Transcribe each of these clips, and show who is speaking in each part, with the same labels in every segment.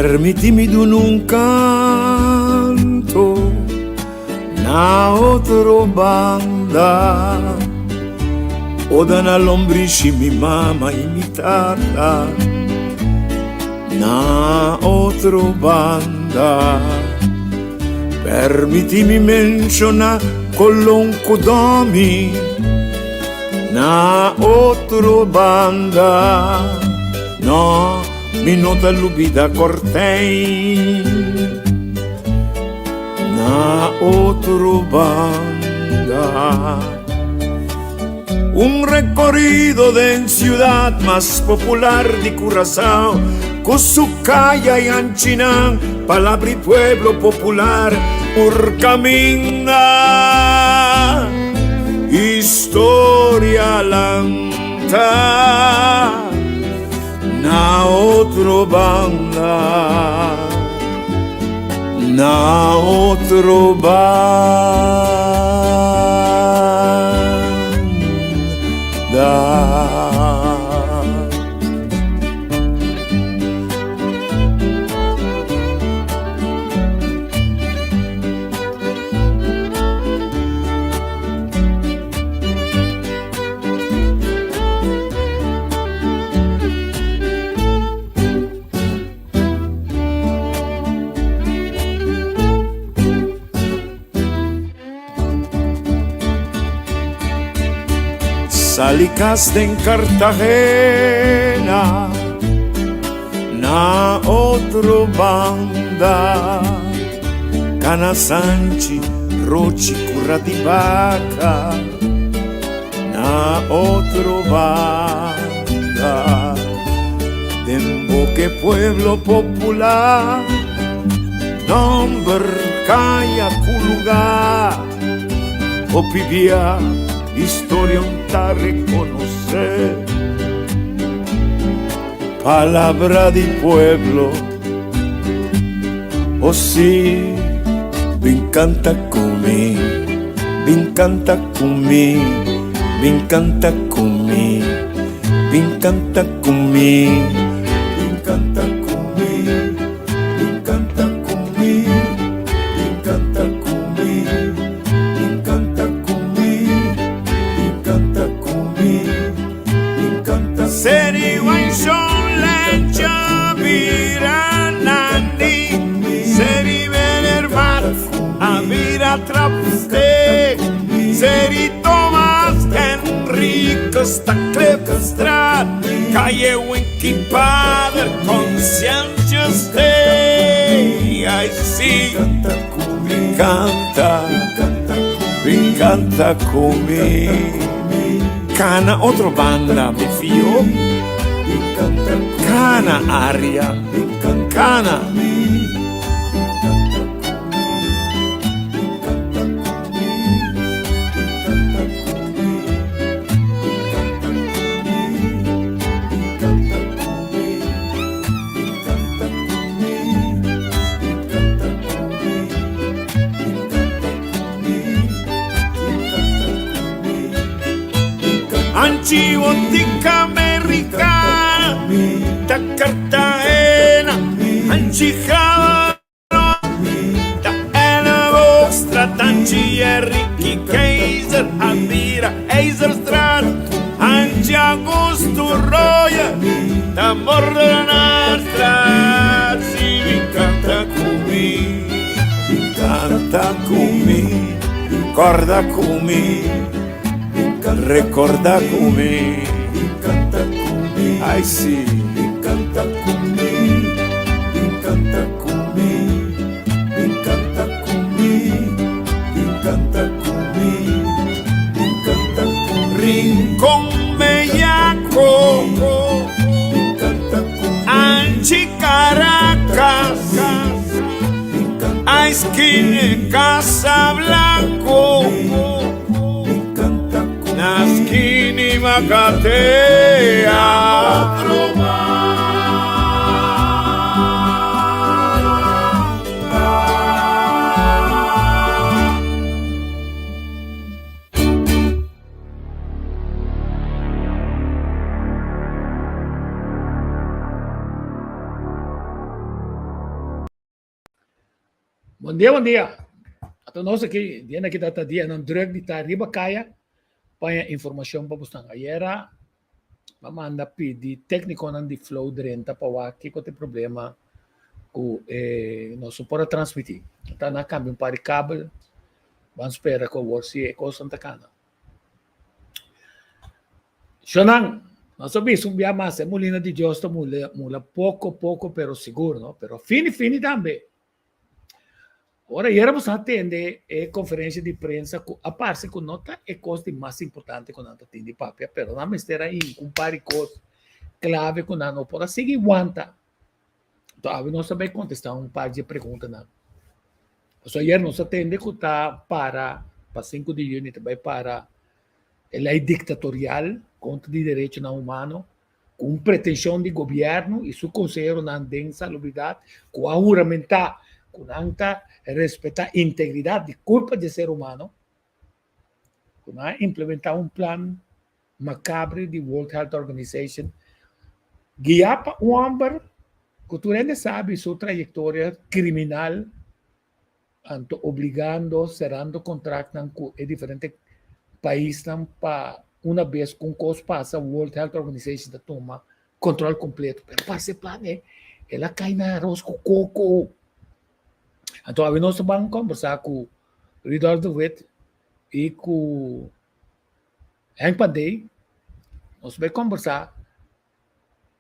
Speaker 1: Permití mi duna un kanto na otro banda. Oda na lombrishi mi mama i mi tata na otro banda. Permití mi menshoná Colon ku Domi na otro banda. No, mi no ta lubida Cortijn na otro banda. Un recorrido den ciudad mas popular di Curaçao Cu su caya y anchinan palabra y pueblo popular Por caminda historia lanta Na otro banda Na otro banda. Sali kas den Cartagena na otro banda Cana Sanchi, Rochi, Cura di Baca na otro banda Den boke pueblo popular Nomber kaya ku lugar Hopi bia historia un ta reconoce Palabra di pueblo Oh si Bin canta cu mi Bin canta cu mi Bin canta cu mi Bin canta cu mi Bin canta cu mi Bin canta cu mi Bin canta cu mi Bin canta cu mi Bin canta cu mi Bin canta
Speaker 2: Seri Waishon Lencha bira Nandi Seri Benervat a bira Trapsteek Seri Thomas Henricus ta Klipstraat Calle Winky Pader Conscientious Day Ay si
Speaker 1: Bin canta Bin canta cu mi Cana otro banda mi fio Cana aria Cana.
Speaker 2: Anchi Botica Americana ta Cartagena Anchi Java ta Elleboogstraat Anchi Enrique Keizer a bira IJzerstraat Anchi Augusto Royer ta Moordenaarstraat Si mi canta cu mi,
Speaker 1: canta cu mi, corda cu mi, recorda cu mi, ay si.
Speaker 3: Canta cu mi, canta cu mi, canta cu mi, canta cu mi, canta cu mi.
Speaker 2: Rincon Bellaco, Anchi Caracas, a esquina Casablanco, na esquina Macatea.
Speaker 4: Bon dia, bon dia. Ata nos aki, dia aki ta dia nan druk di ta riba kaya pa haña informashon pa bosnan. Ayera a manda pidi téknikonan di Flow drenta pa wak kiko ta e problema ku e nos no por a transmití. Ta nan a kambia un par di kabel, ban spera ku awor si e kosnan ta kana. Shonnan, nos a bisa un bia mas, e mulina di Dios ta mula, mula poko poko pero sigur, no? Pero fini fini tambe. Ora ayera boso a tende e conferencia di prensa cu a parce cu no ta e cos di mas importante cu nan ta tin di papia, pero nan mester a hinca un par di cos clave cu nan no por a sigui wanta. Enton awe nos ta bay contesta un par di e preguntanan. Pasobra ayer nos a tende cu ta para pa sinku di juni ta bay para e ley dictatorial contra di derechonan humano ku un pretenshon di gobièrnu i su konseheronan den salubridat ku a huramentá ku nan ta respetá integridat di kurpa di e ser humano, ku nan a implementá un plan makabre di World Health Organization guiá pa un hòmber ku tur hende sabi su trayektoria kriminal. Anto obligando, serando contractnan cu e diferente paisnan pa una bes cu un cos pasa World Health Organization ta tuma control completo. Pero parce plan e, el a cay na aros cu coco. Anto awe nos ta ban combersa cu Rudolf de Wit y cu Henk Pandey. Nos bay combersa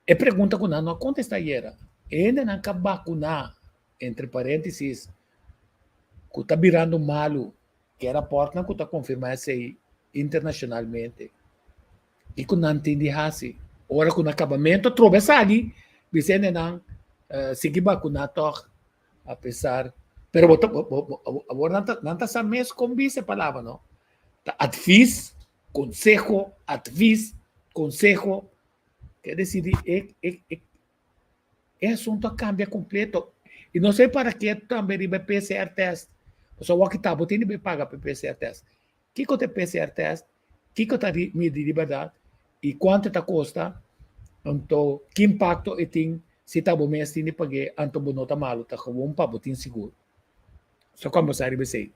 Speaker 4: E pregunta ku nan no a kontestá ayera, e hendenan ka bakuná, entre paréntesis, ku ta birando malu, ke rapòrtnan ku ta konfirmá esei internashonalmente, i ku nan tin di hasi ora ku na kabamentu atrobe esaki, bisa hendenan sigui bakuná tòg apesar, pero bo ta awor nan ta nan ta sa mes kon bisa e palabra no, ta advis Conseho, advis, conseho, ke desidi e e e e asunto a cambia completo. Y no sé para ke tambe riba e PCR test. Pasobra awor kita bo tin di paga pa e PCR test. Kiko ta e PCR test? Kiko ta midi di berdad? Y cuanto ta costa? Anto ki impacto e tin si ta bo mes tin di pag'é anto bo no ta malo, ta gewoon pa bo tin sigur. So combersa riba esei.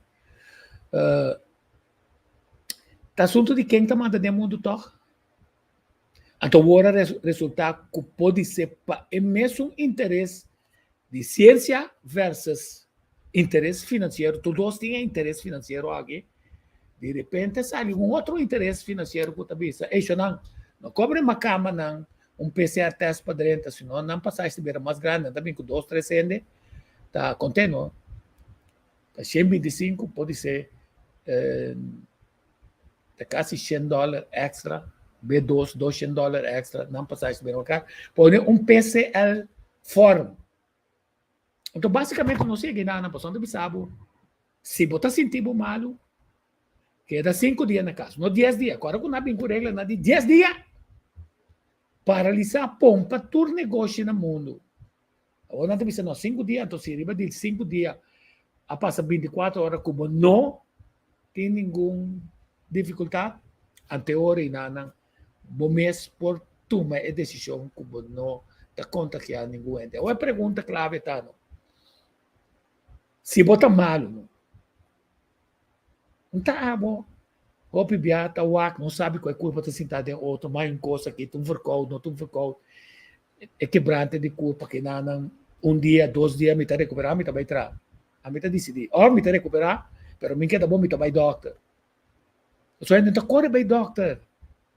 Speaker 4: Ta asuntu di ken ta manda den mundu tòg? Anto awor a resultá ku podisé pa e mesun interes di siensia versus interes finansiero, tur dos tin e interes finansiero aki, di repente sali un otro interes finansiero ku ta bisa, ey shonnan, no kobra e makamanan un PCR test pa drenta, sino nan pasashi ta bira mas grandi, nan ta bin ku dos tres hende, ta konteno. Ta shen binti i sinku podisé ta kasi shen dòler èkstra, be dos, dos shen dòler èkstra nan pasashi bira mas kar. Pone un PCL fòrm. Anto basikamente nos yega einan pasobra nan ta bisa bo si bo ta sinti bo malu keda sinku dia na kas, no dies dia. Kòrda ku nan a bin ku reglanan di dies dia paralisá pompa tur negoshi na mundu. Awor nan ta bisa no sinku dia, anto si riba di sinku dia a pasa bintikuater ora ku bo no tin ningun difikultat, ante ora i nan bo mes por tuma e desishon ku bo no ta kontagiá ningun hende. Awor e pregunta klave ta no, si bo ta malu no, un ta abo hopi bia ta wak no sabi ku e kurpa ta sinta den otro, mai un kos aki ta un verkoud no ta un verkoud, e kebrante di kurpa ki nan nan un dia dos dia mi ta rekuperá mi ta bai traha ami ta disidí òf mi ta rekuperá pero mi keda bon mi ta bai dòkter pasobra hende ta kore bai dòkter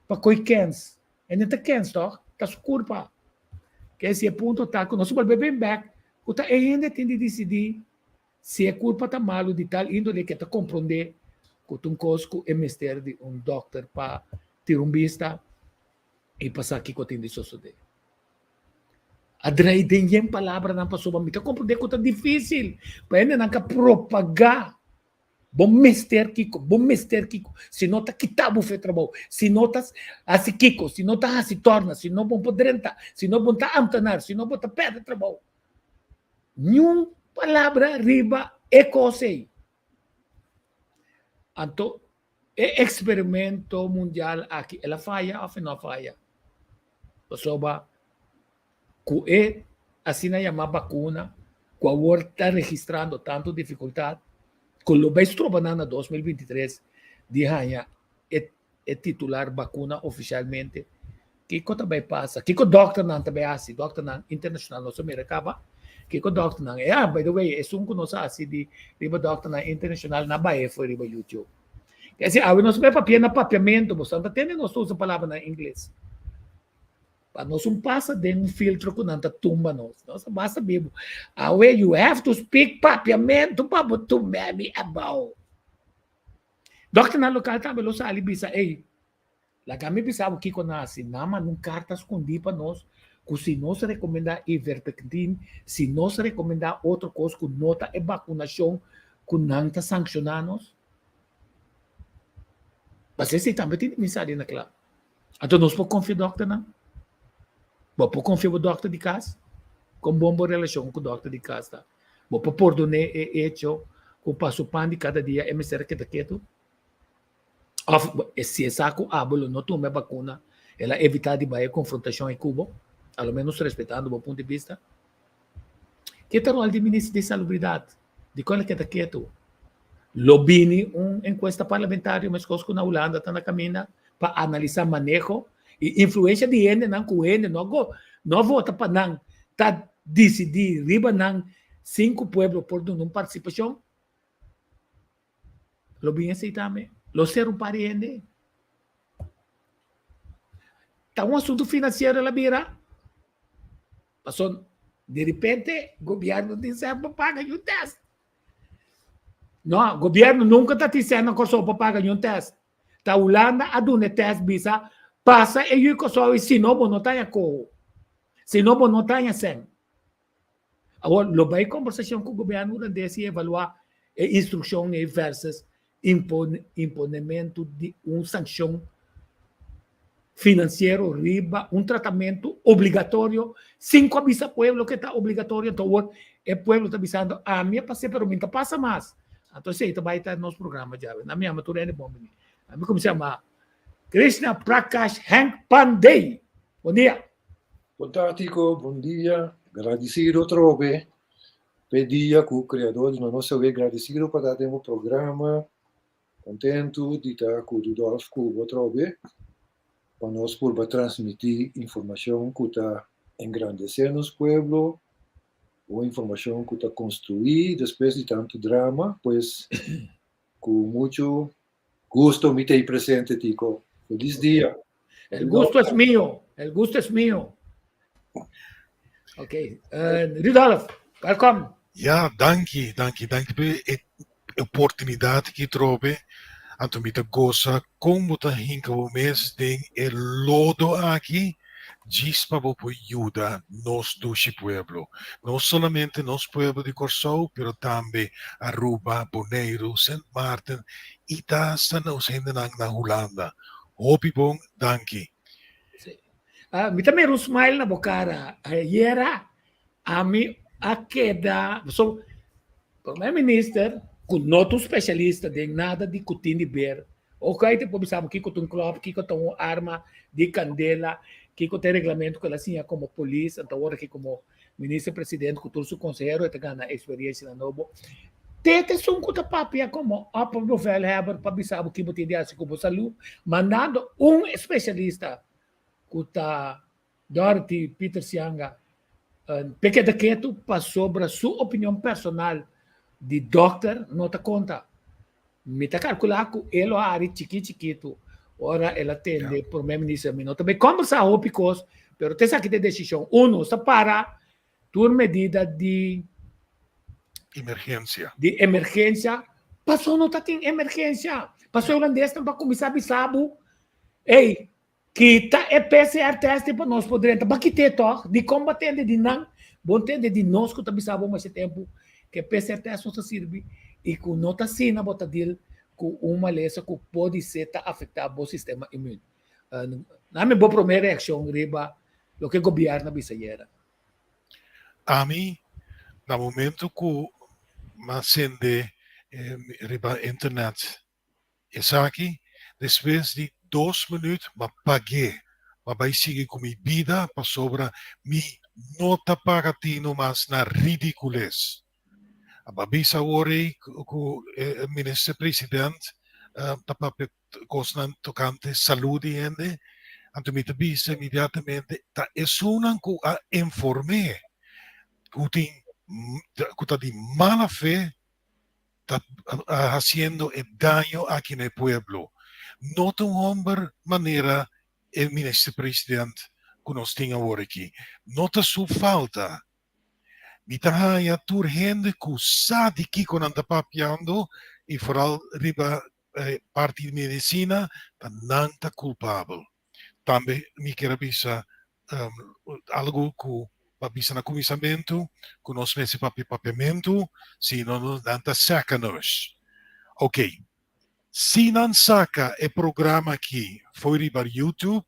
Speaker 4: pa koi kens hende ta kens tòg ta su kurpa ke si e punto ta ku nos bolbe bin bèk ku ta e hende tin di disidí si e kurpa ta malu di tal índole ke ta komprondé ku ta un kos ku e mester di un dòkter pa tira un bista. I pa sa kiko tin di sosodé. A drai den yen palabranan pasobra mi ta komprendé ku ta difísil pa hendenan ka propagá bo mester kiko, bo mester kiko, si no ta kita bo fe trabou, si no ta hasi kiko, si no ta hasi tòrna, si no bo por drenta, si no bo ta amtenar, si no bo ta pèrdè trabou. Niun palabra riba e kos ei. Anto e eksperimento mundial aki el a faya òf e no a faya? Pasobra ku e asina yamá bakuna. ku awor ta registrando tantu difikultat ku lo bai stroba nan na 2023 di haña e e titular bakuna ofishalmente. Kiko ta bai pasa? Kiko dòkternan ta bai hasi? Dòkternan internashonal nos a mira kaba. Kiko dòkternan? E ah, by the way, esun ku nos a hasi di riba dòkternan internashonal na bai for riba YouTube. Kese awe nos bai papia na papiamentu, boso ta tende nos ta usa palabranan ingles. Pa nos un pasa den un filtro ku nan ta tumba nos. Nos a basta bibu. Awe you have to speak papiamentu pa bo tumba mi abou. Dòkternan lokal tambe lo sali bisa, Ey, laga mi bisa bo kiko nan hasi. Nan manda un karta skondí pa nos ku si nos rekomendá ivermectin, si nos rekomendá otro kos ku no ta e bakunashon ku nan ta sankshoná nos. Pasobra esei tambe tin di bin sali na kla. Anto nos por konfia dòkternan? Bo por konfia bo dòkter di kas? Kon bon bo relashon ku dòkter di kas ta? Bo por pordon'é e echo ku pa su pan di kada dia e mester a keda ketu? Òf si e sa ku abo lo no tuma e bakuna, el a evitá di bai e konfrontashon ei ku bo, a lo ménos respetando bo punto di bista? Ke ta ròl di minister di salubridat? Dikon el a keda ketu? Lo bini un enkuesta parlamentario meskos ku na Hulanda ta na kaminda pa analisá maneho i influensha di hendenan ku hende no go no vota pa nan ta disidí riba nan sin ku pueblo por duna un partisipashon. Lo bini esei tambe. Lo ser un par di hende. Ta un asuntu finansiero el a bira. Pasobra di repente gobierno tin sèn pa paga yu tèst. No, gobierno nunca ta tin sèn na Kòrsou pa paga niun tèst. Ta Hulanda a duna e tèst bisa pasa e yu Kòrsou i si no bo no ta haña koho. Si no bo no ta haña sèn. Awor lo bai kombersashon ku gobierno hulandes i evaluá e instrukshon ei versus imponementu di un sankshon finansiero riba un tratamentu obligatorio sin ku a bisa pueblo ku e ta obligatorio. Anto awor e pueblo ta bisando ami a pas'é pero mi ta pasa mas. Anto esei ta bai ta nos programa djawe. Nan mi yama tur hende bon bini. Ami kuminsá yama Krishna Prakash Henk Pandey. Bon dia.
Speaker 5: Bon tardi Tico, bon dia. Gradisido atrobe p'e dia ku Kreador duna nos awe. Gradisido pa ta den bo programa. Kontentu di ta ku Rudolf ku bo atrobe pa nos purba transmití informashon ku ta engrandesé nos pueblo, bon informashon ku ta konstruí despues di tantu drama. Pues ku muchu gusto mi ta ei presente Tico. Felis dia.
Speaker 4: El gusto es mío, el gusto es mío. Ok, Rudolf, welkom.
Speaker 6: Ja, danki, danki, danki pa e oportunidat ki trobe. Anto mi ta gosa kon bo ta hinka bo mes den e lodo aki djis pa bo por yuda nos dushi pueblo. No solamente nos pueblo di Kòrsou, pero tambe Aruba, Boneiru, Sint Maarten i ta hasta nos hendenan na Hulanda. Hopi bon, danki.
Speaker 4: Sí. Ah, mi ta mira un smile na bo cara. Ayera, ami a keda, so, Prome Minister, ku no ta un specialista den nada di ku tin di ber, ok, te por bisa bo kiko ta un klop, kiko ta un arma di kandela, kiko ta e reglamento ku el a siña komo polis, anto awor aki komo Minister President ku tur su konsehero e ta gana eksperiencianan nobo. Te ta esun ku ta papia komo opperbevelhebber pa bisa bo ki bo tin di hasi ku bo salú, mandando un especialista ku ta Dorothy Pieter Sianga p'e keda ketu pasobra su opinion personal di dòkter no ta konta. Mi ta kalkulá ku e lo hari chikí chikitu ora el a tende Prome Minister. Mi no ta bai kòmbersá hopi kos, pero ta esaki ta e desishon. Uno, nos ta para tur medida di
Speaker 6: Emergensia.
Speaker 4: Di emergensia. Paso no ta tin emergensia. Paso hulandesnan pa kuminsá bisa bo, ey, Kita e PCR test pa nos por drenta. Ba kit'é tòg? Dikon bo a tende di nan? Bo tende di nos ku ta bisa bo masha tempu ku e PCR test no ta sirbi i ku no ta asina bo ta deal ku un malesa ku podisé ta afektá bo sistema imun. Nami bo promé reakshon riba loke gobièrnu a bisa ayera.
Speaker 6: Ami na momento ku m'a sende riba internet Esaki despues di dos minuut m'a pag'é, m'a bai sigui ku mi bida pasobra mi No ta paga tinu mas na ridicules. Aba bisa awor ei ku e minister president ta papia kosnan tokante salú di hende, anto mi ta bisa inmediatamente ta esunnan ku a inform'é ku tin ku ta di mala fe ta hasiendo e daño aki na e pueblo. No ta un homber manera e minister president ku nos tin awor aki. No ta su falta. Mi ta haña tur hende ku sa di kiko nan ta papiando i foral riba parti di medisina ta nan ta kulpabel. Tambe mi kier a bisa algu ku pa bisa na kuminsamentu ku nos mester papia papiamentu si no nan ta saka nos. Ok, si nan saka e programa aki fo'i riba YouTube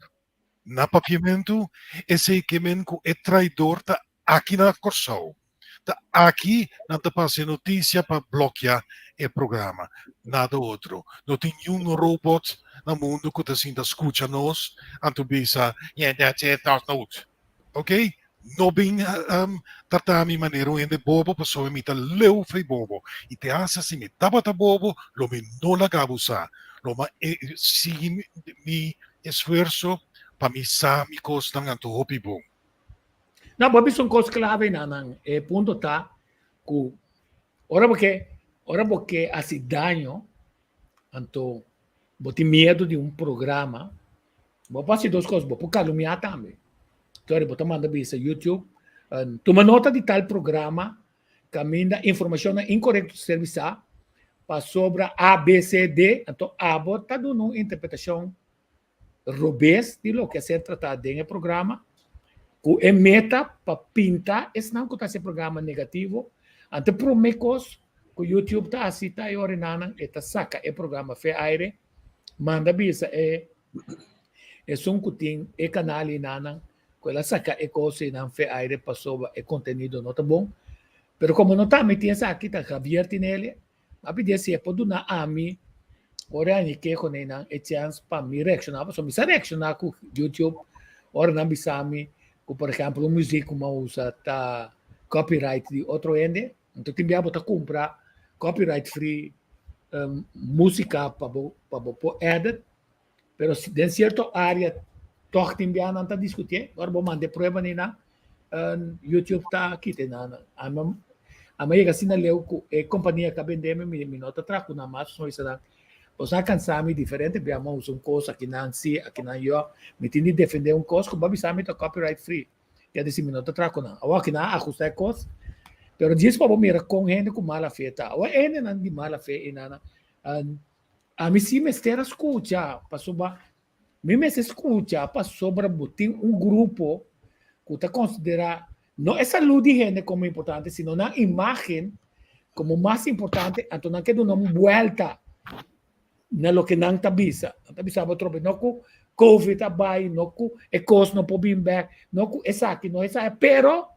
Speaker 6: na papiamentu esei ke men ku e traidor ta aki na Kòrsou. Ta aki nan ta pasa e notisia pa blokia e programa, nada otro. No tin niun robot na mundu ku ta sinta skucha nos anto bisa, yeah, that's it, that's not. Ok? No bin trata mi manera un hende bobo pasobra mi ta leu fei bobo. I te hasta si mi tabata bobo lo mi no laga bo sa. Lo mi sigui mi esfuerso pa mi sa mi kosnan anto hopi bon.
Speaker 4: No, bo a bisa un kos klave nan. E punto ta ku ora bo ke, ora bo ke hasi daño, anto bo tin miedu di un programa, bo por hasi dos kos, bo por kalumia tambe. Entonces bo ta manda bisa YouTube, tuma nota di tal programa kaminda informashonnan inkorekto ta ser bisá pasobra A, B, C, D, anto abo ta duna un interpretashon robes di loke a ser tratá den e programa, ku e meta pa pinta esnan ku ta hasi e programa negativo. Anto e promé kos ku YouTube ta hasi ta e orinanan e ta saka e programa fe aire, manda bisa e esun ku tin e kanal einanan ku el a saka e kos einan fe aire pasobra e kontenido no ta bon. Pero komo no ta ami tin esaki, ta Javier tin ele. A pidi si e por duna ami ora e keho nan e chance pa mi reacciona, pasobra mi sa reacciona cu YouTube ora nan bisa mi cu por ehempel un muziek cu mi a usa ta copyright di otro hende, enton tin bia bo ta cumpra copyright free musica pa bo pa bo por edit, pero den cierto area toch tin bia nan ta discutie, ora bo manda e prueba ni nan YouTube ta kita nan. Ami a yega asina leu ku e kompania ku a bende mi, mi no ta traha ku nan mas, pasobra mi bisa nan, boso a kansa mi diferente bia mi a usa un kos, aki nan si, aki nan yo, mi tin di defende un kos ku bo a bisa mi ta copyright free, ke disi mi no ta traha ku nan. Awor aki nan a ahusta e kos, pero djis pa bo mira kon hende ku mala fe ta. Awor e hendenan di mala fe einan, ami si mester a skucha pasobra Mi mester skucha pasobra bo tin un grupo ku ta konsiderá no e salú di hende komo importante, sino nan imágen komo mas importante, anto nan ke duna un buèlta na loke nan ta bisa. Nan ta bisa bo trope no ku Covid a bai, no ku e kos no por bin bèk, no ku esaki, no esaki, pero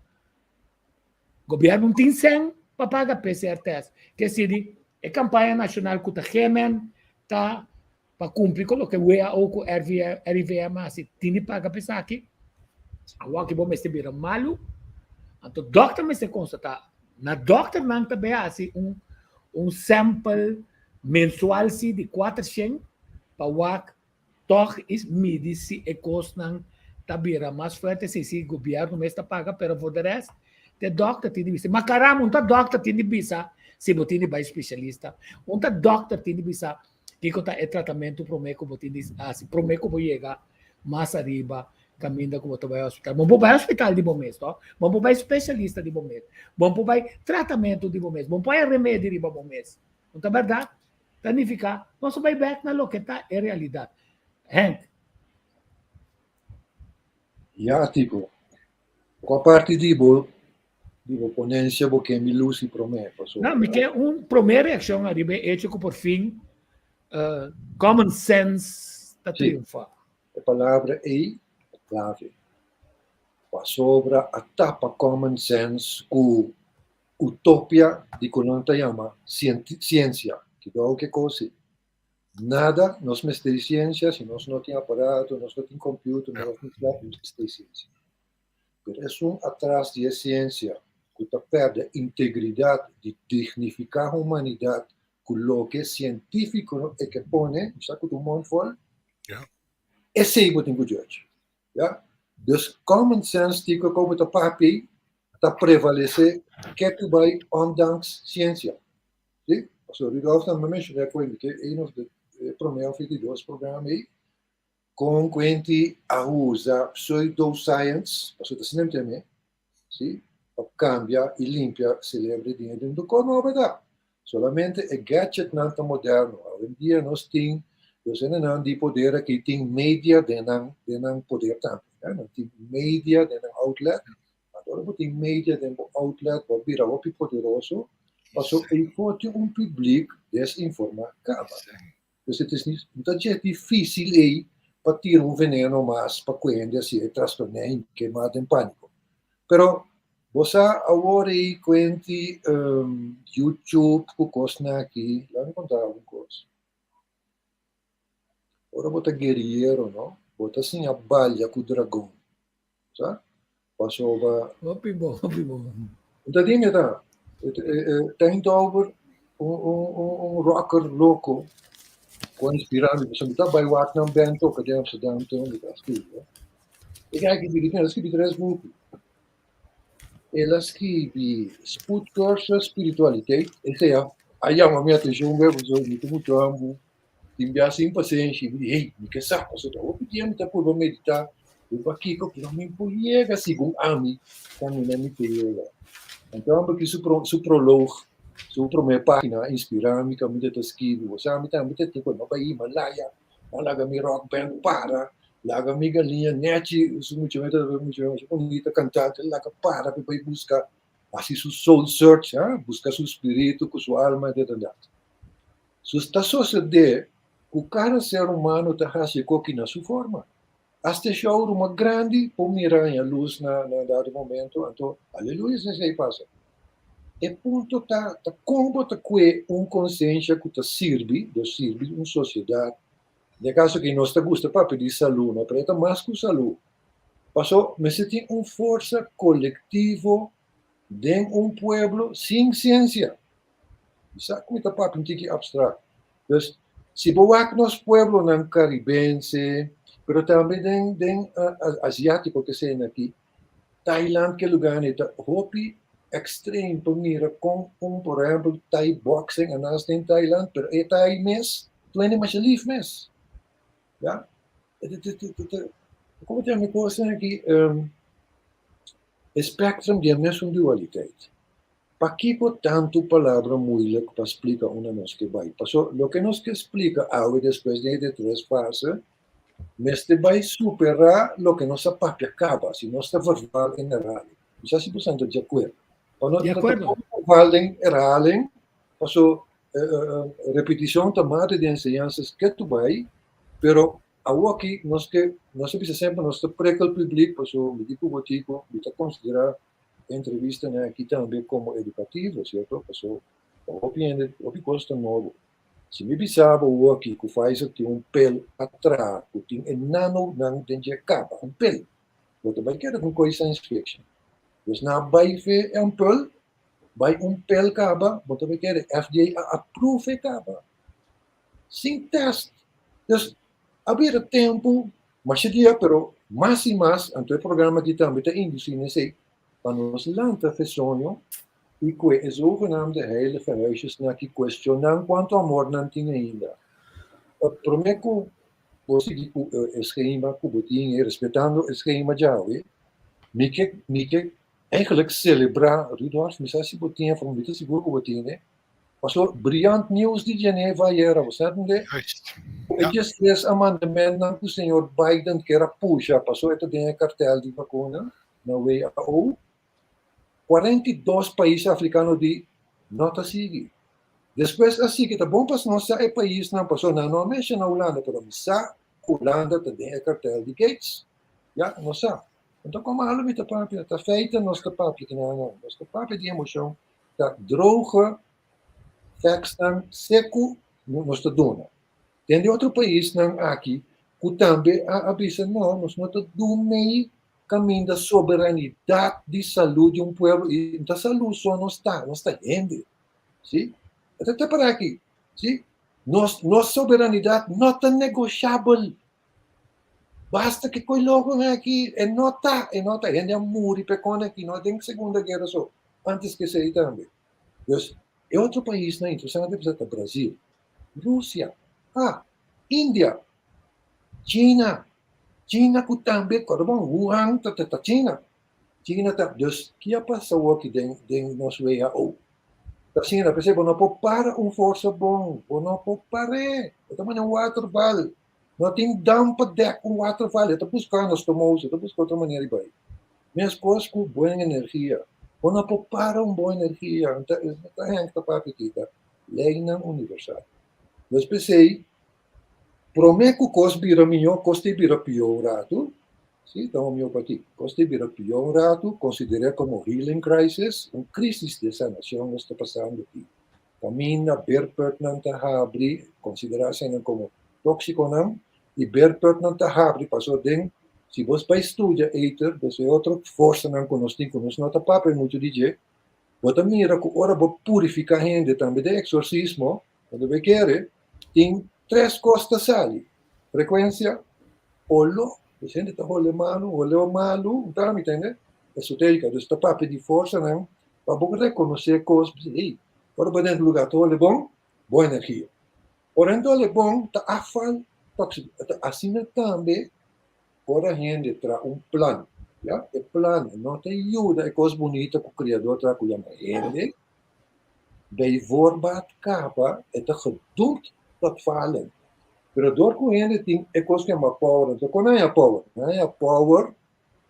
Speaker 4: Gobierno no tin sen pa paga PCR test. Ke sidi e kampaña nashonal ku ta gemen ta pa kumpli ku loke WHO ku RIVM hasi tin di paga pa esaki. Awor ki bo mester bira malu, anto dòkter mester konstatá. Na dòkternan ta bai hasi un un sample mensual si di kuatershen pa wak Tòg is midi si e kosnan ta bira mas fuerte, si si gobièrnu mes ta paga, pero for de rest te dòkter tin di bisa. Ma karam, un ta dòkter tin di bisa si bo tin di bai spesialista. Un ta dòkter tin di bisa kiko ta e tratamentu promé ku bo tin di hasi, promé ku bo yega mas ariba kaminda ku bo ta bai hospital. Bo por bai hospital di bo mes, tò? Bo por bai spesialista di bo mes. Bo por bai tratamentu di bo mes. Bo por bai remedi riba bo mes. No ta bèrdat? Ta nifiká nos a bai bèk na loke ta e realidat. Henk.
Speaker 5: Ya, Tico. Kua parti di bo di bo ponensia bo ke mi lusi promé?
Speaker 4: Pasobra. No, mi ke un promé reakshon ariba e echo ku por fin common sense ta triunfá.
Speaker 5: E palabra ei ta klave. Pasobra a tapa common sense ku Utopia di ku nan ta yama siensia. Kidou ke kos ei? Nada, nos mester di siensia, si nos no tin aparato, nos no tin computer, nos no mester di siensia. Pero esun atras di e siensia ku ta pèrdè integridat di dignifiká humanidat ku loke sientífiko e ke pone, mi sa ku ta un mondvol, esei bo tin ku judge. Ya. Dus common sense tiko ku bo ta papia ta prevalesé ketu bai ondanks siensia. Si? Pasobra Rudolf tambe a menshoná ku e ke een of de promé of e di dos programa ei, kon kuenti a usa pseudoscience, pasobra ta asina mi ta yam'é, si, pa kambia i limpia selebre di hende. No kos nobo ta. Solamente e gadgetnan ta moderno. Awendia nos tin, nos hendenan di poder aki tin media den nan den nan poder tambe. Nan tin media den nan outlet. Anto ora bo tin media den bo outlet bo a bira hopi poderoso pasobra ei for tin un publiek desinformá kaba. Dus het is niet, no ta dje difícil ei pa tira un veneno mas pa ku hende hasi e trastorné i kema den pániko. Pero bo sa awor ei kuenti YouTube ku kosnan aki, laga mi konta algun kos. Ora bo ta guerillero no, bo ta siña balia ku dragon, sa? Pasobra.
Speaker 4: Hopi bon, hopi bon.
Speaker 5: N ta dime ta, ta over un rocker loko ku a inspirá mi, pasobra mi ta bai wak nan band toka den Amsterdam tur mi ta skibi. E guy ki dirigí, el a skibi tres buki. El a skibi Spoedcursus Spiritualiteit, esei a yama mi atenshon be pasobra mi ta muchu hambu. Tin bia sin pasenshi, mi di, hey, mi ke sa, pasobra hopi dia mi ta purba meditá riba kiko, pero mi por yega segun ami kaminda mi ke yega. Anto homber ki su su proloog, su promé página a inspirá mi kaminda ta skibi, bo sa mi tambe ta tin ku no bai Himalaya, no laga mi rock band para, laga mi galiña nèchi, su mucha mi ta mucha masha bunita kantante, laga para pa bai buska, hasi su soul search, buska su spiritu ku su alma, dit en dat. Su ta sosodé ku kada ser humano ta hasi e koki na su forma. Asta e shouru mas grandi por mira haña lus na na dado momento, anto aleluya si esei pasa. E punto ta ta kon bo ta kue un konsensha ku ta sirbi, dor sirbi un sosiedat. Den e kaso aki nos ta gusta papia di salú, no, pero e ta mas ku salú. Paso mester tin un forsa kolektivo den un pueblo sin siensia. Mi sa ku mi ta papia un tiki abstract. Dus, si bo wak nos pueblonan karibense, pero tambe den den asiátiko ke sena aki, Thailand ke lugar nei ta hopi extreme pa mira kon un por ehempel Thai boxing a nas den Thailand, pero e Thai mes tur hende masha lif mes. Ya. Komo ta yama e kosnan aki? E spectrum di e mesun dualiteit. Pakiko tantu palabra moeilijk pa splika unda nos ke bai? Paso loke nos ke splika awe despues di e di tres fase mester bai superá loke nos a papia kaba, si nos ta verval en herhaling. Mi sa si boso ta di akuerdo. Pa no
Speaker 4: Di akuerdo.
Speaker 5: verval den herhaling, paso repetishon ta mate di enseñansa ketu bai, pero awoki nos ke, nos a bisa semper nos ta prikkel publiek, paso mi di ku bo tiko, mi ta konsiderá entrevistanan aki tambe komo edukativo, sierto? Paso pa hopi hende hopi kos ta nobo. Si mi bisa bo awor aki ku Pfizer tin un pel atra ku tin e nanonan den dje kaba, un pel, bo ta bai keda ku koi science fiction. Dus nan a bai fe e ampul, bai un pel kaba, bo ta bai kere FDA a approve e kaba. Sin test. Dus a bira tempu Masha dia, pero mas i mas, anto e programa aki tambe ta indusí n'esei, pa nos lanta fe soño i kue e zogenaamde heilige huisjesnan aki kuestionan kuantu amor nan tin ainda. Promé ku bo sigui ku e skema ku bo tin ei, respetando e skema djawe, mi ke mi ke eigenlijk selebrá, Rudolf, mi sa si bo tin e forma, mi ta sigur ku bo tin e, Paso briant nieuws di Geneva ayera, bo sa tende?
Speaker 6: Juist.
Speaker 5: E 13 amendementnan ku señor Biden kier a pusha paso e ta den e kartel di vakuna na WHO, 42 pais afrikano di no ta sigui. Despues a sigui, ta bon pas nos sa e paisnan paso nan no a menshona Hulanda, pero mi sa ku Hulanda ta den e kartel di Gates. Ya, nos sa. Anto kon malu mi ta papia? Ta feiten nos ta papia kinan nan. Nos ta papia di emoshon. Ta droge factsnan seku nos ta duna. Den di otro paisnan aki ku tambe a bisa no, nos no ta dunei. kaminda soberanidat di salú di un pueblo i ta salú so nos ta, nos ta hende. Si? E ta te para aki. Si? Nos, nos soberanidat no ta negoshabel. Basta ke koi loko aki, e no ta, e no ta. Hende a muri p'e kon aki, no den Segunda Guera so, antes ke esei tambe. Dus, e otro paisnan interesante ta Brasil, Rusia, ah, India, China, China ku tambe, kòrda bon, Wuhan ta ta China. China ta, dus ki a pasa awoki den den nos WHO? Ta asina, p'esei bo no por para un forsa bon, bo no por par'é, e ta manera un waterval, no tin dam pa dèk un waterval, e ta buska nos tomoso, e ta buska otro manera di bai. Meskos ku buen energia, bo no por para un bon energia, ta ta Henk ta papia aki, ta leinan universal. Dus p'esei, promé ku kos bira mihó, kos ta bira pió un ratu, sí, ta homeopatí, kos ta bira pió un ratu, konsider'é komo healing crisis, un krísis di sanashon nos ta pasando aki. Kaminda beerputnan ta habri, konsiderá eseinan komo tóksikonan, i beerputnan ta habri paso den, si bos bai studia eter, dus e otro forsanan ku nos tin ku nos no ta papia muchu di dje, bo ta mira ku ora bo purifiká hende tambe den eksorsismo, Cuando bo kere, tin tres cos ta sali, frecuencia, olo, dus hende ta hole malu, holeo malu, ta mi tende, esotérica, dus ta papia di forsanan pa bo reconoce cos, bisa, hey, ora bo den lugar ta hole bon, bon energia. Ora hende hole bon, ta afval toxico. Ta asina tambe ora hende traha un plan, ya, e plan no ta yuda e cos bunita cu Creador traha cu yama hende, Bij voorbaat kaba e ta gedoemd tot falen. Pero dor ku hende tin e kos ku yama power, anto kon nan haña power? Nan haña power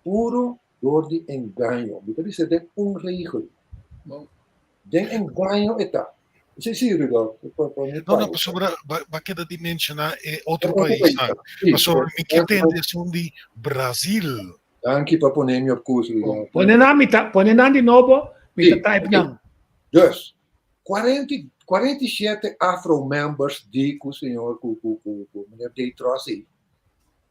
Speaker 5: puro dor di engaño. Mi ta bisa den un regel. Den engaño e ta. Si, si, Rudolf.
Speaker 6: No, no, pasobra ba keda di menshoná e otro paisnan. Pasobra mi ke tende esun di Brazil.
Speaker 5: Danki pa pone mi op koers, Rudolf.
Speaker 4: Pone nan mi ta, pone nan di nobo, mi ta type nan.
Speaker 5: Dus, 47 afro members di ku señor ku ku ku ku meneer Day Trossi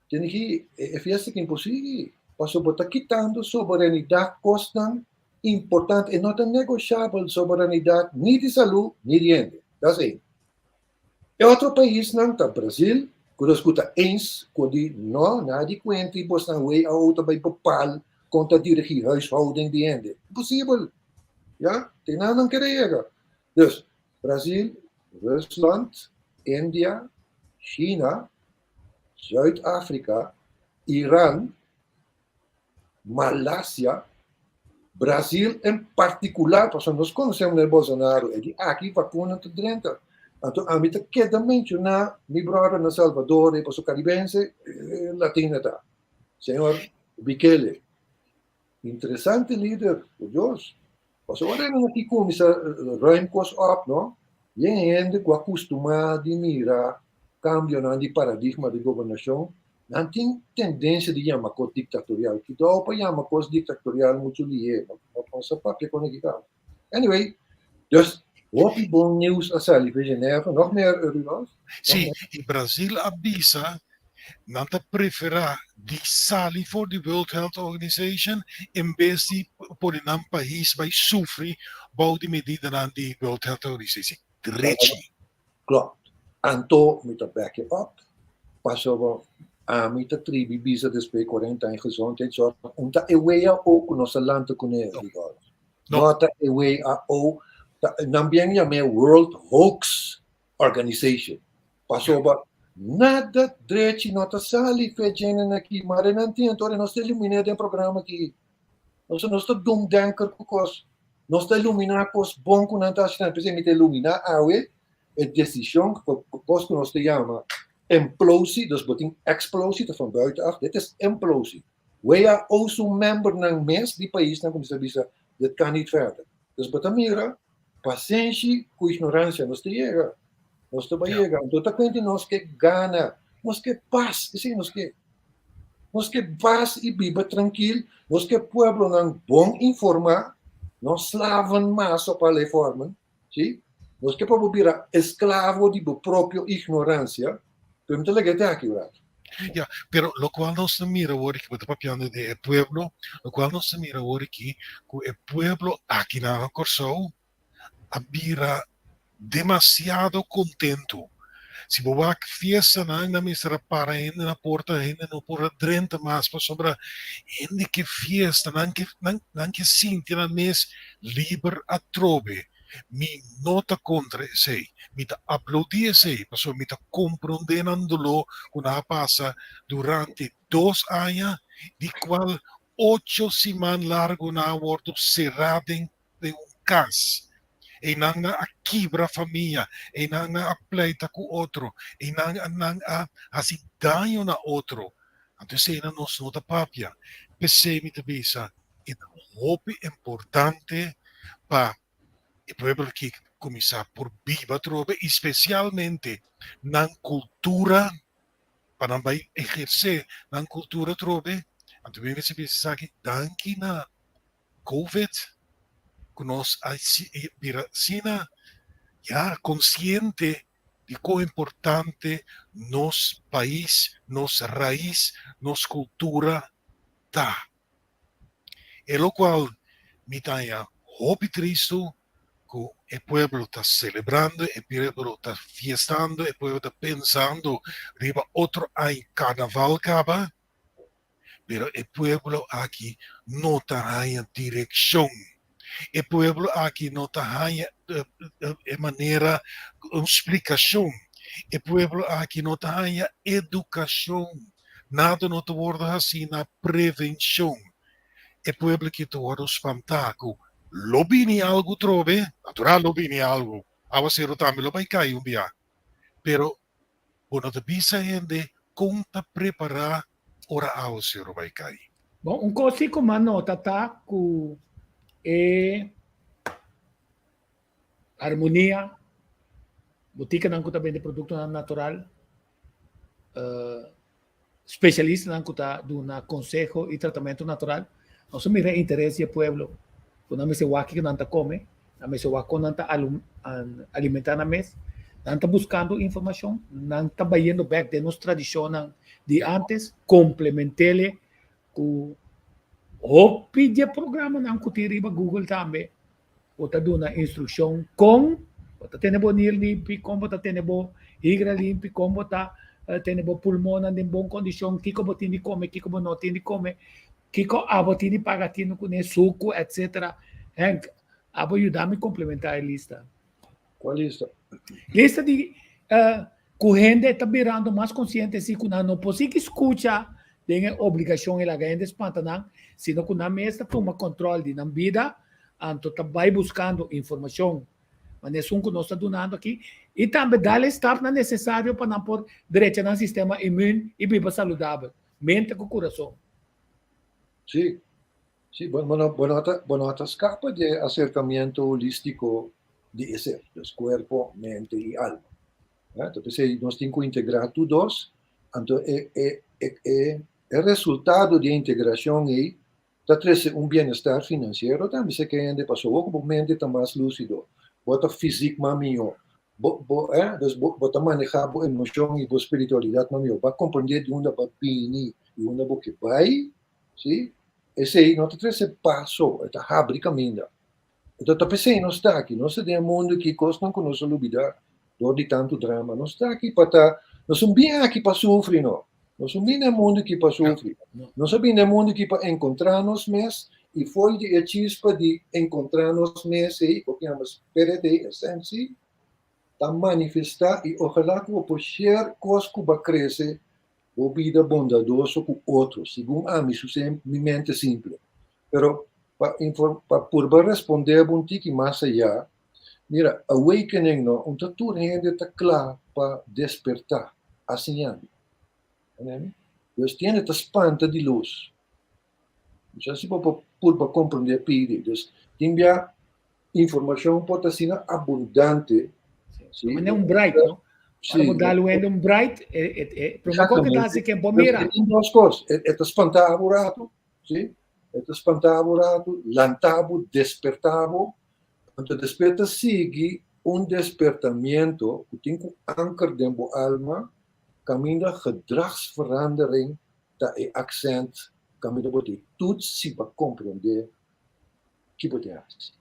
Speaker 5: tene ki e fiesta ki imposigi pasobra bo ta kitando soberanidat kosnan importante e no ta negoshabel soberanidat ni di salu ni di hende. Das één. E otro paisnan ta Brazil, ku nos ku ta eens ku di no, na di kuenti bosnan WHO ta bai bepaal kon ta dirigí huishouding di hende. Imposibel! Ya, te nan nan kere yega. Dus, Brazil, Rusland, India, China, Zuid Afrika, Iran, Malasia, Brasil en partikular, pasobra nos konosé meneer Bolsonaro, e di aki vakuna ta drenta. Anto ami ta keda menshoná mi bròder na Salvador, e pasobra karibense, latino ta. Señor Bukele, interesante lider, por Dios. Pasobra ora nan aki kuminsá ruim kos op, no, yen hende ku a kustumá di mira kambionan di paradigma di gobernashon, nan tin tendensia di yama kos diktatorial. Kidou pa yama kos diktatorial muchu lihé, no no sa papia kon aki kaba. Anyway, dus hopi bon nieuws a sali for Genève. Nog meer, Rudolf?
Speaker 6: Sí, i Brazil a bisa Nan ta preferá di sali for di World Health Organization en bes di pone nan pais bai sufri bou di medidanan di World Health Organization. Drechi.
Speaker 5: Klopt. Anto mi ta back je up pasobra ami ta tribi bisa despues 40 aña gezondheidszorg un ta e WHO ku nos a lanta kuné, Rudolf. No ta e WHO, nan bien yam'é World Hoax Organization. Pasobra nada drechi no ta sali fe djenen aki, mare nan tin, anto nos ta ilumina den programa aki. Nos nos ta domdenker ku kos. Nos ta ilumina kos bon ku nan ta hasi nan. P'esei mi ta ilumina awe e desishon ku kos ku nos ta yama implosie, dus bo tin explosie ta van buitenaf, dit is implosie. WHO su membernan mes di paisnan kuminsá bisa dit kan niet verder. Dus bo ta mira Pasenshi ku ignoransia nos ta yega. Nos ta bai yega. Anto ta kuenti nos ke gana. Nos ke pas. Esei nos ke. Nos ke pas i biba trankil. Nos ke pueblonan bon informá. No slaven mas op allerlei vormen. Si? Nos ke pa bo bira esklavo di bo propio ignoransia. Pero mi ta laga e te aki un ratu.
Speaker 6: Ya, pero lokual nos ta mira awor aki, bo ta papiando di e pueblo, lokual nos ta mira awor aki, ku e pueblo aki na Kòrsou a bira demasiado kontentu. Si bo wak fiestanan, nan mester a para hende na porta, hende no por a drenta mas pasobra hende ke fiesta, nan ke nan nan ke sinti nan mes liber atrobe. Mi no ta kontra esei, mi ta aploudí esei pasobra mi ta komprondé nan doló ku nan a pasa durante dos aña, di kual ocho siman largu nan a wòrdu será den den un kas. Einan nan a kibra famia, einan nan a pleita ku otro, einan nan a hasi daño na otro. Anto eseinan nos no ta papia. P'esei mi ta bisa e ta hopi importante pa e pueblo aki kuminsá por biba atrobe i spesialmente nan kultura pa nan bai ehersé nan kultura atrobe. Anto mi mester bisa esaki danki na Covid ku nos a bira asina ya konsiente di kon importante nos pais, nos rais, nos kultura ta. E lokual mi ta haña hopi tristu ku e pueblo ta selebrando, e pueblo ta fiestando, e pueblo ta pensando riba otro aña karnaval kaba, Pero e pueblo aki no ta haña direkshon. E pueblo aki no ta haña e manera un splikashon. E pueblo aki no ta haña edukashon. Nada no ta wòrdu hasí na prevenshon. E pueblo aki ta wòrdu spantá ku lo bini algu trobe, natural lo bini algu, awaseru tambe lo bai kai un bia, pero Bo no ta bisa hende kon ta prepará ora awaseru bai kai.
Speaker 4: Bon, un kos si ku m'a nota ta ku e armonia, botikanan ku ta bende produktonan natural, spesialistanan ku ta duna konseho i tratamentu natural, nos a mira e interes di e pueblo, ku nan mester wak kiko nan ta kome, nan mester wak kon nan ta alimentá nan mes, nan ta buskando informashon, nan ta bayendo bèk den nos tradishonnan di ántes, komplement'é ku hopi di e programanan ku tin riba Google tambe. Bo ta duna instrukshon kon bo ta tene bo nir limpi, kon bo ta tene bo higra limpi, kon bo ta tene bo pulmonnan den bon kondishon, kiko bo tin di kome, kiko bo no tin di kome, kiko abo tin di paga tinu kuné, suku, etsetera. Henk, abo yuda mi komplementá e lista.
Speaker 5: Kua lista?
Speaker 4: Lista di ku hende ta birando mas konsiente si ku nan no por sigui skucha den e obligashon i laga hende spanta nan, sino ku nan mes ta tuma kòntròl di nan bida, anto ta bai buskando informashon manera esun ku nos ta dunando aki i tambe dal e stapnan nesesario pa nan por drecha nan sistema imun i biba saludabel, mente ku kurason.
Speaker 5: Sí, Sí, bo no, bo no ta, bo no ta skapa di e aserkamiento holístiko di e ser, dus kuerpo, mente i alma. Eh, ta p'esei nos tin ku integrá tur dos, anto e, e, e, e, e resultado di e integrashon ei ta trese un bienestar finansiero tambe si ke hende, pasobra bo ku bo mente ta mas lúsido, bo ta físik mas mihó, bo, bo, eh, dus bo, bo ta manehá bo emoshon i bo spiritualidat mas mihó, bo a komprendé di unda bo a bini i unda bo ke bai, Sí, esei no ta trese pas so, e ta habri kaminda. Enton ta p'esei nos ta aki. Nos ta den e mundu aki, kosnan ku nos a lubidá dor di tantu drama. Nos ta aki pa ta, nos no bin aki pa sufri no. Nos no bin den e mundu aki pa sufri. Nos a bin den e mundu aki pa enkontrá nos mes i fo'i di e chispa di enkontrá nos mes ei, ku yama spirit ei, esensi, ta manifestá i ojalá ku bo por share kos ku bo a krese Bo bida bondadoso ku otro, segun ami su mi mente simple. Pero pa pa purba respondé bo un tiki mas ayá, mira, awakening no, un ta tur hende ta kla pa despertá, asiña mi. Entende? Dus tin hende ta spanta di lus. No sa si bo por purba komprendé pidi. Dus tin bia informashon por ta asina abundante.
Speaker 4: Sí. Manera un bright, no?
Speaker 5: Sí.
Speaker 4: Ora bo dal un hende un bright, e, e, e, promé kos ke ta hasi ke bo mira.
Speaker 5: Tin dos kos. E, e ta spantá bo ratu, sí? E ta spantá bo ratu, lantá bo, despertá bo. Anto despues ta sigui un despertamiento ku tin ku anker den bo alma. Kaminda gedragsverandering ta e aksènt, kaminda bo tin toets si pa komprondé ki bo tin hasi.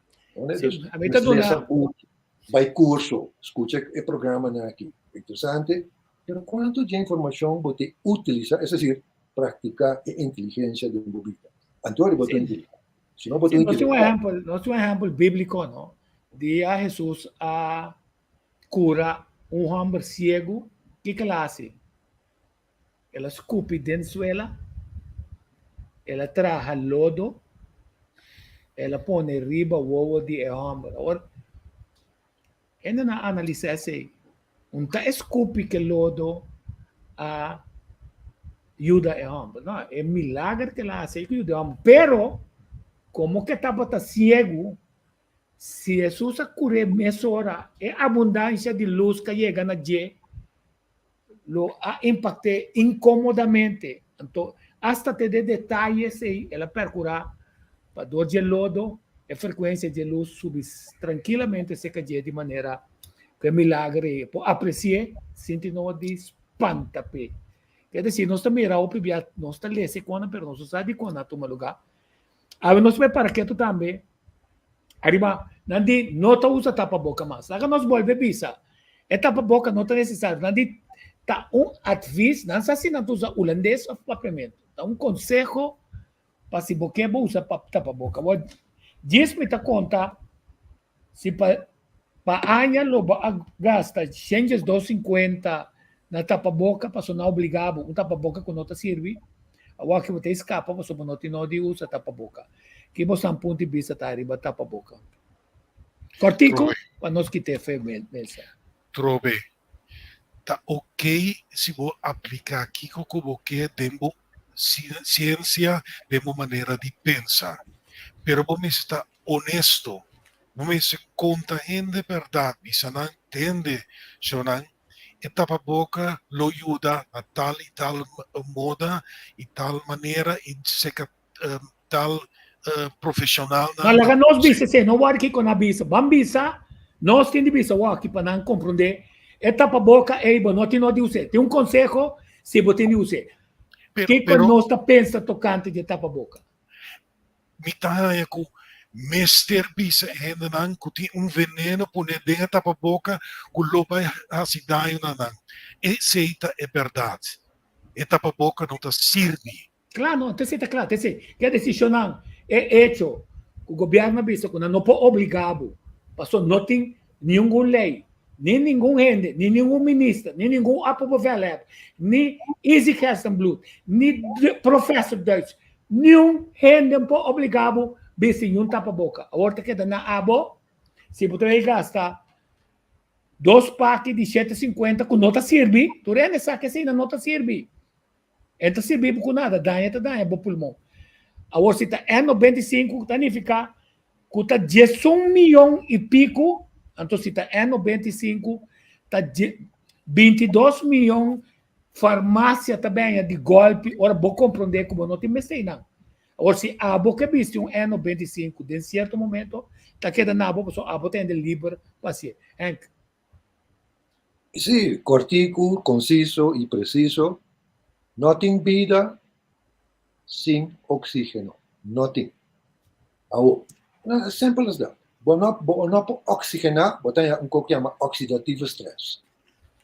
Speaker 4: Sí, a mi ta duna.
Speaker 5: Bai kurso, skucha e programanan aki. Interesante, pero kuantu dje informashon bo tin utilisá, es desir, praktiká e inteligensia den bo bida? Anto bo ta inteligente. Si no bo ta
Speaker 4: Nos tin un
Speaker 5: inteligente.
Speaker 4: ehèmpel, nos tin un ehèmpel bíbliko, no? Dia Hesus a kura un hòmber siegu, kiko el a hasi? El a skupi den suela, el a traha lodo, el a pone riba wowo di e hòmber. Awor, hendenan a analisá esei. Un ta e skupi ku e lodo a yuda e hòmber. No, e milager ku el a hasi ei ku yuda e hòmber. Pero, komo ku e tabata siegu, si Hesus a kur'é mesora, e abundansia di lus ku a yega na dje lo a impakt'é inkomodamente. Anto, asta te den detayes ei, el a perkurá pa dor dje lodo e frekuensia dje lus subi trankilamente serka dje di manera ku e milager ei e por apresi'é sin tin no di spanta p'e. Ke desir, nos ta mira hopi bia, nos ta lesa e konan, pero nos no sa dikon nan a tuma lugá. Awe nos por para ketu tambe ariba nan di no ta usa tapaboka mas. Laga nos bolbe bisa e tapaboka no ta nesesario. Nan di ta un advis, nan sa si nan ta usa hulandes of papiamentu. Ta un konseho pa si bo ke bo usa tapaboka. Bo djis mi ta konta si pa pa aña lo bo a gasta 102.50 na tapaboka pasobra nan obliga bo un tapaboka ku no ta sirbi, awor aki bo ta eskapa pasobra bo no tin no di usa tapaboka. Ki bo san punto di bista ta riba tapaboka? Kòrtiku pa nos kita e fe mesa.
Speaker 6: Trobe, ta ok si bo apliká kiko ku bo ke den bo siensia, den bo manera di pensa, pero bo mester ta honesto, bo mester konta hende bèrdat, bisa nan tende, shownan, e tapaboka lo yuda na tal i tal moda i tal manera i seka tal profesionalnan.
Speaker 4: Ma laga nos bisa esei, no wòrdu kiko nan bisa. Ban bisa, nos tin di bisa wòki pa nan komprondé e tapaboka ei bo no tin no di us'é. Tin un konseho si bo tin di us'é. Kiko nos ta pensa tokante di e tapaboka?
Speaker 6: Mi ta haña ku mester bisa e hendenan ku tin un veneno pone den e tapaboka ku lo bai hasi daño na nan. Esei ta e bèrdat. E tapaboka no ta sirbi.
Speaker 4: Kla no, esei ta kla. Esei ke desishonnan e echo ku gobièrnu a bisa ku nan no por obligá bo pasobra no tin ningun lei, ni ningun hende, ni ningun minister, ni ningun opperbevelhebber, ni Izzy Gerstenbluth, ni professor Duits, niun hende por obligá bo bisti niun tapaboka. Awor ta keda na abo si bo ta bay gasta dos paki di 750 ku no ta sirbi, tur hende sa ku esei no ta sirbi. E ta sirbi bo ku nada, daña ta daña bo pulmon. Awor si ta N95 ta nifiká ku ta 11 miyon i piku, anto si ta N95 ta 22 miyon farmasia ta bèña di gòlpi ora bo komprondé ku bo no tin mester einan. Awor si abo ke bisti un N95 den sierto momento ta keda na bo pasobra abo ta hende liber pa hasié. Henk.
Speaker 5: Sí, kòrtiku, konsiso i presiso, No tin bida sin oksígeno. No tin. Awor, as simple as that. Bo no, bo no por oksigená, bo ta haña un kos ku yama oxidatieve stress.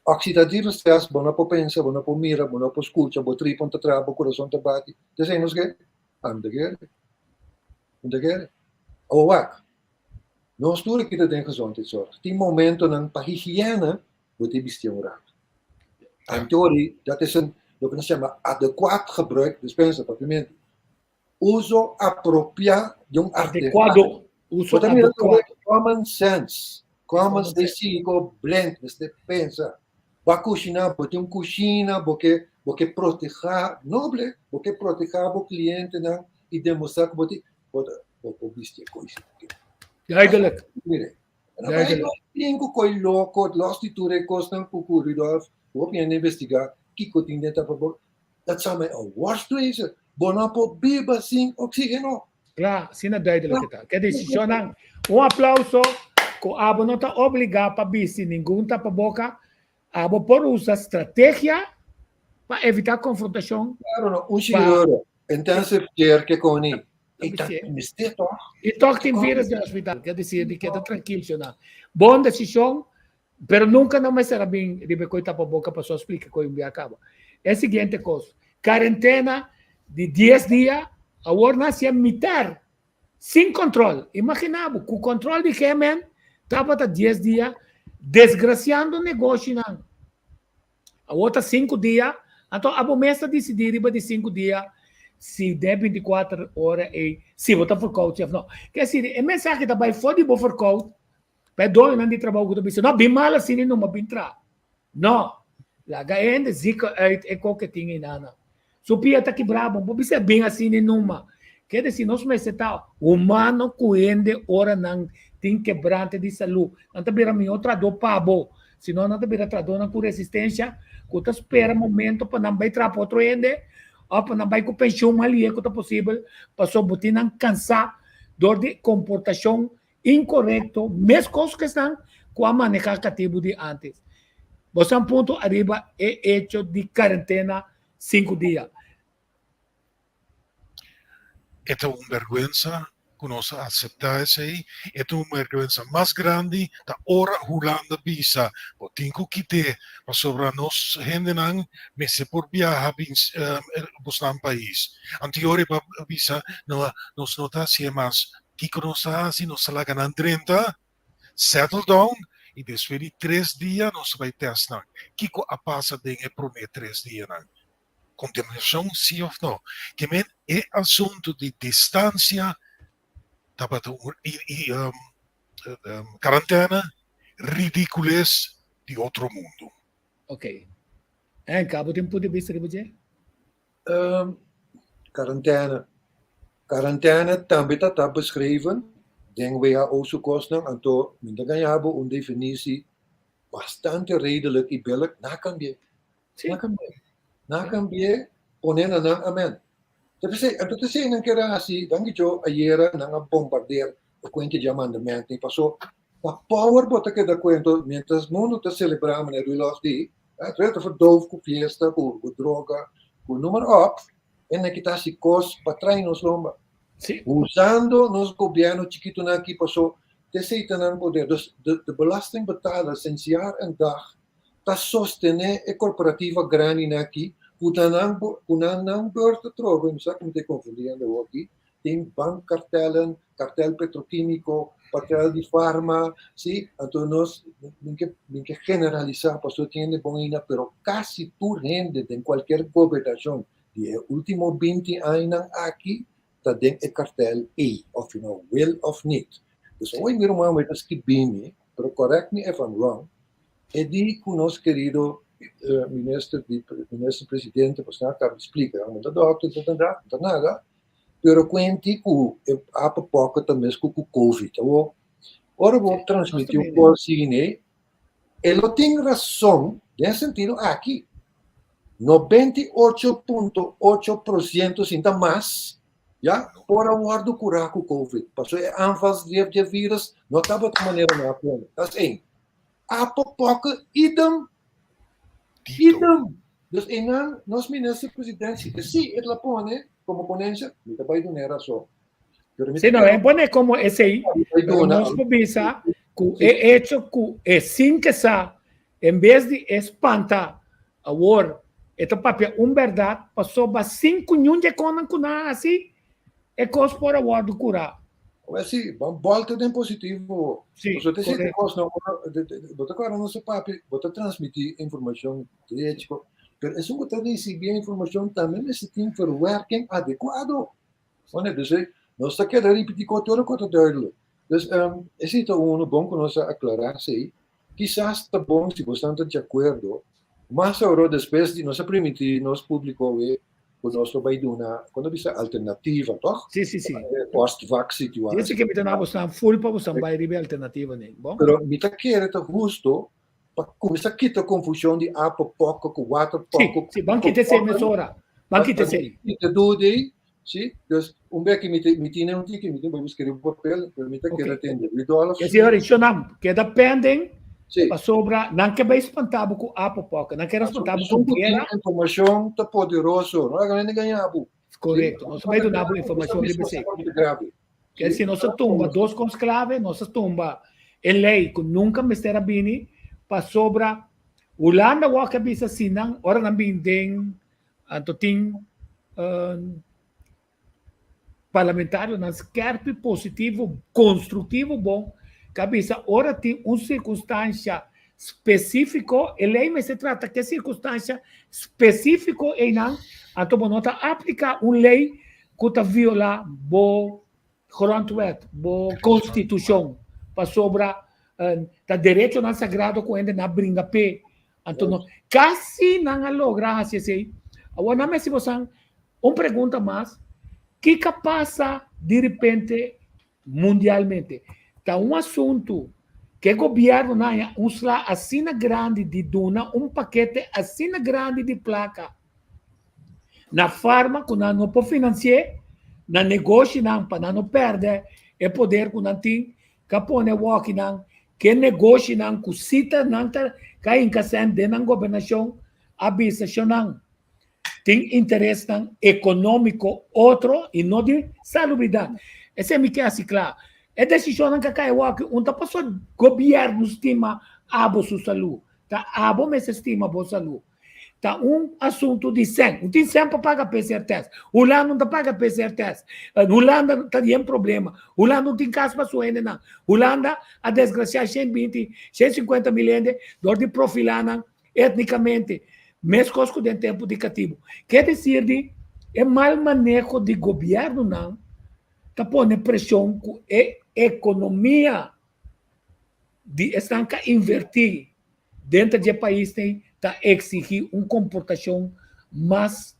Speaker 5: Oxidatieve stress, bo no por pensa, bo no por mira, bo no por skucha, bo tripa no ta traha, bo kurason ta bati. T'esei nos ke? Ami ta kere. Mi ta kere. Awor wak, Nos tur aki ta den gezondheidszorg. Tin momentonan pa higiëne bo tin bisti un rato. Antori, dat is een, loke nos yama adecuat gebruik, dispensa papiamentu, uso apropiá di un artefacto.
Speaker 4: Adecuado, uso
Speaker 5: Bo ta mira
Speaker 4: adecuado.
Speaker 5: Common sense, common
Speaker 4: Common
Speaker 5: sense,
Speaker 4: sense.
Speaker 5: ko blend, mester pensa. Bo a kushiná, bo tin un kushina, bo ke, bo ke protehá, noble, bo ke protehá bo klientenan i demostrá ku bo tin, bo ta, bo por bisti e kois aki.
Speaker 4: Duidelijk.
Speaker 5: Mire,
Speaker 4: Duidelijk.
Speaker 5: Tin ku koi loko, los di tur e kosnan ku ku Rudolf, hopi hende investigá kiko tin den tapaboka. Dat zou mij een worst wezen. Bo no por biba sin oxígeno.
Speaker 4: Kla, asina duidelijk e ta. Ke desishonnan. Un aplauso ku abo no ta obligá pa bisti ningun tapaboka. Abo por usa strategia. Pa evitá konfrontashon.
Speaker 5: Claro no, un chirurgo, intensive care ke koni. I ta mester tòg.
Speaker 4: I tòg tin virus den hospital. Ke desir di keda trankil shona. Bon desishon, pero nunka no mester a bin riba e koi tapa boka paso a splika koi un bia kaba. E siguiente kos, karentena di dies dia, awor nan hasié mitar sin kontrol. Imagina bo, ku kontrol di GMN tabata dies dia desgrasiando negoshinan. Awor ta sinku dia, anto abo mes ta disidí riba di sinku dia si den bintikuater ora ei si bo ta verkoud si òf no. Ke esei e mensahe ta bai for di bo verkoud pa e doñonan di trabou ku ta bisa no bin mal asina i numa bin traha. No, laga e hende zika uit e koke tin einan. Su pia ta kibrá bo por bisa bin asina i numa. Ke desi nos mester ta humano ku hende ora nan tin kebrante di salú. Nan ta bira mihó trahadó pa bo. Si no nan ta bira trahadónan ku resistensha ku ta spera momento pa nan bai traha pa otro hende òf pa nan bai ku penshun mas lihé ku ta posibel pasobra bo tin nan kansá dor di komportashon inkorekto meskos ku esnan ku a manehá katibu di ántes. Bo sa un punto ariba e echo di karentena sinku dia.
Speaker 6: E ta un bèrgwensa ku nos a aseptá esei. E ta un bèrgwensa mas grandi ta ora Hulanda bisa bo tin ku kit'é pasobra nos hendenan mester por biaha bin bosnan pais. Anto pa bisa no nos no ta hasié mas. Kiko nos ta hasi? Nos ta laga nan drenta, settle down i despues di tres dia nos ta bai tèst nan. Kiko a pasa den e promé tres dianan? Kontaminashon si òf no? Ke men e asuntu di distansia tabata un i i karantena ridikules di otro mundu.
Speaker 4: Ok. Henk, abo tin punto di bista riba dje?
Speaker 5: Karantena. Karantena tambe ta ta beschreven den WHO su kosnan, anto mi ta gaña bo un definisi bastante redelijk i billijk, na kambi'é. Na kambi'é. Na kambi'é pone na nan amen. Ta p'esei, anto ta esei nan kere hasi, danki Djo ayera nan a bombardeer e kuenti di amandamenten, paso ta power bo ta keda kuento mientras mundu ta selebrá manera Rudolf di, ta verdoof ku fiesta, ku droga, ku noem maar op, e nan kita hasi kos pa trae nos lomba. Usando nos gobierno chikitonan aki paso ta esei ta nan poder. Dus de belastingbetaler sinds jaar en dag ta sostené e korporativa grandinan aki ku ta nan ku nan nan beurt atrobe, mi sa ku mi ta konfundí hende awor aki, tin bankkartellen, kartel petrokímiko, kartel di farma, sí, anto nos min ke min ke generalisá pasobra tin hende bon ainda, pero kasi tur hende den kualkier gobernashon di e último binti añanan aki ta den e kartel ei, òf yu no wil òf nit. Dus awor mi ruman mi ta skibí mi, pero correct me if I'm wrong, e di ku nos kerido minister di minister presidente pues nan a kaba di splika, mi ta dòkter, mi ta nada, mi ta nada, pero kuenti ku e ape pòke ta mes ku ku covid. Awor, ora bo transmití un kos asina, e lo tin rason den e sentido aki, 98.8% sin ta mas ya por a wòrdu kurá ku covid pasobra e aanvalsdrift di e virus no tabata manera nan a pone. Dat is één. Ape pòke idem, idem. Dus einan nos minister president si ta si e la pone komo ponensia mi ta bai dun'é rason.
Speaker 4: Pero mi ta. Si no e pone komo esei pero nos por bisa ku e echo ku e sin ke sa En bes di e spanta awor e ta papia un bèrdat pasobra sin ku ñun dje konan ku nan a hasi e kos por a wòrdu kurá.
Speaker 5: Awor si, ban bòlta den positivo.
Speaker 4: Sí,
Speaker 5: Pasobra te siti
Speaker 4: korekto.
Speaker 5: kosnan ora bo ta kòrda nos a papia, bo ta transmití informashon drechi, pero esun ku ta risibí e informashon tambe mester tin verwerking adekuado. Bueno, dus nos ta keda ripití kos tur ku ta duidelijk. Dus esei ta unu bon ku nos a aklará esei. Kisas ta bon si bosan ta di akuerdo, mas awor despues di nos a primintí nos públiko awe ku nos lo bai duna, kon ta bisa, alternativa, tòg?
Speaker 4: Sí, sí, sí.
Speaker 5: Post-vac situasi.
Speaker 4: Esei ke mi ta na bosan ful pa bosan bai riba e alternativa nei, bon?
Speaker 5: Pero mi ta kere ta husto pa kuminsá kita konfushon di apo pòko ku water pòko.
Speaker 4: Sí, sí, ban kita esei mesora. Ban kita esei.
Speaker 5: Kita duda ei, sí. Dus un bek mi mi tine un tiki, mi tin bai buska riba papel, pero mi ta kere tende.
Speaker 4: Esei ora, shonam, keda pending.
Speaker 5: Sí.
Speaker 4: Pasobra nan ke bai spanta bo ku apopoka, nan ke spanta bo ku guera.
Speaker 5: Informashon ta poderoso, no laga hende gaña bo.
Speaker 4: Korekto, nos a bai duna bo informashon riba esei. Ke si nos a tumba dos kos klave, nos a tumba e lei ku nunka mester a bini pasobra Hulanda wak a bisa si nan ora nan bin den anto tin Parlamentarionan skerpi, positivo, konstruktivo bon ku a bisa ora tin un sirkunstansha spesífiko e lei mester trata ku e sirkunstansha spesífiko einan, anto bo no ta apliká un lei ku ta violá bo grondwet, bo konstitushon, pasobra ta derechonan sagrado ku hende na bringa p'e. Anto no kasi nan a logra hasi esei. Awor nan mester bosan Un pregunta mas, Kiko a pasa di repente mundialmente? Ta un asuntu ku e gobièrnunan haña un sla asina grandi di duna un pakete asina grandi di plaka na farma ku nan no por finansi'é, na negoshinan pa nan no pèrdè e poder ku nan tin, ku a pone wòkinan ku e negoshinan ku si ta nan ta ka hinka sèn den nan gobernashon a bisa shonnan. Tin interesnan ekonómiko otro i no di salubridat. Esei mi ke hasi kla. E desishonnan ka kai awor un ta pasobra gobièrnu stima abo su salú. Ta abo mester stima bo salú. Ta un asuntu di sèn. Un tin sèn pa paga PCR tèst. Hulanda no ta paga PCR tèst. Hulanda ta yen problema. Hulanda no tin kas pa su hendenan. Hulanda a desgrasiá 120, 150 mil hende dor di profilá nan Etnicamente, mescos cu den tempo di catibo. Ke decir di e mal maneho di gobiernonan ta pone presion cu e economia di esnan ca inverti denter di e paisnan ta exigi un comportacion mas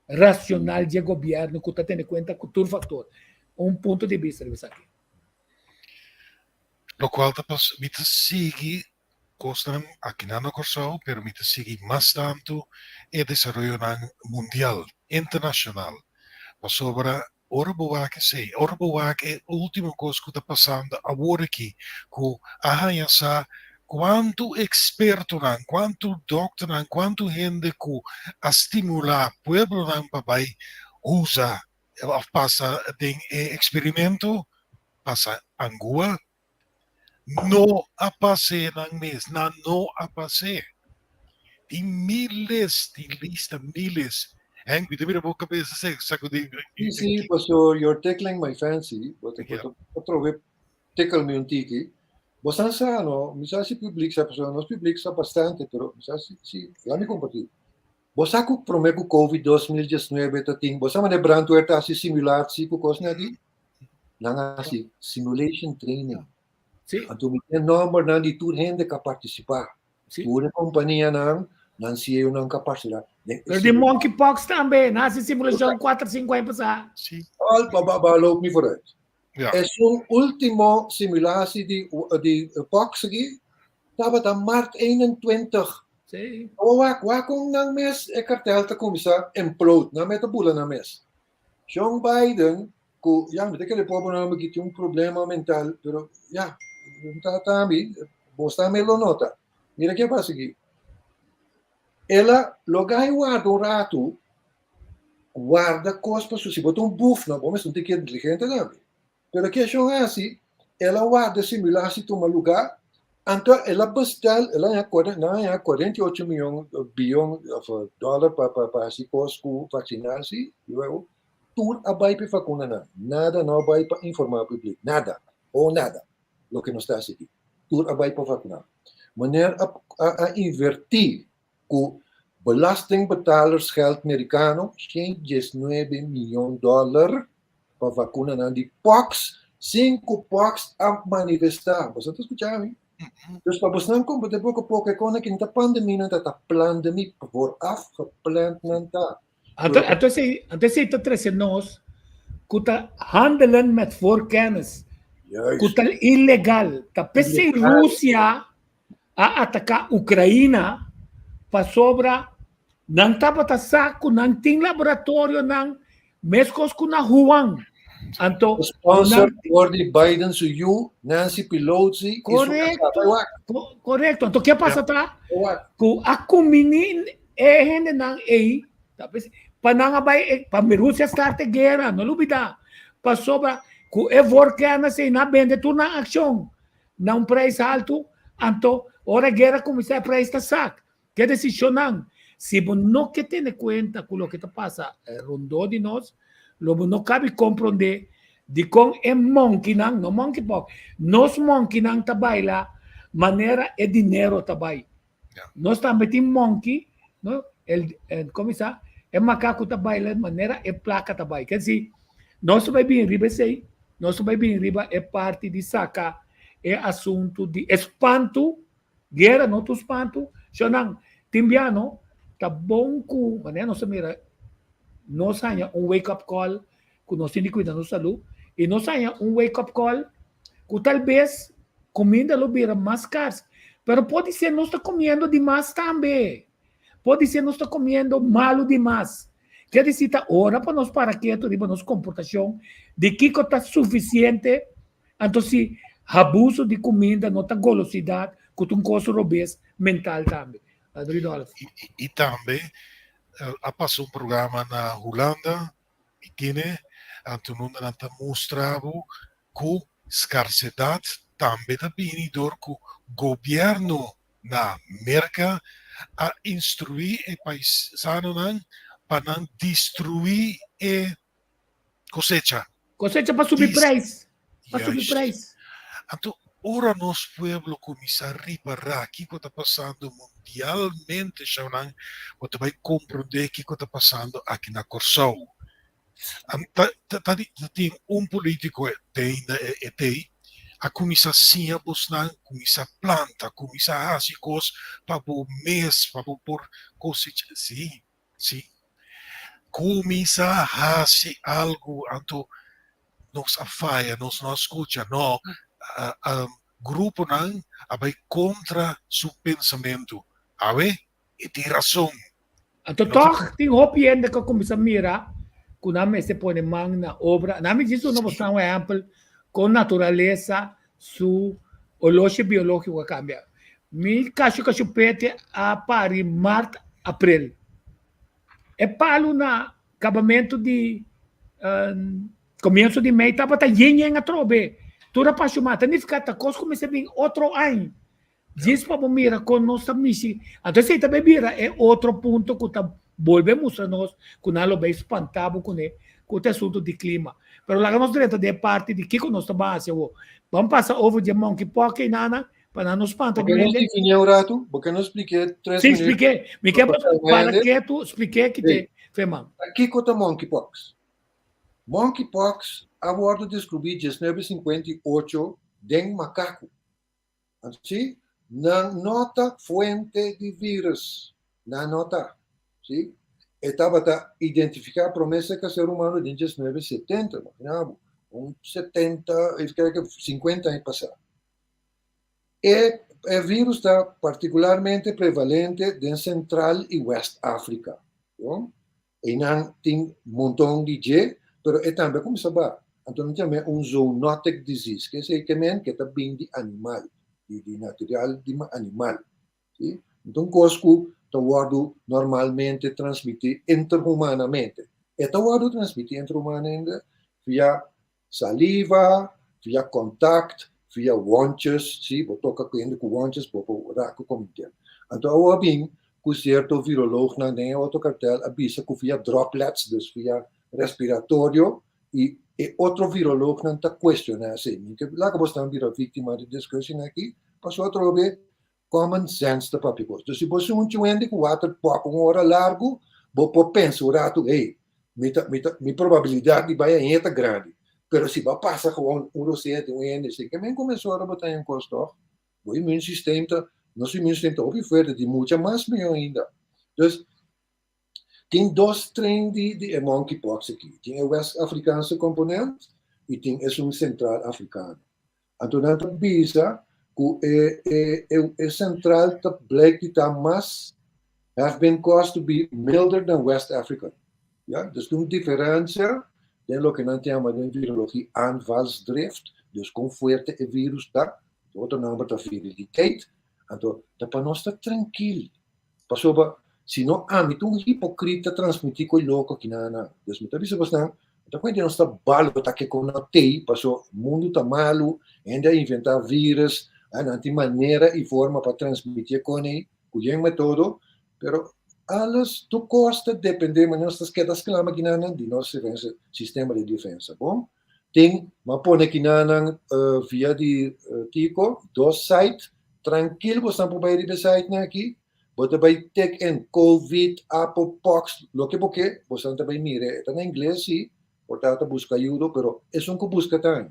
Speaker 4: racional di e gobierno cu ta tene cuenta cu tur factor. Un punto di bista riba esaki.
Speaker 6: Locual ta pas mi ta sigui Kosnan akinan na Kòrsou, pero mi ta sigui mas tantu e desaroyonan mundial, internashonal. Pasobra ora bo wak esei, ora bo wak e último kos ku ta pasando awor aki, ku a haña sa kuantu ekspertonan, kuantu dòkternan, kuantu hende ku a stimulá pueblonan pa bai usa òf pasa den e eksperimento, pasa angua, No a pas'é nan mes, nan no a pas'é. Tin miles, tin lista miles. Henk, mi ta mira bo kabesa sakudí.
Speaker 5: Sí, sí, pastor, you're tickling my fancy. Bo ta, bo ta atrobe tickle mi un tiki. Bo san sa, no? Mi sa si publiek sa, pasobra nos publiek sa bastante, pero mi sa si, si, laat mi compartí. Bo sa ku promé ku Covid 2019 ta tin, bo sa manera brandweer ta hasi simulatie ku kosnan aki? Nan a hasi simulation training.
Speaker 4: Sí.
Speaker 5: Anto mi tin nombernan di tur hende ku a partisipá.
Speaker 4: Sí.
Speaker 5: Tur e kompanianan, nan CEO-nan ku a partisipá.
Speaker 4: Pero di monkeypox tambe, nan hasi simulashon kuater sinku aña pasá.
Speaker 6: Sí.
Speaker 5: Al ba ba ba loop mi vooruit.
Speaker 6: Ja.
Speaker 5: Esun último simulatie di di pox aki tabata mart 21.
Speaker 4: Sí.
Speaker 5: Awor wak wak kon nan mes e kartel ta kuminsá implode, nan mes ta bula nan mes. Joe Biden ku ya mi ta kere pober homber ki tin un problema mental pero ya ta tambe bos tambe lo nota. Mira ke a pasa aki. El a loga e warda un ratu warda kos pa su si bo ta un buf no bo mester un tiki inteligente tambe. Pero ke shon hasi el a warda simulasi tuma luga anto el a bestel el a haña nan a haña 48 miyon biyon of dollar pa pa hasi kos ku vaksinasi luego tur a bai pa e vakunanan nada no a bai pa informa publik nada o nada loke nos ta hasi aki tur a bai pa vakuna meneer a a inverti ku belastingbetalersgeld merikano 119 miyon dollar pa vakunanan di pox sin ku pox a manifestá. Boso ta skucha mi? Dus pa bosnan komprendé poko poko e kona ki no ta pandemia nan ta, ta plandemie, vooraf gepland nan ta.
Speaker 4: Anto, anto esei, anto esei ta trese nos ku ta handelen met voorkennis, ku
Speaker 5: Juist.
Speaker 4: ta ilegal. Ta p'esei
Speaker 5: Ilegal.
Speaker 4: Rusia a ataká Ukraina pasobra nan tabata sa ku nan tin laboratorionan meskos ku na Wuhan. Anto,
Speaker 5: Sponsor door di Biden su yu, Nancy Pelosi.
Speaker 4: Korekto, korekto. Anto, ke pasa ta? Ku a kumini e hendenan ei, pa nan a bai, pa Rusia start e guera, no lubida. Pasobra ku e voorkennis ei nan a bende tur nan akshon na un prijs haltu, anto ora e guera kuminsá e prijs ta sak. Ke desishonnan? Si bo no ke tene kuenta ku loke ta pasa rondó di nos, lo bo no kabi komprondé dikon e monkinan, no monkeypox, nos monkinan ta baila manera e dinero ta bai. Nos tambe tin monki, no? El, el, komo sa? E makaku ta baila manera e plaka ta bai. Ker si, nos ta bai bin riba esei, nos ta bai bin riba e parti di saka e asuntu di espantu. Guera no ta un spantu. Shonnan, tin bia no, ta bon ku manera nos ta mira nos haña un wake up call ku nos tin di kuida nos salú i nos haña un wake up call ku tal bes kuminda lo bira mas skars. Pero podisé nos ta komiendo di mas tambe. Podisé nos ta komiendo malu di mas. Ke disi ta ora pa nos para ketu riba nos komportashon di kiko ta sufisiente. Anto si abuso di kuminda no ta golosidat ku ta un kos robes mental tambe. Rudolf.
Speaker 6: I tambe a pasa un programa na Hulanda, mi tine, anto nunda nan ta mustra bo ku skarsedat tambe ta bini dor ku gobièrnu na Merka a instruí e paisanonan pa nan destruí e kosecha.
Speaker 4: Kosecha pa subi prijs. Pa subi prijs.
Speaker 6: Anto, ora nos pueblo kuminsá ripará kiko ta pasando mundialmente, shownan, bo ta bai komprondé kiko ta pasando aki na Kòrsou. Ta tin un polítiko te ainda e tei a kuminsá siña bosnan, kuminsá planta, kuminsá hasi kos pa bo mes, pa bo por kosecha. Sí, Sí. Kuminsá hasi algu, anto nos a faya, nos no a skucha. No, gruponan a bai kontra su pensamentu. Awe, e tin rason.
Speaker 4: Anto tòg tin hopi hende ku a kuminsá mira ku nan mester pone man na obra. Nan mi djis duna bosnan un ehèmpel kon naturalesa su oloshi biológiko a kambia. Mi kashu kashupete a pari mart, aprel. E palu na kabamentu di komienso di mei tabata yen yen atrobe. Tur a pashumá. Ta nifiká ta kos ku mester bin otro aña. Djis pa bo mira kon nos ta mishi. Anto esei ta bai bira e otro punto ku ta bolbe mustra nos ku nan lo bai spantá bo kuné ku ta asuntu di klima. Pero laga nos drenta den e parti di kiko nos ta ban hasi awor. Ban pasa over dje monkeypox einana pa nan no spanta
Speaker 5: Bo ke nos definié un ratu? Bo ke nos spliké tres
Speaker 4: Sí, minuut? spliké. Mi ke para ketu spliké kite Feman.
Speaker 5: Kiko ta monkeypox? Monkeypox a wòrdu deskubrí 1958 den makaku. Si, nan no ta fuente di virus. Nan no ta. Si, e tabata identifiká promé serka ser humano den 1970, imagina bo, un 70, e kere ke 50 aña pasá. E e virus ta partikularmente prevalente den Sentral i West Afrika. Bon, Einan tin monton di dje, pero e tambe a kuminsá ba. Anto nan yam'é un zoonotic disease, ke esei ke men ke ta bin di animal, di di natural di animal. Si? No ta un kos ku ta wòrdu normalmente transmití interhumanamente. E ta wòrdu transmití interhumanamente via saliva, via kontakt, via wondjes, si, bo toka ku hende ku wondjes, bo por raku komintié. Anto awor a bin ku sierto viroloognan den e otro kartel a bisa ku via droplets, dus via respiratorio, i e otro viroloognan ta kuestioná esei. Mi ke laga bosnan bira víktima di diskushon aki, pasobra atrobe Common sense ta papia kos. Dus si bo si un chuende ku water pòp un ora largu, bo por pensa un ratu, hey, mi ta, mi ta, mi probabilidat di bai aña ta grandi. Pero si bo a pasa gewoon un rosea di un hende, si ke men kuminsá ora bo ta haña un kos tòg? Bo immuunsysteem ta, nos immuunsysteem ta hopi fuerte, di mucha mas mihó ainda. Dus, Tin dos strain di di e monkeypox aki. Tin e West Afrikaanse komponent i tin esun Sentral Afrikano. Anto nan ta bisa ku e e e e Sentral ta blijk di ta mas have been caused to be milder than West African. Ya, dus tin un diferensia. den loke nan ta yama den virologie aanvalsdrift, dus kon fuerte e virus ta, otro nomber ta viriliteit, anto ta pa nos ta trankil, pasobra si no ami ta un hipokrita transmití ku e loko aki nan nan. Dus mi ta bisa bosnan, mi ta kuenta nos ta balo ta ke kon no tei, paso mundu ta malu, hende a inventá virus, nan tin manera i forma pa transmití e kon ei, ku yen metodo, Pero alles tur kos ta depende manera nos ta keda sklama kinanan di nos defensa, sistema di defensa. Bon, tin m'a pone kinanan via di Tico dos site, trankil bosan por bai riba e sitenan aki, bo ta bai tik in covid, apo, pox, loke bo ke, bosan ta bai mira, e ta na ingles si, por ta ta buska ayudo, pero esun ku buska ta haña.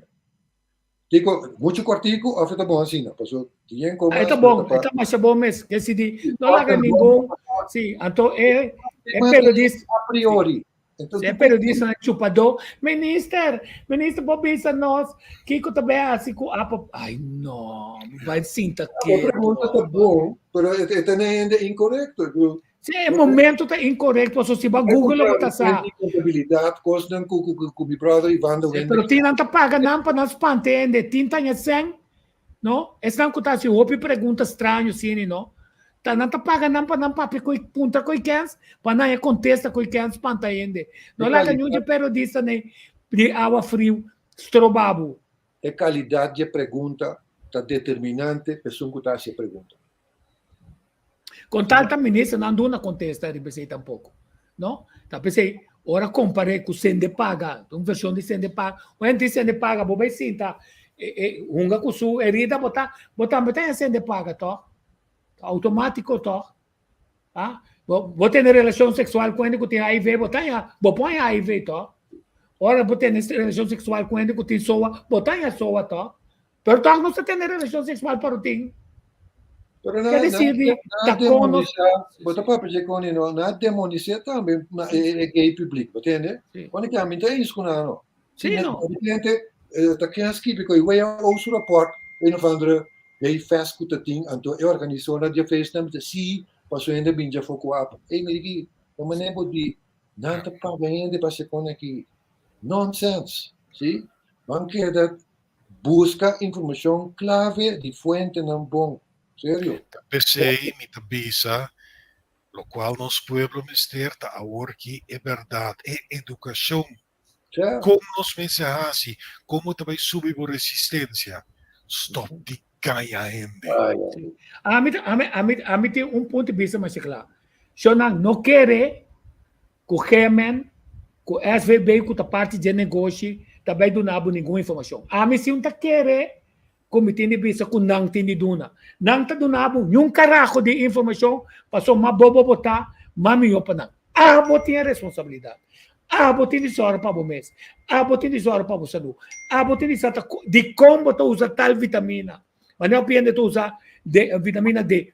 Speaker 5: Tico, mucho cortico of ta bon asina? Paso tien como
Speaker 4: E ta bon, e ta masha bon mes. Ke si di no laga ningun, si, anto e e periodista
Speaker 5: a priori.
Speaker 4: Entonces, e periodista na chupadó, minister, minister por bisa nos kiko ta bay hasi ku apo. Ay no, bai sinta
Speaker 5: keto. pregunta ta bon, pero e ta hende incorrecto.
Speaker 4: Si e momento ta incorrecto, paso si ba Google lo ta sa.
Speaker 5: Contabilidad, cosnan cu cu cu mi brother Ivan de
Speaker 4: Wende. Pero tin nan ta paga nan pa nan spante hende, tin taña sen, no? Esnan cu ta haci hopi pregunta straño sini, no? Ta nan ta paga nan pa nan papia cu puntra cu e kens, pa nan e contesta cu e kens spanta hende. No laga niun dje periodista nei di awa friu stroba bo.
Speaker 5: E calidad dje pregunta ta determinante pa esun cu ta haci e pregunta.
Speaker 4: Con tal ta minister nan duna contesta riba esey tampoco. No? Ta pesey ora compare cu sende paga, un version di sende paga, un hende sende paga bo bay sinta e, e, hunga cu su herida bo ta bo tambe ta sende paga toch? Automatico toch? Ah? Bo, bo tene relacion sexual cu hende cu tin HIV, bo ta bo pon HIV toch? Ora bo tene relacion sexual cu hende cu tin SOA, bo ta SOA toch? Pero toch nos ta tene relacion sexual pero tin.
Speaker 5: Pero na, na, na, na demonisa, bo ta papia dje koni no, na demonisa tambe na e, e gay publiek, bo tende? Sí. Wanneer ki ami ta eens ku nan no.
Speaker 4: Sí, no.
Speaker 5: Gente, ta ken skibi ko WHO su rapport, een of andere gay fest ku ta tin, anto e organisatie na die feest nan si, paso hende bin dje foko ap. Ey, mi diki, ta mane bo di, nan ta paga hende pa se kone aki. Nonsense, si? Ban keda Buska informashon klave di fuentenan bon. Serio.
Speaker 6: Ta p'esei mi ta bisa, lokual nos pueblo mester ta awor ki e bèrdat, e edukashon. Kon nos mester hasi? Kon bo ta bai subi bo resistensia? Stòp di gaña hende.
Speaker 4: Ami ami ami ami tin un punto di bista masha kla. Shownan no kere ku GMN, ku SVB ku ta parti dje negoshi ta bai duna bo ningun informashon. Ami si un ta kere ku mi tin di bisa ku nan tin di duna. Nan ta duna bo niun karaho di informashon pasobra mas bobo bo ta, mas mihó pa nan. Abo tin e responsabilidat. Abo tin di sòru pa bo mes. Abo tin di sòru pa bo salú. Abo tin di sa ta dikon bo ta usa tal vitamina. Wanneer hopi hende ta usa vitamina D.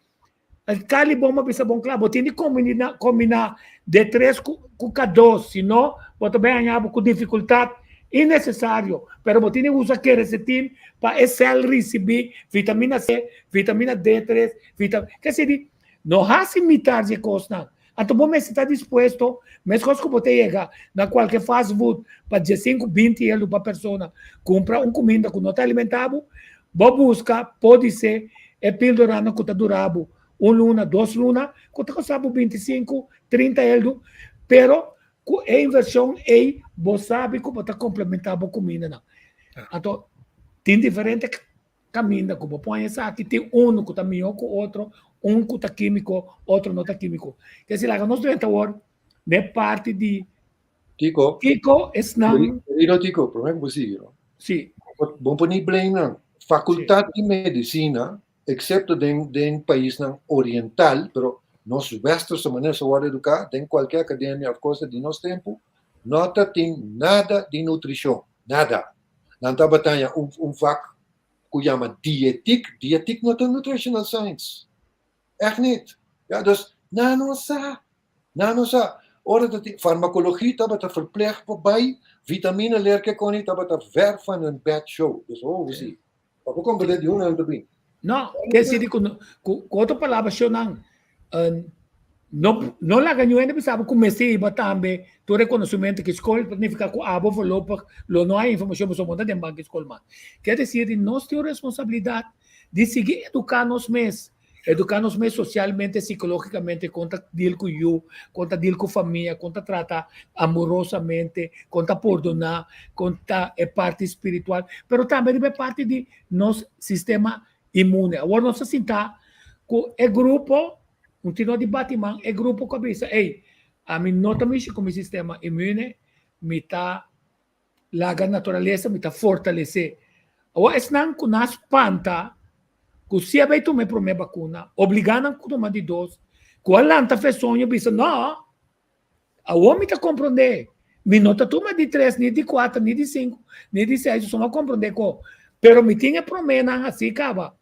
Speaker 4: Kali bon bo bisa bon kla, bo tin di kombiná kombiná D3 ku ku K2, si no bo ta bai haña bo ku difikultat innesesario. Pero bo tin di usa quercetin pa e sèl risibí vitamina C, vitamina D3, vita ke si di no hasi mitar di e kosnan. Anto bo mester ta dispuesto, meskos ku bo ta yega na kualke fast food pa diesinku, binti euro pa persona kumpra un kuminda ku no ta alimentá bo, bo buska podisé e píldoranan ku ta dura bo un luna, dos luna, ku ta kosta bo bintisinku, trinta euro, pero ku e invershon ei bo sabi ku bo ta komplementá bo kumindanan. Anto tin diferente Kaminda ku bo pon esaki tin unu ku ta mihó ku otro, un ku ta kímiko, otro no ta kímiko. Ke si laga nos drenta awor den e parti di
Speaker 5: Kiko.
Speaker 4: Kiko esnan.
Speaker 5: Querido Tico, promé ku bo sigui no.
Speaker 4: Si.
Speaker 5: Bo por ni blame nan. Fakultat di medisina, eksepto den den paisnan oriental, pero nos westerse manera sa wòrdu eduká den kualke akademia òf kosa di nos tempu, no ta tin nada di nutrishon, nada. Nan tabata haña un un vak ku yama dietik, dietik no ta nutritional science. Ègt nit. Ya, dus nan no sa, nan no sa. Ora ta tin farmakologie tabata verplicht pa bai, vitamina leer ke koni tabata ver van hun bed show. Dus ho si. Pa bo komprende di hoe nan ta bin.
Speaker 4: No, ke si di ku ku otro palabra show nan. No, no laga niun hende bisa bo ku mester hiba tambe tur e konosementu ki skol ta nifiká ku abo voorlopig lo no hay informashon pasobra bo no ta den banki skol mas. Kier desir di nos tin un responsabilidat di sigui eduká nos mes, eduká nos mes sosialmente, sikológikamente kon ta deal ku yu, kon ta deal ku famia, kon ta trata amorosamente, kon ta pordoná, kon ta e parti spiritual, pero tambe riba e parti di nos sistema inmune. Awor nos ta sinta ku e grupo Un tino di bati man e grupo ku a bisa, Ey, ami no ta mishi ku mi sistema inmune, mi ta laga naturalesa, mi ta fortalesé. Awor esnan ku nan a spanta ku si a bai tuma e promé bakuna, obligá nan ku tuma di dos, ku a lanta fe soño bisa, No, awor mi ta komprondé, mi no ta tuma di tres, ni di kuater, ni di sinku, ni di seis, so mi a komprondé ku, pero mi tin e proménan hasí kaba.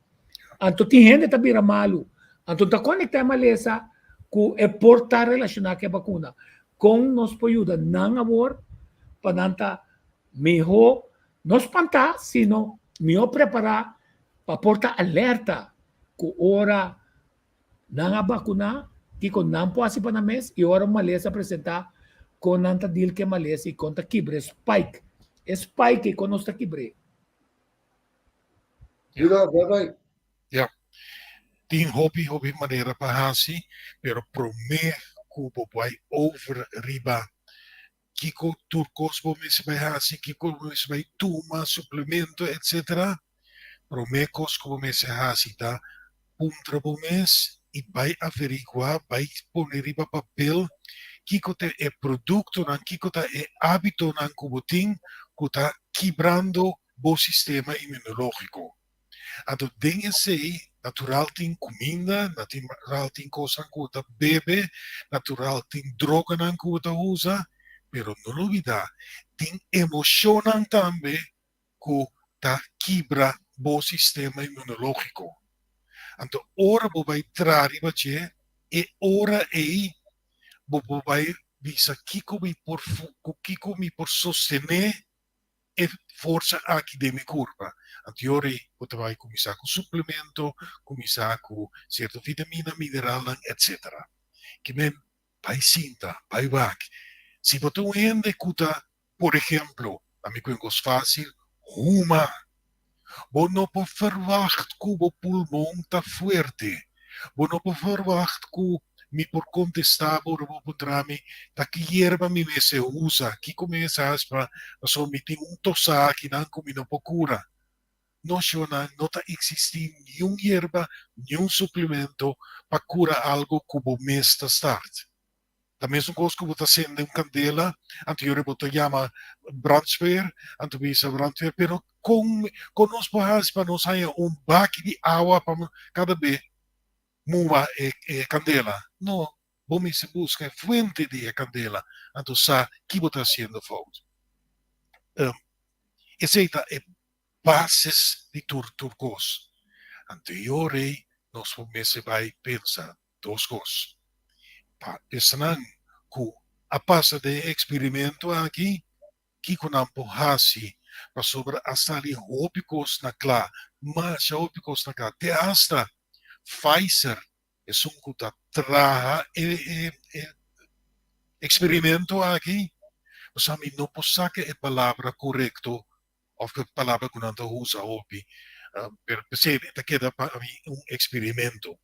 Speaker 4: Anto tin hende ta bira malu. Anto ta konektá e malesa ku e por ta relashoná ku e bakuna. Kon nos por yuda nan awor pa nan ta mihó, no spantá, sino mihó prepará pa por ta alerta ku ora nan a bakuná, kiko nan por hasi pa nan mes i ora un malesa presentá, kon nan ta deal ku e malesa i kon ta kibra e spike. E spike ei kon nos ta kibr'é.
Speaker 5: Juda, bye bye.
Speaker 6: Ja. Tin hopi hopi manera pa hasi, pero promé ku bo bai over riba kiko tur kos bo mester bai hasi, kiko bo mester bai tuma, suplemento, etcetera, promé kos ku bo mester hasi ta puntra bo mes i bai averiguá, bai pone riba papel kiko ta e produktonan, kiko ta e hábitonan ku bo tin ku ta kibrando bo sistema inmunológiko. Anto den esei natural tin kuminda, natural tin kosnan ku bo ta bebe, natural tin droganan ku bo ta usa, pero no lubidá tin emoshonnan tambe ku ta kibra bo sistema inmunológiko. Anto ora bo bai traha riba dje, e ora ei bo por bai bisa kiko mi por ku kiko mi por sostené e forsa aki den mi kurpa. Anto e ora ei bo ta bai kuminsá ku suplemento, kuminsá ku sierto vitamina, mineralnan, etsetera. Ki men bai sinta, bai wak. Si bo ta un hende ku ta, por ehemplo, na mi ku un kos fásil, huma. Bo no por ferwagt ku bo pulmon ta fuerte. Bo no por ferwagt ku mi por kontestá bo ora bo puntra mi ta ki yerba mi mester usa, kiko mi mester hasi pa pasobra mi tin un tosá akinan ku mi no por kura. No shownan, no ta eksistí niun yerba, niun suplemento pa kura algu ku bo mes ta start. Ta mesun kos ku bo ta sende un kandela, anto yora bo ta yama brandweer, anto bisa brandweer, pero kon kon nos por hasi pa nos haña un baki di awa pa kada be muba e e kandela? No, bo mester buska e fuente di e kandela, anto sa ki bo ta hasiendo fout. Esei ta e basis di tur tur kos. Anto yora ei nos por mester bai pensa Dos kos. Pa esnan ku a pasa den e eksperimento aki, kiko nan por hasi? Pasobra a sali hopi kos na kla, masha hopi kos na kla. Te asta Pfizer, esun ku ta traha e eksperimento aki, pasobra mi no por saka e palabra korekto of e palabra ku nan ta usa hopi, pero p'esei e ta keda pa mi un eksperimento.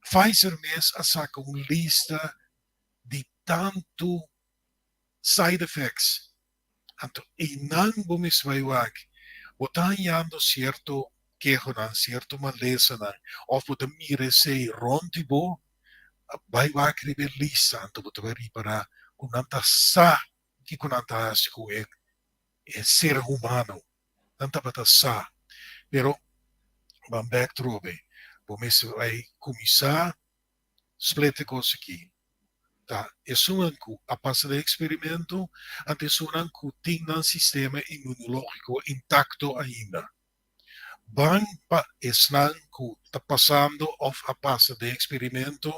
Speaker 6: Pfizer mes a saka un lista di tantu side effects, anto einan bo mes bai wak, bo ta hañando sierto kehonan, sierto malesanan, of bo ta mira esei rònt di bo, bai wak riba e lista, anto bo ta bai ripará ku nan ta sa kiko nan ta hasi ku e e ser humano. Nan tabata sa. Pero ban bek trobe. Bo mester bai kuminsá split e kos aki. Ta esunnan ku a pasa den eksperimento anto esunnan ku tin nan sistema inmunológiko intakto ainda. Ban pa esnan ku ta pasando òf a pasa den eksperimento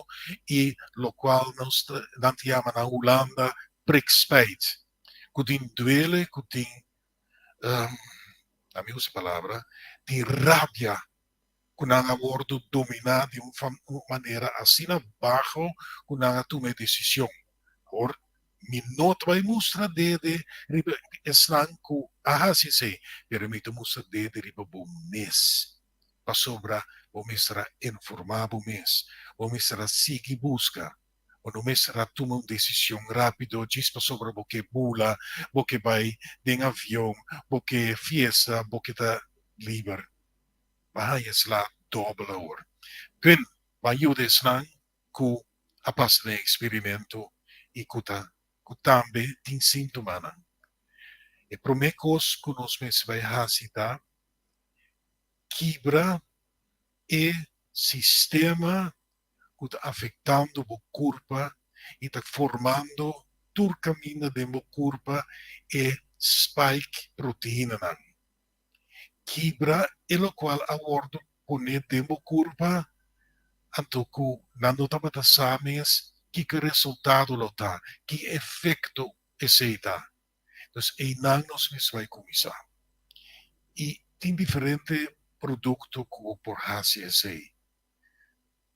Speaker 6: i lokual nos ta nan ta yama na Hulanda prikspijt. Ku tin duele, ku tin, a mi usa e palabra, tin rabia. ku nan a wòrdu dominá di un manera asina baho ku nan a tuma e desishon. Awor mi no ta bai mustra dede riba esnan ku a hasi esei, pero mi ta mustra dede riba bo mes, pasobra bo mester a informá bo mes, bo mester a sigui buska. Bo no mester a tuma un desishon rápido djis pasobra bo ke bula, bo ke bai den avion, bo ke fiesta, bo ke ta liber. Bo a haña esla dòbel awor. P'en bo a yuda esnan ku a pasa den eksperimento i ku ta ku tambe tin síntomanan. E promé kos ku nos mester bai hasi ta kibra e sistema ku ta afektando bo kurpa i ta formando tur kaminda den bo kurpa e spike proteinanan. Kibra e lokual a wòrdu poné den bo kurpa anto ku nan no tabata sa mes kiko e resultado lo ta, ki efekto esei ta. Dus einan nos mester bai kuminsá. I tin diferente produkto ku bo por hasi esei.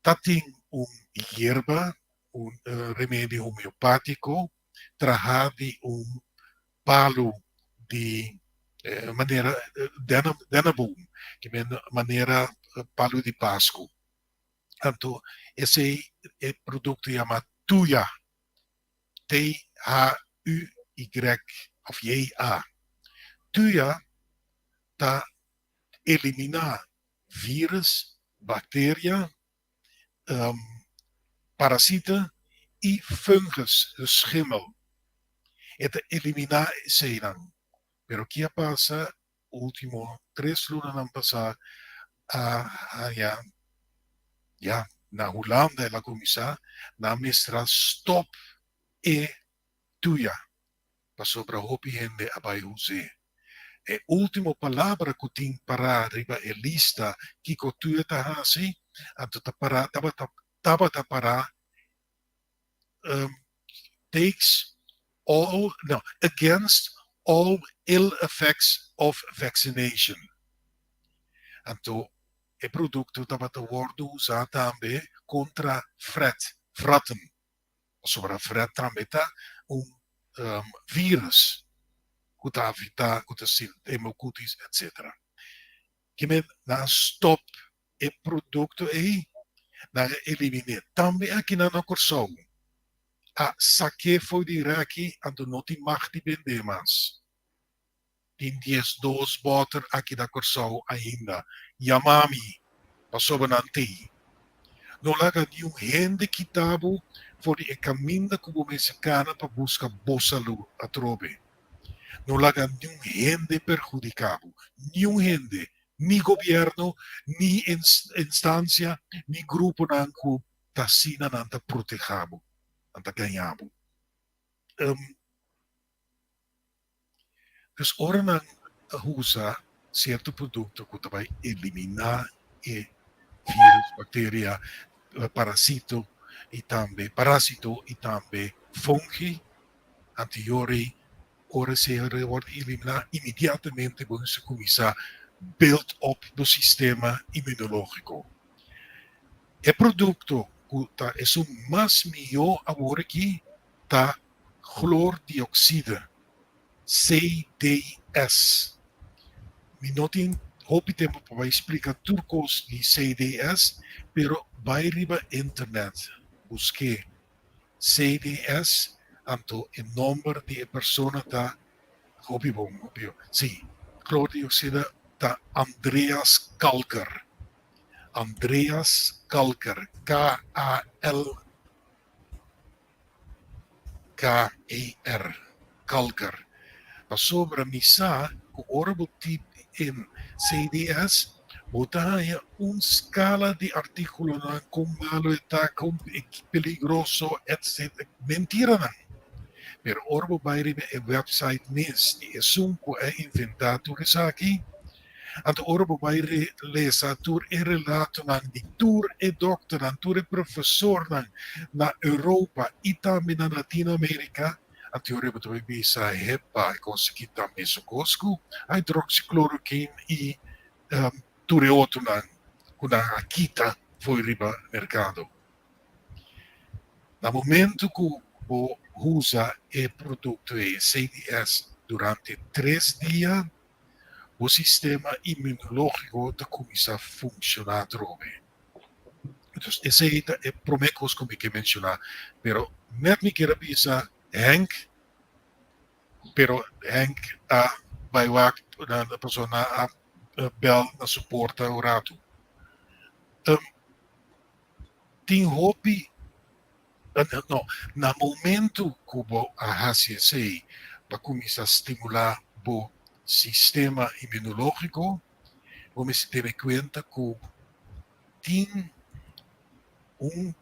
Speaker 6: Ta tin un yerba, un remedio homeopátiko trahá di un palu di manera denneboom, ki men manera palu di Pasku. Anto esei e produkto yama Thuya, T-H-U-Y òf J-A. Thuya ta eliminá vírus, bakteria, parasita i fungus, dus schimmel. E ta eliminá eseinan. Pero ki a pasa último tres lunanan pasá a haña, ya, na Hulanda el a kuminsá, nan mester a stòp e tuya. Pasobra hopi hende a bai us'é. E último palabra ku tin pará riba e lista kiko tuya ta hasi, anto ta pará tabata tabata pará takes all no against all ill effects of vaccination. Anto e produkto tabata wòrdu usá tambe kontra fret, fratten. Pasobra fret tambe ta un virus ku ta afektá, ku ta hemocutis etcetera. Ke men nan a stòp e produkto ei, nan a elimin'é. Tambe akinan na Kòrsou a sak'é for di rèki anto no tin mag di bend'é mas. Tin 12 bòter aki na Kòrsou ainda. Yama mi, pasobra nan t'ei. No laga niun hende kita bo for di e kaminda ku bo mester kana pa buska bo salú atrobe. No laga niun hende perhudiká bo, niun hende, ni gobièrnu, ni instansia, ni gruponan ku ta asina nan ta protehá bo, nan ta gañá bo. Dus ora nan ta usa sierto produkto ku ta bai eliminá e virus, bakteria, parasito i tambe parásito i tambe fungi, antiori ora esei a wòrdu eliminá inmediatamente bo mester kuminsá build up bo sistema inmunológiko. E produkto ku ta esun mas mihó awor aki ta chloordioxide, CDS. Mi no tin hopi tempu pa bai splika tur kos di CDS, pero bai riba internet busk'é CDS, anto e nomber di e persona ta hopi bon, hopi bon, si, chloordioxide ta Andreas Kalker, Andreas Kalker, K-A-L. KER, Kalker. Pasobra mi sa ku ora bo tip in CDS, bo ta haña un skala di artíkulonan kon malu e ta, kon peligroso, etc. Mentiranan. Pero ora bo bai riba e website mes di esun ku a inventá tur esaki, Anto ora bo bai lesa tur e relatonan di tur e dokternan, tur e profesornan na Europa i tambe na Latino Amerika, anto ora bo ta bai bisa, hepa, e kos aki ta mesun kos ku hydroxychloroquine i tur e otronan ku. ku nan a kita for riba merkado. Na momento ku bo usa e produkto ei, CDS, durante tres dia, bo sistema inmunológiko ta kuminsá funshoná atrobe. Entonces, esei ta e promé kos ku mi ke menshoná. Pero nèt mi kier a bisa Henk, pero Henk a bai wak na pasobra nan a bèl na su porta un ratu. Tin hopi, no, na momento ku bo a hasi esei pa kuminsá stimulá bo sistema inmunológiko, bo mester tene kuenta ku tin un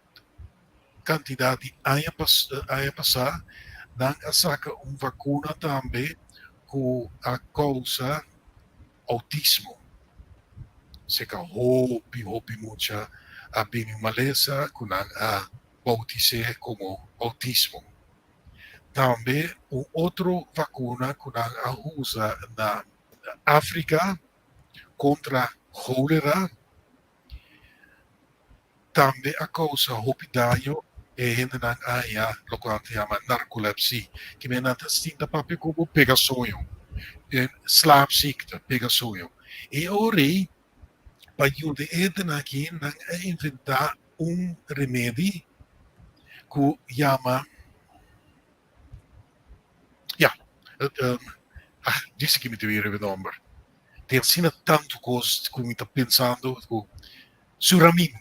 Speaker 6: kantidat di aña aña pasá nan a saka un vakuna tambe ku a kousa outismo. Seka hopi hopi mucha a bini un malesa ku nan a boutis'é komo outismo. Tambe un otro vakuna ku nan a usa na Afrika kontra kholera tambe a kousa hopi daño e hendenan a haña loke nan ta yama narcolepsie. Kimen nan ta sinta papia ku bo pega soño, slaapziekte, pega soño. E ora ei pa yuda e hendenan aki nan a inventá un remedi ku yama Ya, ah, djis aki mi ta wiri e nomber. Tin asina tantu kos ku mi ta pensando ku suramin,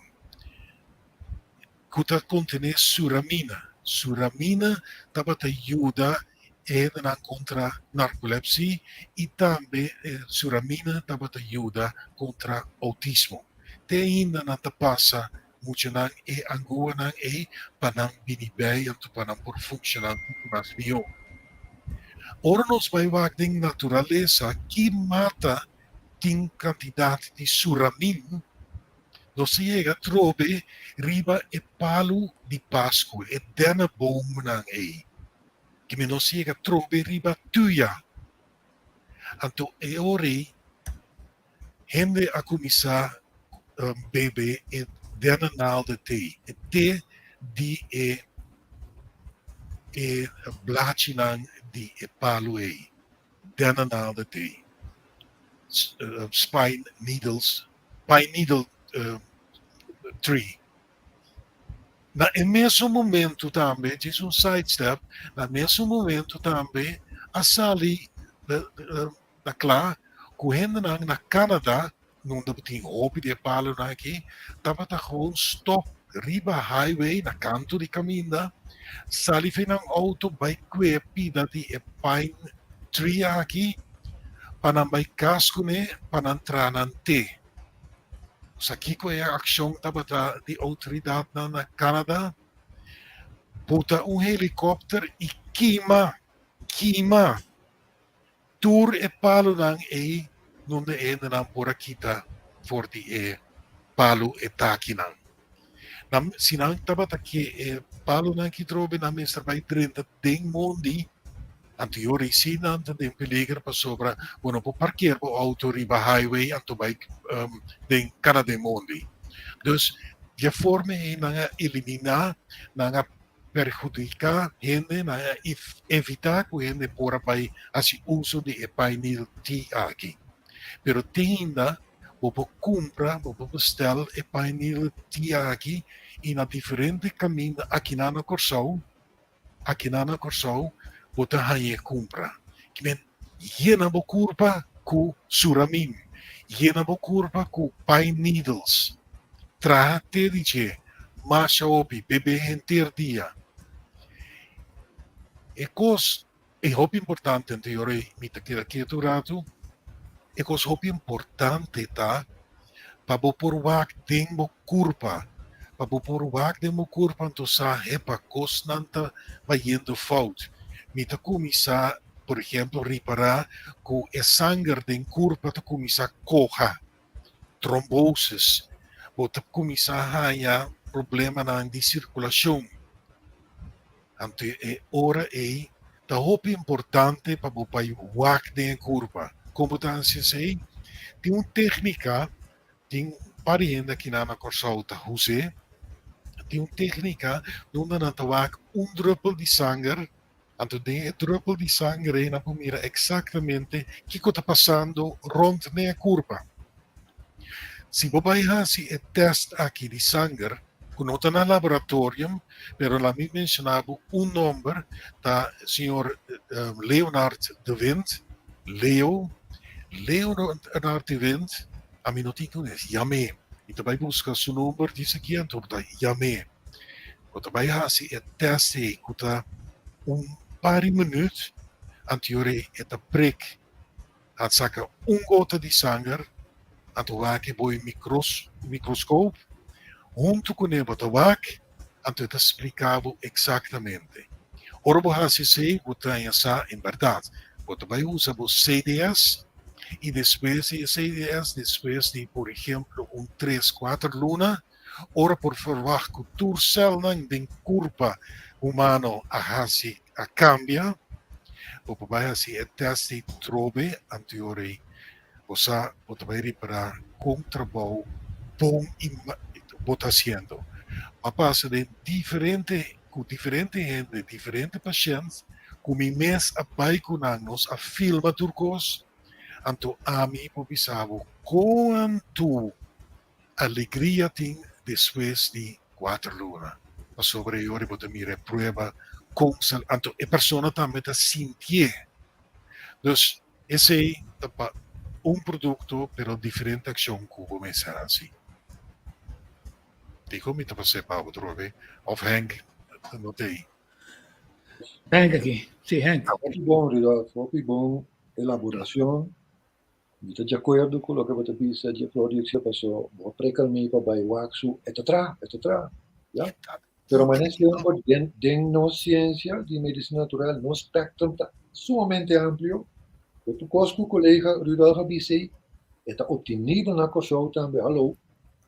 Speaker 6: ku ta kontené suramina. Suramina tabata yuda e hendenan kontra narkolepsi i tambe suramina tabata yuda kontra outismo. Te ainda nan ta pasa Muchanan e anguanan ei pa nan bini bei anto pa nan por funshoná muchu mas mihó. Ora nos bai wak den naturalesa ki mata tin kantidat di suramin, nos ta yega trobe riba e palu di Pasku, e denneboomnan ei. Kimen nos ta yega trobe riba tuya. Anto e ora ei Hende a kuminsá bebe e dennenaalde te, e te di e e blachinan di e palu ei, dennenaalde te, spine needles, pine needle tree. Na e mesun momentu tambe, djis un side step, na mesun momentu tambe a sali Ta kla ku hendenan na Canada, nunda bo tin hopi di e palonan aki, tabata gewoon stop riba highway na kantu di kaminda, sali for nan outo bai kue pida di e pine tree aki pa nan bai kas kuné pa nan traha nan te. Sa kiko e akshon tabata di outoridatnan na Canada? Buta un helikòpter i kima, kima! Tur e palunan ei nunda e hendenan por a kita for di e palu e takinan. Nan, si nan tabata ke e palunan ki trobe nan mester bai drenta den mondi, anto yo risi nan ta den peliger pasobra bo no por parkeer bo auto riba highway anto bai den kana den mondi. Dus di e forma ei nan a eliminá, nan a perhudiká hende, nan a evitá ku hende por a bai hasi uso di e pine tea aki. Pero te ainda bo por kumpra, bo por bestèl e pine tea aki i na diferente kaminda akinan na Kòrsou, akinan na Kòrsou bo ta hañ'é kumpra. Kimen yena bo kurpa ku suramin, yena bo kurpa ku pine needles, traha te di dje masha hopi, bebe henter dia. E kos e hopi importante, anto yora mi ta keda ketu un ratu, e kos hopi importante ta pa bo por wak den bo kurpa, pa bo por wak den bo kurpa anto sa hepa kosnan ta bayendo fout. Mi ta kuminsá por ehemplo ripará ku e sanger den kurpa ta kuminsá koha, trombosis, bo ta kuminsá haña problemanan di sirkulashon. Anto e ora ei ta hopi importante pa bo bai wak den e kurpa. Kon bo ta hasi esei? Tin un téknika, tin. par di hende akinan na Kòrsou ta us'é. Tin un téknika unda nan ta wak un drùpel di sanger, anto den e drùpel di sanger ei nan por mira eksaktamente kiko ta pasando rònt den e kurpa. Si bo bai hasi e tèst aki di sanger, ku no ta na laboratorium, pero laat mi menshoná bo un nòmber, ta señor Leonard de Wind, Leo, Leonard de Wind, ami no tin ku yam'é, mi ta bai buska su number djis aki anto bo ta yam'é. Bo ta bai hasi e tèst ei ku ta un par di minüt, anto e ta prek A saka un gota di sanger, anto wak e bo e microscoop, huntu kuné bo ta wak, anto e ta splika bo eksaktamente. Ora bo hasi esei, bo ta haña sa en bèrdat. Bo ta bai usa bo CDS i despues di e CDS, despues di por ehemplo un tres, kuater luna, ora por ferwagt ku tur sèlnan den kurpa humano a hasi a kambia, bo por bai hasi e tèst di trobe anteorei. Bo sa bo ta bai ripará kon trabou bon i bo ta hasiendo. Bo a pasa den diferente ku diferente hende, diferente pashènt ku mi mes a bai ku nan, nos a filma tur kos, anto ami por bisa bo kuantu Alegria tin despues di kuater luna, pasobra e ora bo ta mira e prueba kon sal, anto e persona tambe ta sintié. Dus esei ta pa un produkto pero diferente akshon ku bo mester hasi. Dikon mi ta pas'é pa bo trobe? Òf Henk no ta ei?
Speaker 4: Henk aki, si Henk.
Speaker 5: Hopi bon Rudolf, hopi bon elaboracion. Mi ta di akuerdo ku loke bo ta bisa di e productie paso bo a preka mi pa bai wak su e ta traha, e ta traha, ya. Pero manera semper den den nos siensia di medisina natural nos spectrum ta sumamente amplio. Otro kos ku kolega Rudolf a bisa ei e ta optenibel na Kòrsou tambe, hallo.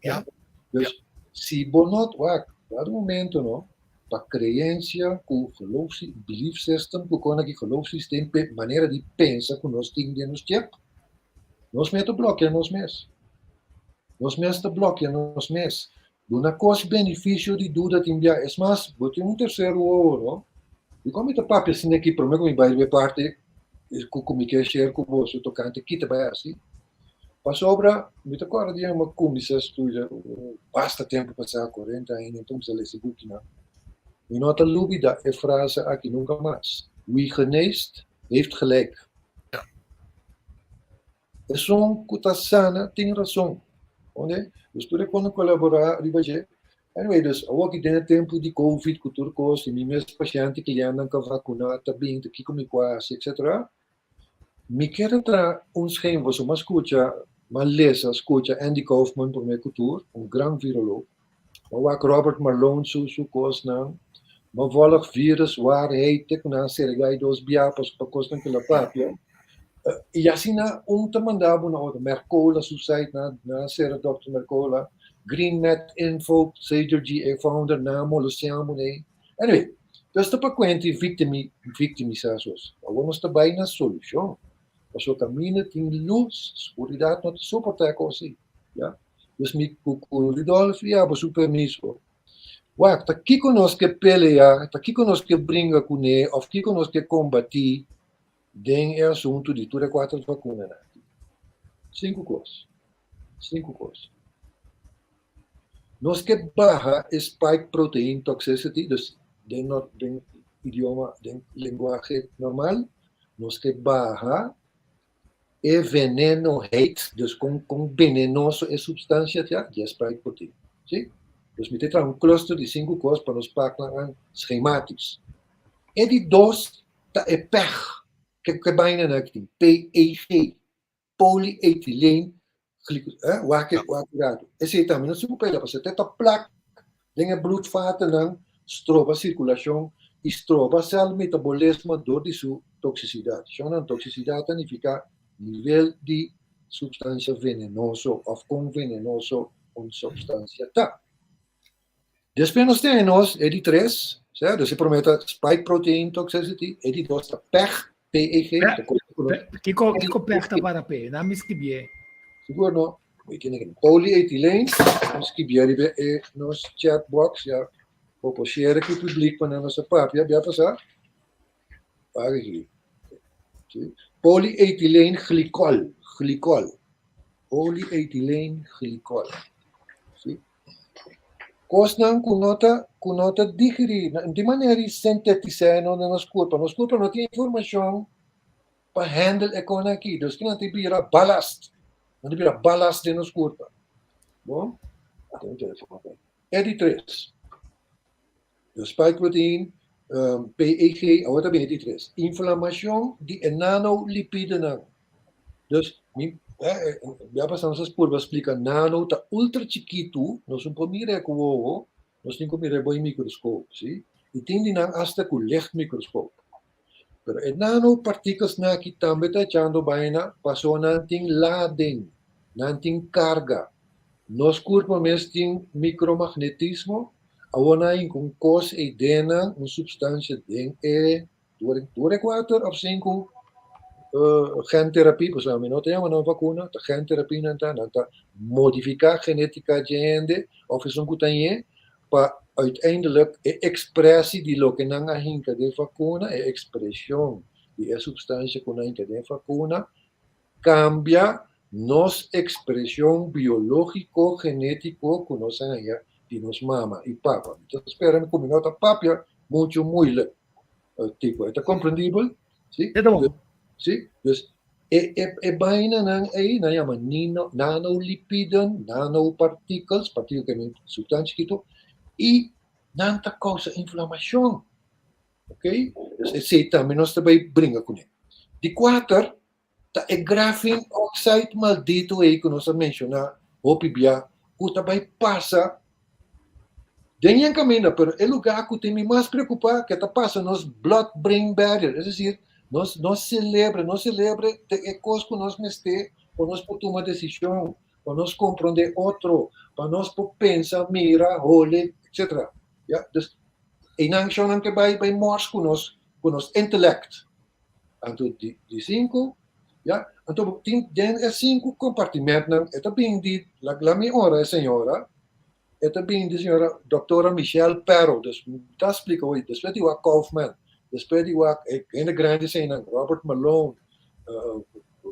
Speaker 6: Ya.
Speaker 5: Dus si bo no wak dado momento no pa creencia cu geloof belief system cu con aki geloofssysteem pe manera di pensa cu nos tin den nos chip nos mes ta blokea nos mes nos mes ta blokea nos mes duna cos beneficio di duda tin bia es mas bo tin un tercer wowo no dicon mi ta papia asina aki prome cu mi bay riba e parti cu mi kier share cu boso tocante kita bay haci Pasobra mi ta kòrda dia mi a kuminsá studia basta tempu pasá, kuarenta aña, mi ta kuminsá lesa e bukinan. Mi no ta lubidá e frase aki nunka mas, Wie geneest, heeft gelijk. Esun ku ta sana tin rason. Oké? Dus tur e kon a kolaborá riba dje. Anyway, dus awor aki den e tempu di covid ku tur kos i mi mes pashènt i klièntnan ku a vakuná ta bin, ta kiko mi por hasi, etcetera. Mi kier a traha un schema pasobra mi a scucha, mi a lesa, scucha Andy Kaufman prome cu tur, un gran viroloog. Mi a wak Robert Malone su su cosnan, mi a volg Virus Waarheid te cu nan a serga e dos bia pasobra pa cosnan cu el a papia. Y asina un ta manda bo na otro, Mercola su site nan nan a sera Dòkter Mercola, GreenMed Info, Sager G e founder nan a molestia bo n'ey. Anyway, dus ta pa kuenta i victimi, victimisa sos. Awor nos ta bai na solushon. Pasobra kaminda tin lus, skuridat no ta soporta e kos ei. Ya? Dus mi ku ku Rudolf i abo su permiso, wak, ta kiko nos ke pelea, ta kiko nos ke bringa kuné òf kiko nos ke kombatí den e asuntu di tur e kuater vakunanan aki? Sinku kos. Sinku kos. Nos ke baha e spike protein toxicity, dus den den idioma, den lenguahe normal, nos ke baha e venenoheid, dus kon kon venenoso e substancia ta di e spike protein. Si? Dus mi ta traha un cluster di sinku kos pa nos pak nan an schematisch. E di dos ta e peg, ke ke baina nan aki tin, PEG. Polyethylene glycol, eh, wak e wak rato. Esei tambe no sibu pela, pasobra te ta plak den e bloedvatennan, stroba sirkulashon i stroba sèl metabolismo dor di su toksisidat. Shonnan, toksisidat ta nifiká nivel di supstansia venenoso òf kon venenoso un supstansia ta. Despues nos tene nos e di tres, sèrto? Dus e promé ta spike protein toxicity, e di dos ta PEG, PEG.
Speaker 4: Kiko, kiko PEG ta para p'e? Nan mi skibié.
Speaker 5: Sigur no. Mi kende kende polyethylene, mi skibi ariba e nos chat box ya bo por share ku publiek pa nan nos a papia bia pasá. Wak aki. Si. Polyethylene glycol, glycol. Polyethylene glycol. Si. Kosnan ku no ta ku no ta digerí, di manera di sintetisá no den nos kurpa. Nos kurpa no tin informashon pa handle e kon aki. Dus kinan ta bira ballast. Nan ta bira ballast den nos kurpa. Bon? E di tres. De spike protein, PEG, awor ta bin e di tres. Inflamashon di e nanolipidenan. Dus, mi, ya pasá nos a purba splika, nano ta ultra chikitu, nos no por mira e ku wowo, nos tin ku mira e bo e mikroskop, si? I tin di nan asta ku lichtmikroskop. Pero e nanopartikelsnan aki tambe ta echando baina pasobra nan tin lading, nan tin karga. Nos kurpo mes tin mikromagnetismo, awor nan a hinka un kos ei den nan, un supstansia den e tur e kuater òf sinku genterapie, pasobra mi no ta yama nan vakuna, ta genterapie nan ta, nan ta modifiká genétika dje hende òf esun ku ta ñe pa uiteindelijk e expressie di loke nan a hinka den vacuna, e expresion di e substancia cu nan a hinka den vacuna, cambia nos expresion biologico genetico cu nos a haña di nos mama y papa. Mi ta spera cu mi no ta papia mucho moeilijk. Tipo, e ta comprendibel? Si?
Speaker 4: E ta bon.
Speaker 5: Si? Dus e, e, e bainanan ei, nan yama nino, nanolipiden, nanopartikels, partikel ke men substansia chikitu, i nan ta kousa inflamashon. Ok? Dus esei tambe nos ta bai bringa kuné. Di kuater, ta e graphene oxide maldito ei ku nos a menshoná hopi bia, ku ta bai pasa den yen kaminda, pero e lugá ku tin mi mas preokupá ke ta pasa nos blood brain barrier, es desir, nos nos selebre, nos selebre ta e kos ku nos mester pa nos por tuma desishon, pa nos komprondé otro, pa nos por pensa, mira, hole, etcetera. Ya, dus einan shonnan ke bai bai mors ku nos ku nos intelect. Anto di di sinku, ya, anto bo tin den e sinku kompartimentnan e ta bin di la la mi ora e señora, e ta bin di señora doktora Michelle Perro, dus mi ta splika hoy despues di wak Kaufman, despues di wak e hende grandi eseinan, Robert Malone,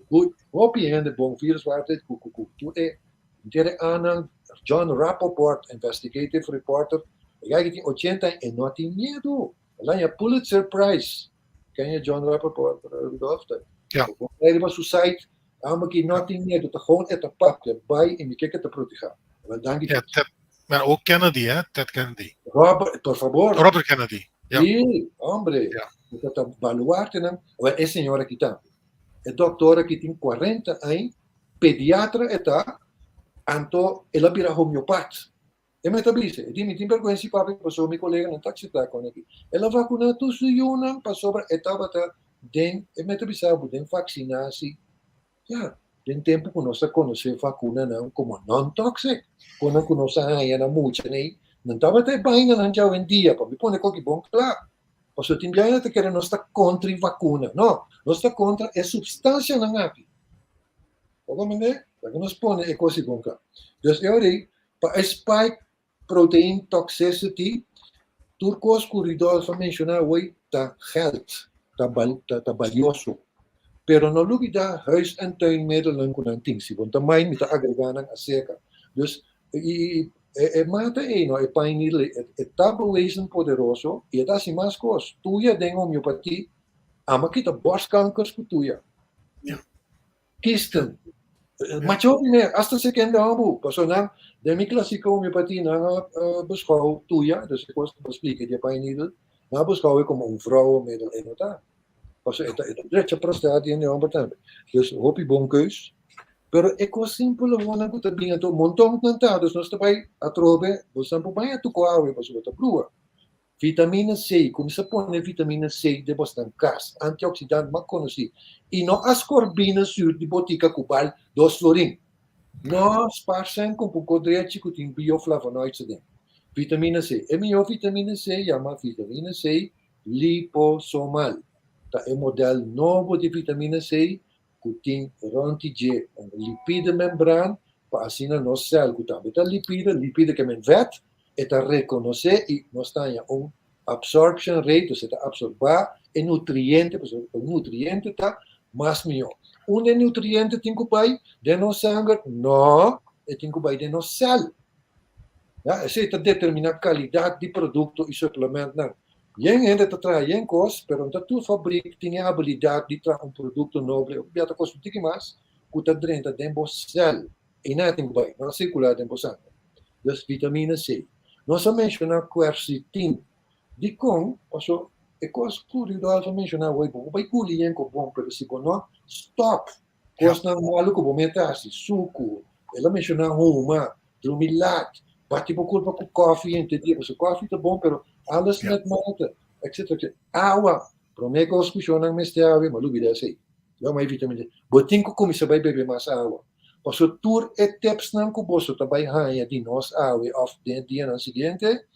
Speaker 5: good hopi hende bon viruswaarheid ku ku ku tur e henter e anan, John Rappoport, investigative reporter, e guy ki tin ochenta aña e no tin miedu, el a haña Pulitzer Prize. Ken je John Rappaport, Rudolf?
Speaker 6: Ja.
Speaker 5: Bo riba su site, amo ki no tin miedo, ta gewoon e ta papia, bai y mi ke ke ta proteha. Wel, danki.
Speaker 6: Ja, Ted, maar ook Kennedy, hè? Ted Kennedy.
Speaker 5: Robert, por favor.
Speaker 6: Robert Kennedy. Ja.
Speaker 5: Sí, hombre.
Speaker 6: Ja.
Speaker 5: Dat ta baluartenan. Wel, e señora aki tambe. E dokter aki tin 40 aña, pediatra e ta, anto el a bira homeopat. E mei ta bisa, e di mi tin bergwensa di papia pasobra mi koleganan ta akseptá kon aki. El a vakuná tur su yunan pasobra e tabata den, e mei ta bisa bo, den vaksinasi. Ya, den tempu ku nos a konosé vakunanan komo non-toxic, konan ku nos a haña na mucha nei, nan tabata e bainanan djawendia, pa mi pone koki bon kla. Pasobra tin biaha ta kere nos ta kontra e vakuna. No, nos ta kontra e supstansianan aki. Bo komprendé? Laga nos pone e kos ei bon kla. Dus e ora ei, Pa e spike protein toxicity, tur kos ku Rudolf a menshoná awor ta geld, ta ta balioso. Pero no lubidá huis en tuinmiddelnan ku nan tin. Si bo no ta mind mi ta agregá nan aserka. Dus e e mata ei no, e pine needle ei, e ta bewezen poderoso i e ta hasi mas kos. Tuya den homeopatie ama kita borstkankers ku tuya. Kisten. Macho hopi meer, hasta se kende hombu. Paso nan, den mi klasika homeopatie, nan a beschouw tuya, dus e kos ku bo splika di e pine needle, nan a beschouw e komo un vrouwenmiddel, e no ta. Paso e ta e ta drecha prostaat di hende homber tambe. Dus hopi bon keus. Pero e kos simpel awonan ku ta bin anto monton nan ta, dus nos ta bai atrobe, bo san por baña tuko awe pasobra bo ta brua. Vitamina C, Cuminsa pone vitamina C den bosnan cas, antioxidant mas conoci. Y no ascorbina zuur di botica cu bal dos florin. No spaar cen cumpra un codrechi cu tin bioflavonoids aden. Vitamina C, E miho vitamina C yama vitamina C liposomal. Ta e model nobo di vitamina C cu tin rond di dje un lipide membran. pa asina nos sèl ku tambe ta lipide, lipide ke men vèt, e ta rekonosé i nos ta haña un absorption rate, dus e ta absorbá e nutriente, pasobra e nutriente ta mas mihó. Unda e nutriente tin ku bai? Den nos sanger? No, e tin ku bai den nos sèl. Ya, esei ta determiná kalidat di produkto i suplementnan. Yen hende ta traha yen kos, pero no ta tur fabrik tin e abilidat di traha un produkto noble. Hopi bia ta kosta un tiki mas ku ta drenta den bo sèl. Einan e tin ku bai, no a sirkulá den bo sanger. Dus vitamina C. Nos a menshoná quercetin. Dikon? Paso e kos ku Rudolf a menshoná awor, bo por bai guli yen ku bon, pero si bo no stòp kosnan malu ku bo mester hasi, suku, el a menshoná huma, drumi lat, bati bo kurpa ku kòfi henter dia, pasobra kòfi ta bon, pero alles met mate, etcetera, etcetera. Awa, promé kos ku shonnan mester awe, mi a lubida esei. Lo mai vitamina C. Bo tin ku kuminsá bai bebe mas awa. Pasobra tur e tipsnan ku boso ta bai haña di nos awe òf den e dianan siguiente,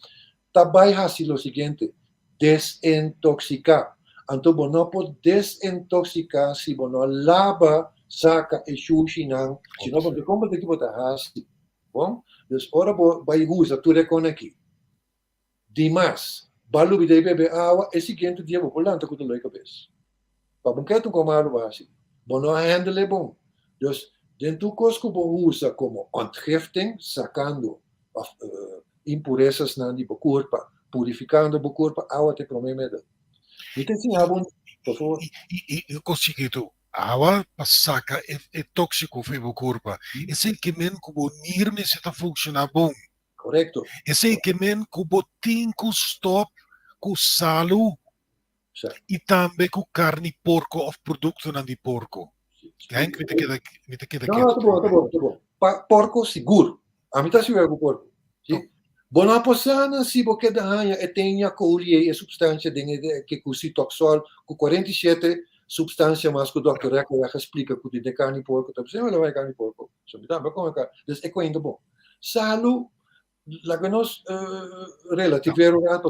Speaker 5: ta bai hasi lo siguiente, desintoksiká. Anto bo no por desintoksiká si bo no laba saka e shushinan, si no bo no ta komprendé ki bo ta hasi. Bon? Dus ora bo bai usa tur e kon aki, Dimas, Ba lubida i bebe awa, e siguiente dia bo por lanta ku dolor di kabes. Pa bo keda un kos malu bo hasi, bo no a handle e bon. Dus, den tur kos ku bo usa komo ontgifting, sakando òf impuresasnan di bo kurpa, purifikando bo kurpa, awa ta e promé medel. Mi ta siña bo, por favor.
Speaker 6: I un kos chikitu, awa pa saka e tóksiko for di bo kurpa. Esei ke men ku bo nir mester ta funshoná bon.
Speaker 5: Korekto.
Speaker 6: Esei ke men ku bo tin ku stòp ku salu i tambe ku karni porko òf produktonan di porko. Henk, mi ta keda mi ta keda
Speaker 5: No, no, ta bon, ta bon, ta bon. Pa porko sigur. Ami ta sigur ku porko. Si. Bo no a por sana si bo keda haña e tenia kolie ei, e supstansia den e ke ku sitoksòl ku 47 supstansia mas ku dòkter Rekelweg a splika ku tin den karni porko. Ta bisa, mi karni porko. So mi tambe a kome karni. Dus e kuenta bon. Salu, laga nos relativera un rato.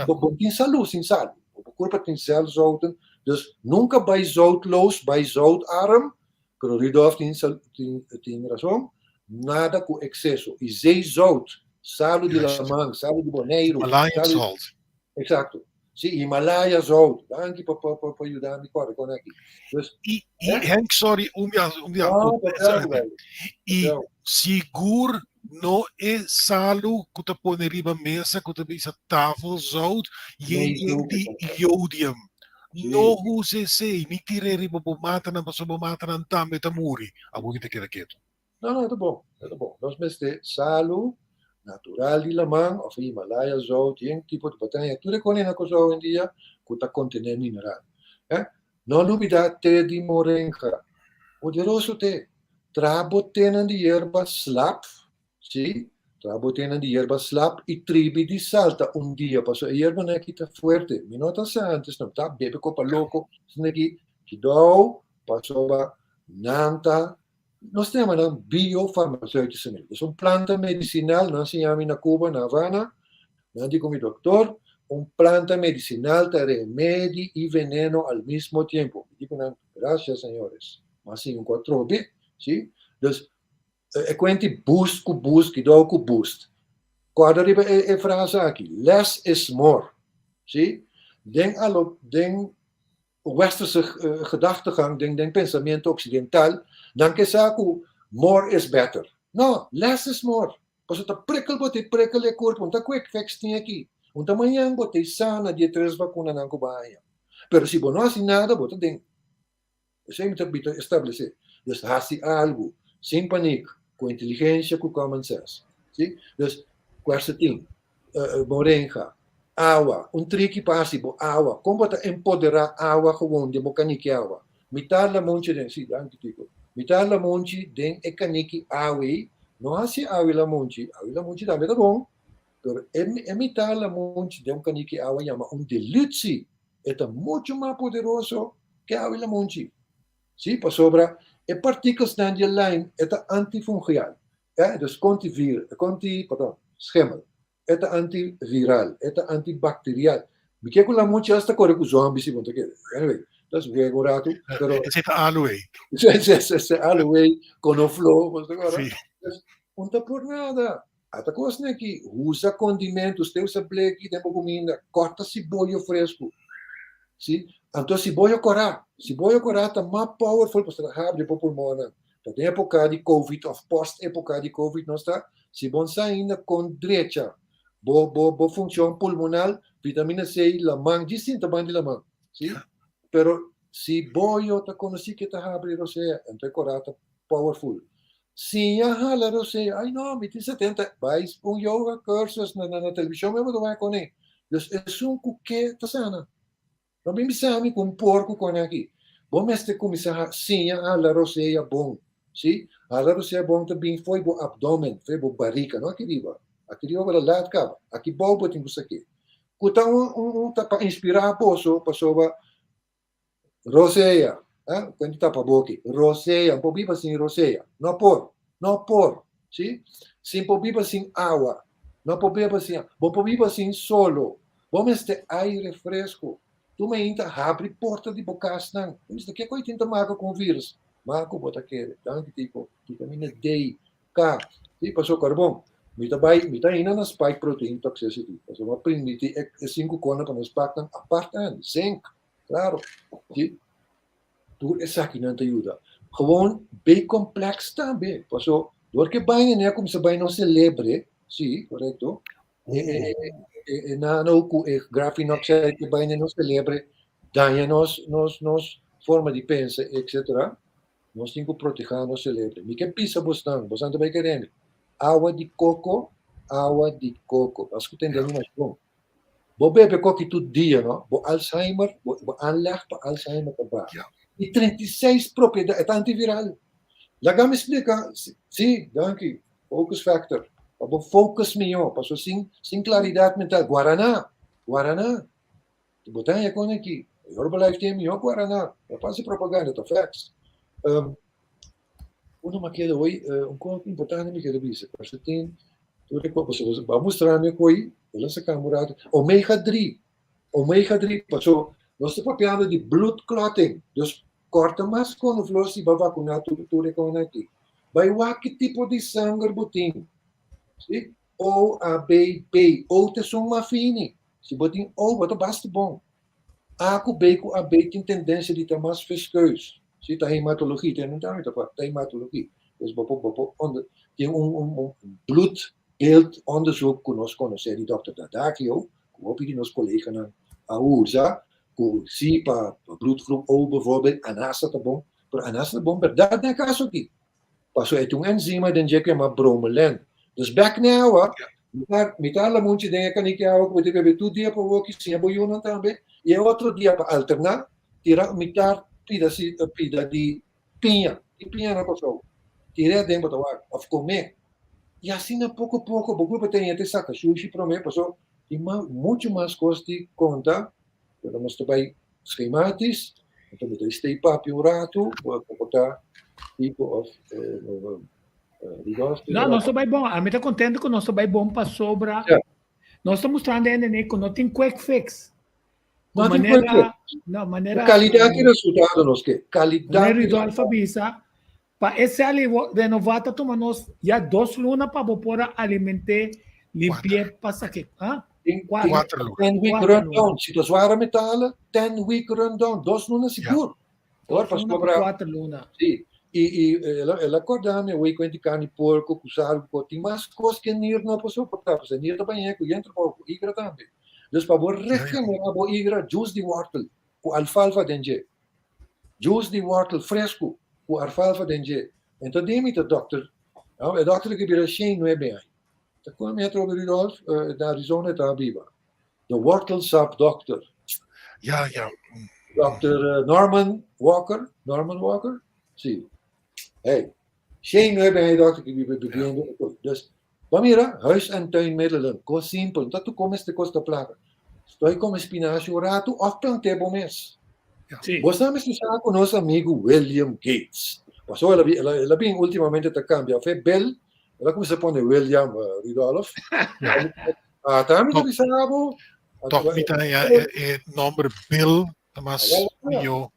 Speaker 5: Bo bo tin salu sin salu. Bo kurpa tin zelfzouten. Dus nunka bai zoutloos, bai zoutarm. Pero Rudolf tin tin tin rason. Nada ku ekseso. I zeezout, salu di laman, salu di Boneiru.
Speaker 6: Himalayan salt.
Speaker 5: Eksakto. Si, Himalaya zout. Danki pa pa pa yuda mi kòrda kon aki.
Speaker 6: Dus, I, i Henk, sorry, un bia, un bia.
Speaker 5: No, ta klaru, bai.
Speaker 6: I sigur no e salu ku ta pone riba mesa ku ta bisa tafelzout yen yen di jodium. No usa esei, ni tir'é riba bo matanan pasobra bo matanan tambe ta muri. Awor mi ta keda ketu.
Speaker 5: No, no, ta bon, ta bon. Nos mester salu natural di laman of Himalaya zout, yen tipo di botania, tur e kone na Kòrsou awendia ku ta kontené mineral. Eh? No lubidá te di moringa. Poderoso te. Traha bo tenan di yerba slap, sí, traha bo tenan di yerba slap i tribi di salta un dia, pasobra e yerbanan aki ta fuerte. Mi no ta sa antes no, ta bebe kopa loko, esaki kidou, pasobra nan ta Nos ta yama nan biofarmaceutische middelen. Dus un planta medicinal, nan siña mi na Cuba, na Havana, nan di ku mi doktor, un planta medicinal ta remedi i veneno al mismo tiempo. Mi di ku nan, gracias señores, m'a siña un ku atrobe, si. Dus e kuenti boost ku boost, kidou ku boost. Kòrda riba e frase aki, less is more, si. Den alo, den westerse gedachtegang, den den pensamiento occidental, nan ke sa ku more is better. No, less is more. Pasobra ta prikkel bo te prikkel e kurpo, un ta quick fix tin aki. Un ta mañan bo te sana di e tres vakunanan ku bo a haña. Pero si bo no hasi nada, bo ta den. Esei mi ta mi ta establesé. Dus hasi algu, sin panik, ku inteligensia, ku common sense. Si? Dus, kuersetin, moringa, awa, un triki pa hasi bo awa. Kon bo ta empoderá awa gewoon den bo kaniki awa? Mitar lamonchi den, si, danki Tico. Mitar lamonchi den e kaniki awa ei, no hasi awa i lamonchi, awa i lamonchi tambe ta bon, pero e e mitar lamonchi den un kaniki awa yama un dilutsi. E ta muchu mas poderoso ke awa i lamonchi. Si, pasobra e partikelsnan di e lime e ta antifungial. E, dus konti vir, konti, pardon, schimmel. E ta antiviral, e ta antibacterial. Mi ke ku lamonchi hasta kore ku zombi si bo ta kere. Anyway, Dus wega un ratu, pero
Speaker 6: Esei ta aloe.
Speaker 5: Esei aloe konofló, bo ta kòrda?
Speaker 6: Sí.
Speaker 5: Dus un ta por nada. Ata kos neki, usa kondimento, ste usa bleki den bo kuminda, kòrta siboyo fresku. Sí, anto siboyo kòrá, siboyo kòrá ta mas powerful pasobra ta habri bo pulmonnan. Ta den epoka di covid òf post epoka di covid nos ta, si bo no sa ainda kon drecha bo bo bo funshon pulmonal, vitamina C, laman, djis sinta ban di laman, sí. Pero siboyo ta konosí ke ta habri rosea, anto e kòrá ta powerful. Siña hala rosea, ay no, mi tin 70, bai un yoga cursus na na televishon mi bo ta wak kuné. Dus esun ku ke ta sana. No bin bisa mi ku un porku kone aki. Bo mester kuminsá siña hala rosea bon. Sí, hala rosea bon ta bin fo'i bo abdomen, fo'i bo barika, no aki riba. Aki riba bo ta laat kaba, aki bou bo tin ku sak'é. Ku ta un un un ta pa inspirá boso pasobra Rosea, eh, kuenta tapa boki. Rosea, no por biba sin rosea. No por, no por, si? Sin por biba sin awa. No por biba sin, bo por biba sin solo. Bo mester aire fresco. Tu mainta habri porta di bo kasnan. Bo mester ke koe tin ta maka ku un virus. Maka bo ta kere. Danki Tico. Vitamina D, K. Si, paso karbon. Mi ta bai, mi ta hina na spike protein toxicity. Paso mi a primiti e e sinku kona pa nos paknan apart aan. Zinc. Claro. Si. Tur esakinan ta yuda. Gewoon B-complex tambe. Paso dor ke baña ne a kuminsá bai nos celebre, si, korekto. E e e e e nano ku e graphene oxide ke bai den nos celebre daña nos nos nos forma di pensa etcetera. Nos tin ku protehá nos celebre. Mi ke bisa bosnan, bosnan ta bai kere mi. Awa di koko, awa di koko. Pas ku tende mi mas bon. Bo bebe koki tur dia, no? Bo Alzheimer, bo, bo aanleg pa Alzheimer ta baha.
Speaker 6: Ja.
Speaker 5: I 36 propiedad, e ta antiviral. Laga mi splika, si, danki, focus factor. Pa bo focus mihó, paso sin, sin claridad mental, guaraná, guaraná. Bo ta haña kon aki, Herbalife tin e mihó guaraná. No pa hasi propaganda, ta facts. Um, Uno m'a keda hoy, un kos importante mi keda bisa, pasobra tin tur e kos, pasobra bo a mustra mi koe, el a saka mi un rato, omega dri, omega dri, pasobra nos ta papiando di bloed clotting, dus kòrta mas konoflor si bo a vakuná tur tur e kosnan aki. Bai wak ki tipo di sanger bo tin, si, O, A, B, B, O ta esun mas fini, si bo tin O bo ta basta bon. A ku B ku AB tin tendensia di ta mas viskeus. Si ta hematologie, ta no ta ta hematologie. Dus bo por bo por onder tin un un un bloedbeeld onderzoek ku nos konosé di dòkter Dadakio, ku hopi di nos koleganan a usa, ku si pa bloedgroep O bijvoorbeeld anasa ta bon, pero anasa ta bon bèrdat den e kaso aki. Paso e tin un enzima den dje ku yama bromelain. Dus bèk n'e awa, mi ta mi ta hala munchi den e kaniki awa ku bo ta bebe tur dia pa woki, siña bo yunan tambe, i e otro dia pa alterná, tira mitar pida si pida di piña, di piña na Kòrsou, tir'é aden bo ta wak, òf kom'é. I asina poko poko bo kurpa ta yenta e saka shushi promé, paso tin muchu mas kos di konta, pero nos ta bai Schematisch, anto bo ta stay papia un ratu, bo por ta tipo of Rudolf.
Speaker 4: No, nos ta bai bon. Ami ta contento cu nos ta bai bon pasobra nos ta mustrando hende ne cu no tin quick fix.
Speaker 5: No tin quick fix.
Speaker 4: No, manera
Speaker 5: Calidad y resultado nos ke. Calidad.
Speaker 4: Manera Rudolf a bisa, pa e cel renova ta tuma nos ya dos luna pa bo por a alimenté, limpié, pa sake. Ah?
Speaker 6: Cuatro luna.
Speaker 5: Ten week rundown. Si ta zware metalen, ten week rundown. Dos luna sigur.
Speaker 4: Hoor, pas cobra. Cuatro luna.
Speaker 5: Si. I, i el, el a corda mi, wey cuenti carni porco, cu sal, cu tin mas cos que nier no por soportar. Pues nier ta bañé cu yen trabou, cu igra tambe. Dus pa bo regenera bo igra, juice di wortel, cu alfalfa den dje. Juice di wortel fresco, cu alfalfa den dje. Enton di mi ta dokter, e dokter ki bira shen nuebe aña. Ta con mi atrobe Rudolf, na Arizona e ta biba. The Wortelsap Doctor.
Speaker 6: Ja, ja.
Speaker 5: Dr. Norman Walker, Norman Walker? Si. Hey, shen nuebe aña e dokter ki biba bebiendo. Dus, bo mira, huis en tuinmiddelen, kos simpel, no ta tur kome este kosta plaka. Stoi kome spinashi un ratu of plant'é bo mes.
Speaker 4: Sí.
Speaker 5: Bo sa mester sa ku nos amigu William Gates. Pasobra el a el a el a bin ultimamente ta kambia of e Bill, el a kuminsá pone William Rudolf. Ata mi ta bisa bo.
Speaker 6: Tòg mi ta haña e, e nòmber Bill. Ta mas mihó,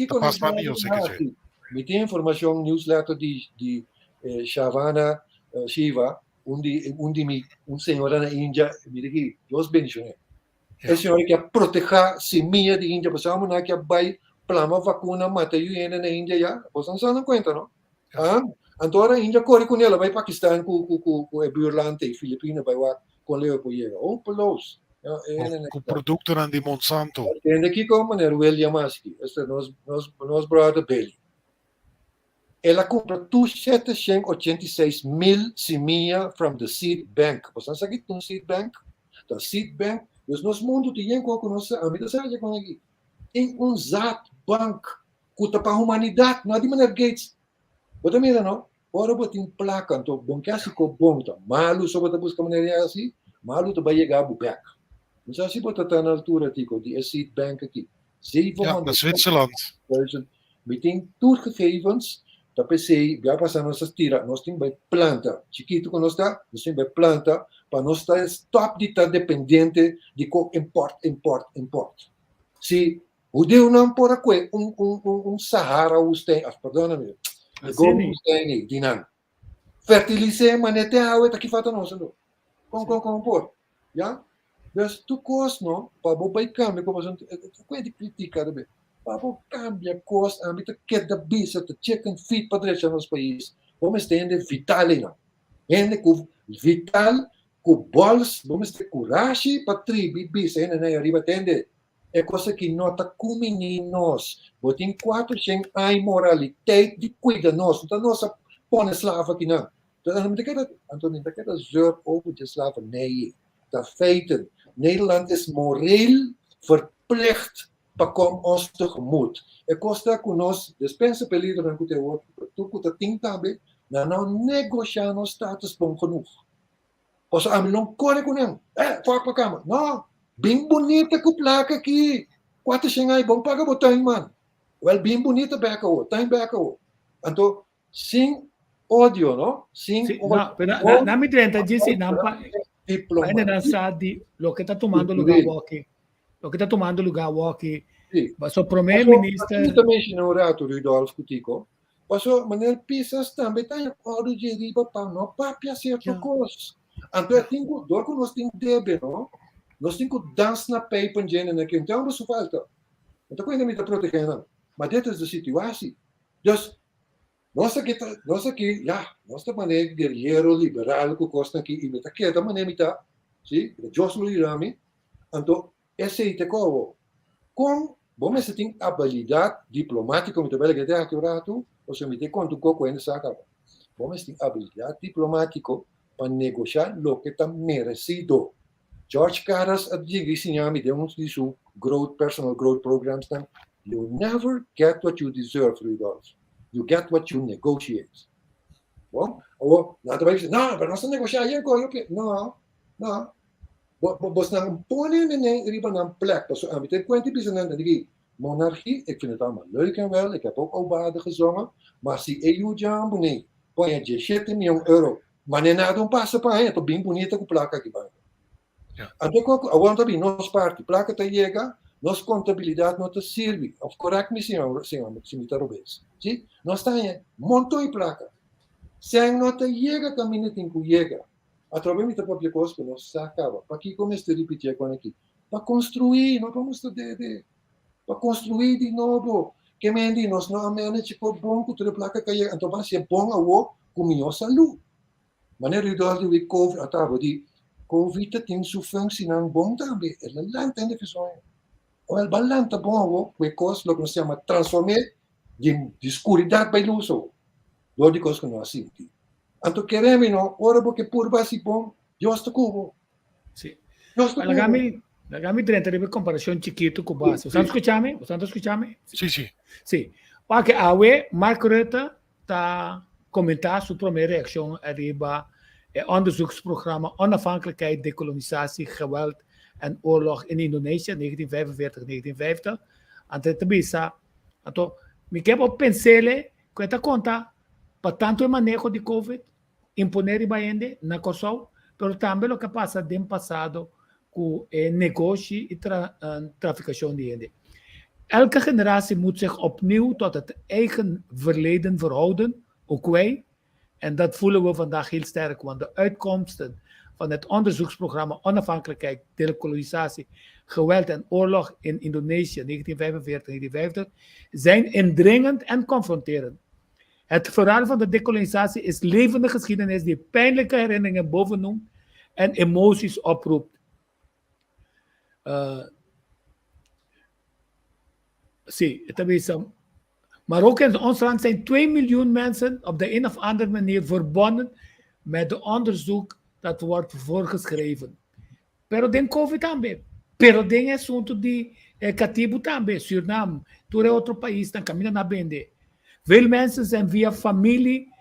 Speaker 6: ta pas mas mihó seki dje.
Speaker 5: Mi tin informashon newsletter di di Shavana Shiva, un di un di mi un señora na India, mira aki, Dios bendicione. E señora ki a proteha semilla di India, pasobra amo nan ki a bai plama vacuna mata yu hende na India ya, boso no sa nan cuenta no? Ah, anto ora India kore ku nel a bai Pakistan ku ku ku ku e buurland ei, Filipina bai wak kon leu e por yega. Hopeloos.
Speaker 6: Ja, e hende na Ku produktonan di Monsanto.
Speaker 5: Tende kiko meneer William Aski, esta nos nos nos brother Billy. El a kumpra tur 786,000 simia from the seed bank. Boso sa ki ta un seed bank? Ta seed bank, dus nos mundu tin yen ku nos sa, ami ta sa kon aki. Tin un zaadbank ku ta pa humanidat, no di meneer Gates. Bo ta mira no? Ora bo tin plaka, anto bon ke hasi ko bon ta malu so bo ta buska manera di hasi, malu ta bai yega bo bek. No sa si bo ta ta na altura tiko di e seed bank aki.
Speaker 6: Ja, na Zwitserland.
Speaker 5: Mi tin tur gegevens, ta p'esei bia pasa nos a tira, nos tin bai planta, chikitu ku nos ta, nos tin bai planta pa nos ta stop di ta dependiente di ko import, import, import. Si Hudiunan por a kue un un un un Sahara woestijn, af perdona mi, e Gobi woestijn ei, di nan. Fertilis'é manera te awe ta ki falta nos ando. Kon kon kon por? Ya? Dus tur kos no, pa bo bai kambia ku pasobra e kue di kritika tambe. Pa bo kambia kos ami ta keda bisa ta chicken feed pa drecha nos pais. Bo mester hende vital einan. Hende ku vital, ku bols, bo mester kurashi pa tribi bisa hendenan ei ariba tende. E kos aki no ta kumini nos. Bo tin 400 aña moraliteit di kuida nos. No ta nos a pone slaaf akinan. Mi ta keda, anto mi ta keda zeur over dje slavernij. Ta feiten. Nederland is moreel verplicht pa kom ons tegemoet. E kos ta ku nos despensa p'e lidernan ku ta e wòrdu, tur ku ta tin tambe, nan no negosha nos status bon genoeg. Pasobra ami no kore ku nan. Eh, fòk pa kama. No, bin bunita ku plaka aki. Kuater shen ai bon paga bo tuin man. Wèl bin bunita bèk awo, tuin bèk awo. Anto sin odio, no? Sin
Speaker 4: Sí, no, odio. pero na, na mi drenta dje si nan pa pa nan sa di loke ta tumando lugar awoki. Loke ta tumando lugar awoki.
Speaker 5: Sí.
Speaker 4: So prome minister.
Speaker 5: Mi ta menshoná un rato Rudolf ku Tico. Paso meneer Pisas tambe ta en orde dje riba pa no papia cierto cos. Anto e tin cu, door cu nos tin debe, no? Nos tin cu dans na pijpen djene na ken te su falta. No ta cuenta mi ta protege nan. Ma dit is de situatie. Dus, nos aki ta, nos aki, ja, nos ta mane guerrillero liberal cu cosnan aki, y mi ta keda mane mi ta, si, Dios lo yuda mi. Anto, Esei te kobo. Kon bo mester tin abilidat diplomátiko, mi ta bela kete aki un ratu, pasobra mi ta konta un koko hende sa kaba. Bo mester tin abilidat diplomátiko pa negoshá loke ta meresido. George Karras a yega i siña mi den un di su growth, personal growth programsnan, You never get what you deserve, Rudolf. You get what you negotiate. Bon, awor, nan ta bai bisa, no, pero nos ta negoshá yen koyo ke. No, no. Bo, bo, bosnan pone nenen riba nan plek. Paso ami ta cuenta y bisa nan, diki, monarchie, ik vind het allemaal leuk en wel, ik heb ook Aubade gezongen, maar si e yu jambu nei, poña 17 miljoen euro, ma ne nada un pasa pa hen, to bin bunita ku plaka aki banda.
Speaker 6: Ja.
Speaker 5: Anto koko, awor ta bin nos parti, plaka ta yega, nos contabilidad no ta sirbi, of correct me señor, señor, si mi ta robes. Si? Nos ta haña monton di plaka. Sen no ta yega kaminda tin ku yega. Atrobe mi ta papia kos ku no sa kaba. Pakiko mester ripitié e kon aki? Pa konstruí, no pa mustra dede. Pa konstruí di nobo. Ke men di nos no a manage por bon ku tur e plaka ka yega, anto ban hasié bon awo ku mihó salú. Manera Rudolf di wi Covid a taba di, Covid ta tin su funksinan bon tambe. El a lanta hende fesoño. Awel ban lanta bon awo ku e kos loke nos yama transform'é di di skuridat bai lus awo. Dor di kos ku no a sinti. Anto kere mi no, ora bo ke purba hasi bon, Dios ta ku bo.
Speaker 4: Sí.
Speaker 5: Dios ta ku bo.
Speaker 4: Laga mi, laga mi drenta riba e komparashon chikitu ku bo hasi. Bo ta skucha mi? Bo ta skucha mi?
Speaker 6: Sí, sí.
Speaker 4: Sí. Wak awe Mark Rutte ta komentá su promé reakshon ariba e onderzoeksprogramma Onafhankelijkheid, Dekolonisatie, Geweld en Oorlog in Indonesië, 1945-1950. Anto e ta bisa, anto mi ke bo pensele ku e ta konta pa tantu e maneho di Covid imponé riba hende na Kòrsou, pero tambe loke a pasa den pasado ku e negoshi i trafikashon di hende. Elke generatie moet zich opnieuw tot het eigen verleden verhouden, ook wij. En dat voelen we vandaag heel sterk, want de uitkomsten van het onderzoeksprogramma Onafhankelijkheid, Dekolonisatie, Geweld en Oorlog in Indonesië 1945-1950 zijn indringend en confronterend. Het verhaal van de dekolonisatie is levende geschiedenis die pijnlijke herinneringen bovennoemt en emoties oproept. Sí, ta Maar ook in ons land zijn 2 miljoen mensen op de een of andere manier verbonden met het onderzoek dat wordt voorgeschreven. Pero den COVID tambe. Pero den asuntu di katibu tambe, Suriname, tur otro paisnan kaminda nan a bende. Veel mensen zijn via familie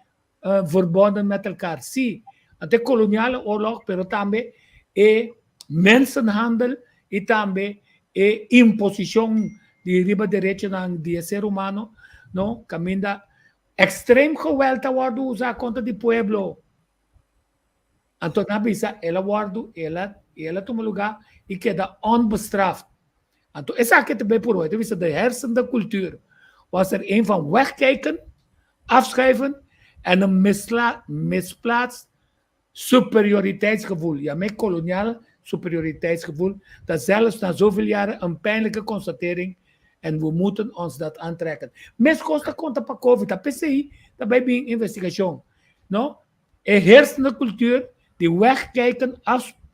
Speaker 4: verbonden met elkaar. Sí, de koloniale oorlog, pero tambe e mensenhandel i tambe e imposishon di riba derechonan di ser humano, no? Kaminda extreem geweld a wòrdu usá kontra di pueblo. Anto nan a bisa el a wòrdu, el a tuma lugá i keda onbestraft. Anto esaki tambe por hoy, bisa de heersende cultuur was er een van wegkijken, afschuiven en een misplaatst superioriteitsgevoel. Ja, met koloniaal superioriteitsgevoel, dat zelfs na zoveel jaren een pijnlijke constatering en we moeten ons dat aantrekken. Meskos ta konta pa COVID, ta PCI, daarbij bij investigashon. No? Een heersende cultuur die wegkijken,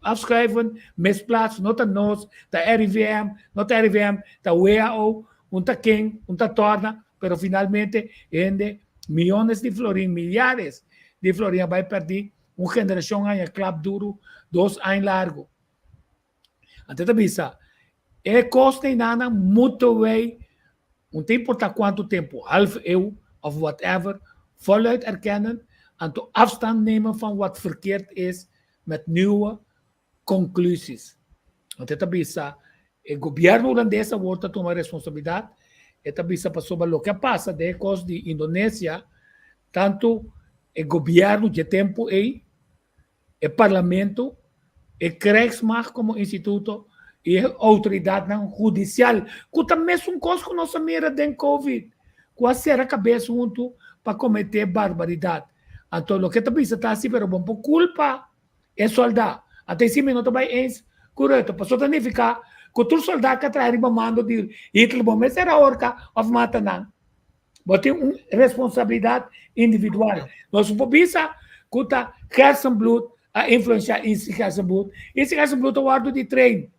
Speaker 4: afschuiven, misplaatst, no ta nos, ta RIVM, no ta RIVM, ta WHO, un ta ken, un ta torna, pero finalmente, hende, miónes di florin, miares di florin bai pèrdí, un generashon a klap duru, 2 aña largu. Anto ta bisa, e kosnan moeten wij, no ta importá kuantu tempu, half eeuw of whatever, voluit erkennen en to afstand nemen van wat verkeerd is met nieuwe conclusies. Anto ta bisa, e gobièrnu hulandes awor ta tuma responsabilidat, ta bisa pasobra loke a pasa den kos di Indonesia, tantu e gobièrnu di tempu ei, e parlamento, e krijgsmacht komo instituto i e outoridat hudisial, ku tambe un kos ku nos a mira den COVID, ku a sera kabes huntu pa kometé barbaridat. Anto, loke ta bisa ta asina, pero bo no por kulpa e sòldá. Anto si mi no ta bai eens korekto. Pasobra ta nifiká ku tur sòldá ku a traha riba mando di Hitler, bo mester horka òf mata nan. Bo tin un responsabilidat individual. Nos no por bisa ku ta Gerstenbluth a influensiá Izzy Gerstenbluth. Izzy Gerstenbluth a wòrdu di train.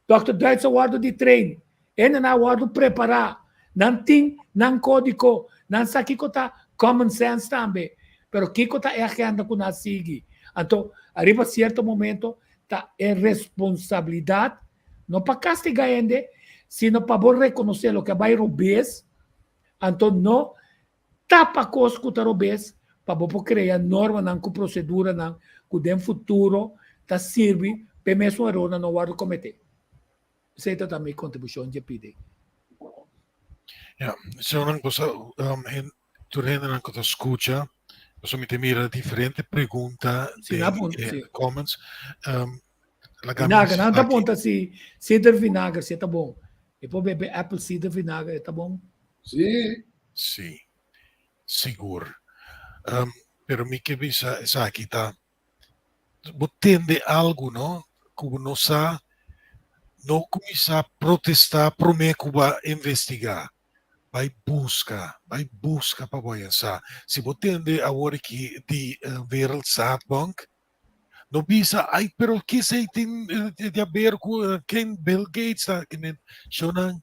Speaker 4: Dr. Duits a wòrdu di train. Nan a wòrdu prepará. Nan tin nan kódigo. Nan sa kiko ta common sense tambe. Pero kiko ta e agenda ku nan a sigui. Anto, ariba sierto momento, ta e responsabilidat, no pa kastigá hende, sino pa rekonosé loke a bai robes, anto no tapa kos ku ta robes, pa bo krea normanan ku proseduranan ku den futuro ta sirbi pa mesun eror no wòrdu kometé. Esei ta mi kontribushon di pidi.
Speaker 6: Ja, so nan cosa tur hende nan ku ta skucha, so mi ta mira diferente pregunta den comments.
Speaker 4: Vinagre, nan ta puntra si cider vinegar si ta bon. E por bebe apple cider vinegar, ta bon?
Speaker 5: Sí.
Speaker 6: Sí, sigur. Pero mi ke bisa esaki ta bo tende algu, no? Ku no sa no kuminsá protestá promé ku bo a investigá. Bai buska pa bo sa. Si bo tende awor aki di Wereldzaadbank, no bisa, "Ai, pero kiko tin di haber ku ken Bill Gates ta?" Shonan,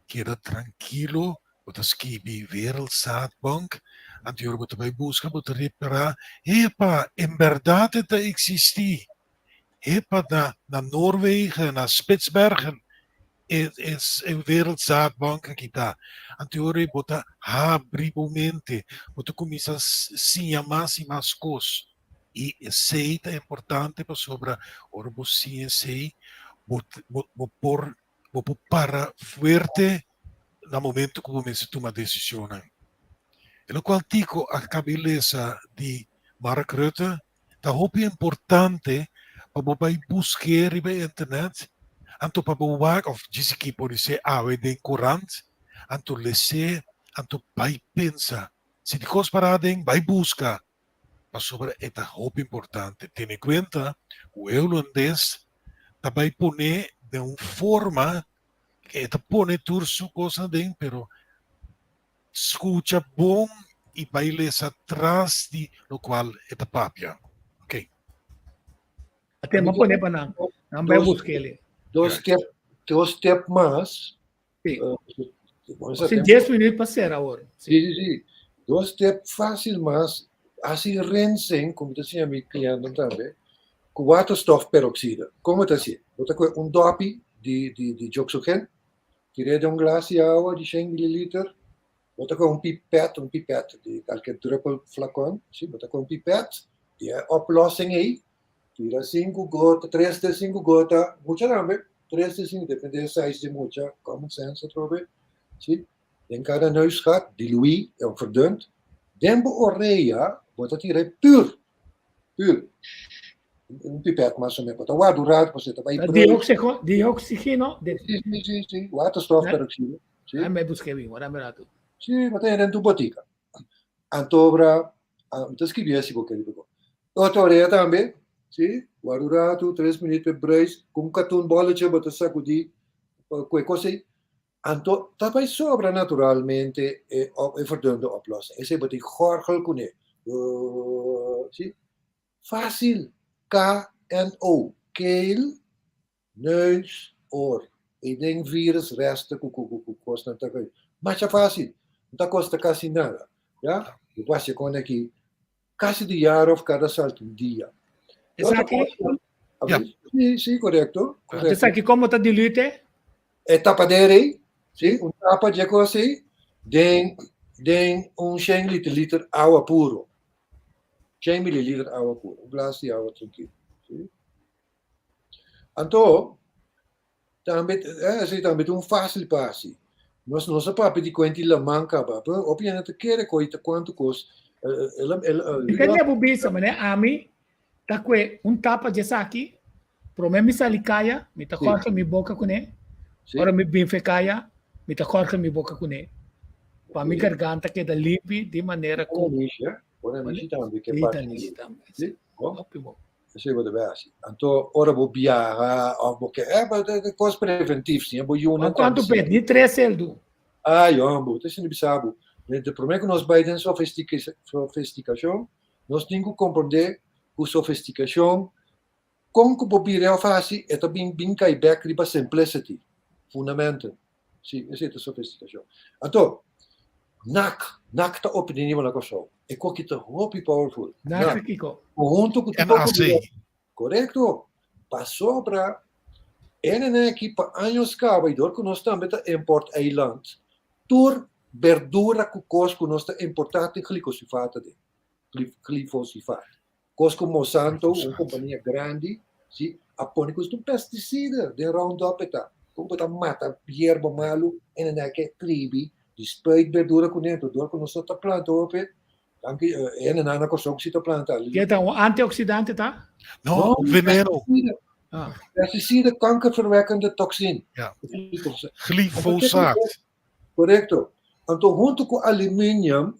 Speaker 6: keda trankil, bo ta skibi Wereldzaadbank, anto bo ta bai buska, bo ta ripará, epa, en berdat ta eksistí. Epa, na Noorwegen, na Spitsbergen, e Wereldzaadbank aki ta. Anto bo ta habri bo mente, bo ta kuminsá siña mas i mas kos. I esei ta importante pasobra ora bo siña esei, bo por para fuerte na momento ku bo mester tuma desishon. E loke Tico a kaba di lesa di Mark Rutte, ta hopi importante pa bo bai buska riba internet, anto pa bo wak, òf djis aki por ser awe den korant. anto les'é, anto bai pensa. Si di kos pará aden, bai buska, pasobra e ta hopi importante. Tene kuenta ku e hulandes ta bai pone den un forma ku e ta pone tur su kosnan aden, pero skucha bon i bai lesa tras di lokual e ta papia. Oké.
Speaker 4: Ate m'a pone pa nan. Nan bai busk'el.
Speaker 5: Dos step, dos step mas.
Speaker 4: Sí. Uh, 10 minuut pa ser awor.
Speaker 5: Sí, sí, sí. Dos step fácil mas. Así rinsing, como te decía mi cliente también, ku waterstofperoxide. Como te decía? Bo ta kue un dopi di, di, di dioxogen, tir'é den un glas di awa di 100 mililiter, Bo ta kohe un pipet, un pipet di kalke druppel flakon, si, bo ta kohe un pipet di e oplossing ei, tira sinku gota, tres te sinku gota, mucha tambe, tres te sinku, depende e size di mucha, common sense atrobe, si, den kada neusgat, diluí of verdund, den bo orea bo ta tira e pur, pur, un pipet mas o menos, bo ta warda un rato pasobra e ta bai
Speaker 4: bruis. Dioxigeno?
Speaker 5: Si, si, si, si, waterstofperoxide.
Speaker 4: Sí. Ai, me busqué bien, ora me rato.
Speaker 5: Sí, bo ta den tu botica. Antobra, ah, mi ta escribí si bo kere pego. Otro orea tambe, sí, warda un rato, tres minuut pe bruis, ku un katoen bolletje bo ta sacudí ku e kos ei. Anto ta bai sobra naturalmente e, e verdunde oplossing. Esei bo tin gorgel kuné. Uh, sí. Fácil. K-N-O. Keel, Neus, oor. E den virus resta ku ku ku kosnan ta kai. Masha fácil. No ta kosta kasi nada. Ya? Bo por hasi kon aki kasi di jaar of kada salta un dia.
Speaker 4: Esaki?
Speaker 5: Ja. Sí, sí, korekto.
Speaker 4: Korekto. Esaki komo ta dilute?
Speaker 5: E tapadera ei, sí, un tapa dje kos ei, den den un shen liter awa puro. Shen mililiter awa puro. Un glas di awa trankil. Sí. Anto, tambe, eh, esei tambe ta un fácil pa hasi. Nos no sa papia di kuenti laman kaba, pero hopi hende ta kere koe ta kuantu kos. El,
Speaker 4: el, Mi ta leba bisa, mane ami ta kue un tapa dje esaki, prome mi sali kaya, mi ta kòrta mi boka kuné, ora mi bin fe kaya, mi ta kòrta mi boka kuné, pa mi garganta keda limpi di manera ku.
Speaker 5: Bon amishi, eh? Bon amishi tambe ke parti.
Speaker 4: Sí, hopi bon.
Speaker 5: Esei bo debe hasi. Anto ora bo biaha of bo ke, eh, bo ta kos preventif si, bo yunan
Speaker 4: tambe si. Kuantu pet? Ni tres seldu.
Speaker 5: Ai, hombo, ta esei bisa bo. De prome ku nos bai den sofistikashon, nos tin ku komprende ku sofistikashon, kon ku bo bira of hasi, e ta bin bin kai bek riba simplicity, fundamenten. Si, esei ta sofistikashon. Anto, nak, nak ta opini riba na Kòrsou. E koki ta hopi powerful.
Speaker 4: Nak ta kiko?
Speaker 5: Huntu ku
Speaker 6: tur NAC.
Speaker 5: Korekto. Pasobra NNA aki pa años kaba i dor ku nos tambe ta import eiland, tur berdura ku kos ku nos ta importá tin glikosifat aden. Glifosifat. Kos ku Monsanto, un kompania grandi, si, a pone ku un pesticida den Roundup e ta. Kon bo ta mata yerba malu en nan a ke tribi di spuit berdura kuné, anto dor ku nos no ta planta hopi, danki hende nan na Kòrsou ku si ta planta.
Speaker 4: Ke ta un antioksidante ta?
Speaker 6: No, un veneno.
Speaker 5: Ah. Pesticida kankerverwekkende toxin.
Speaker 6: Ja. Glyfosaat.
Speaker 5: Korekto. Anto huntu ku aluminium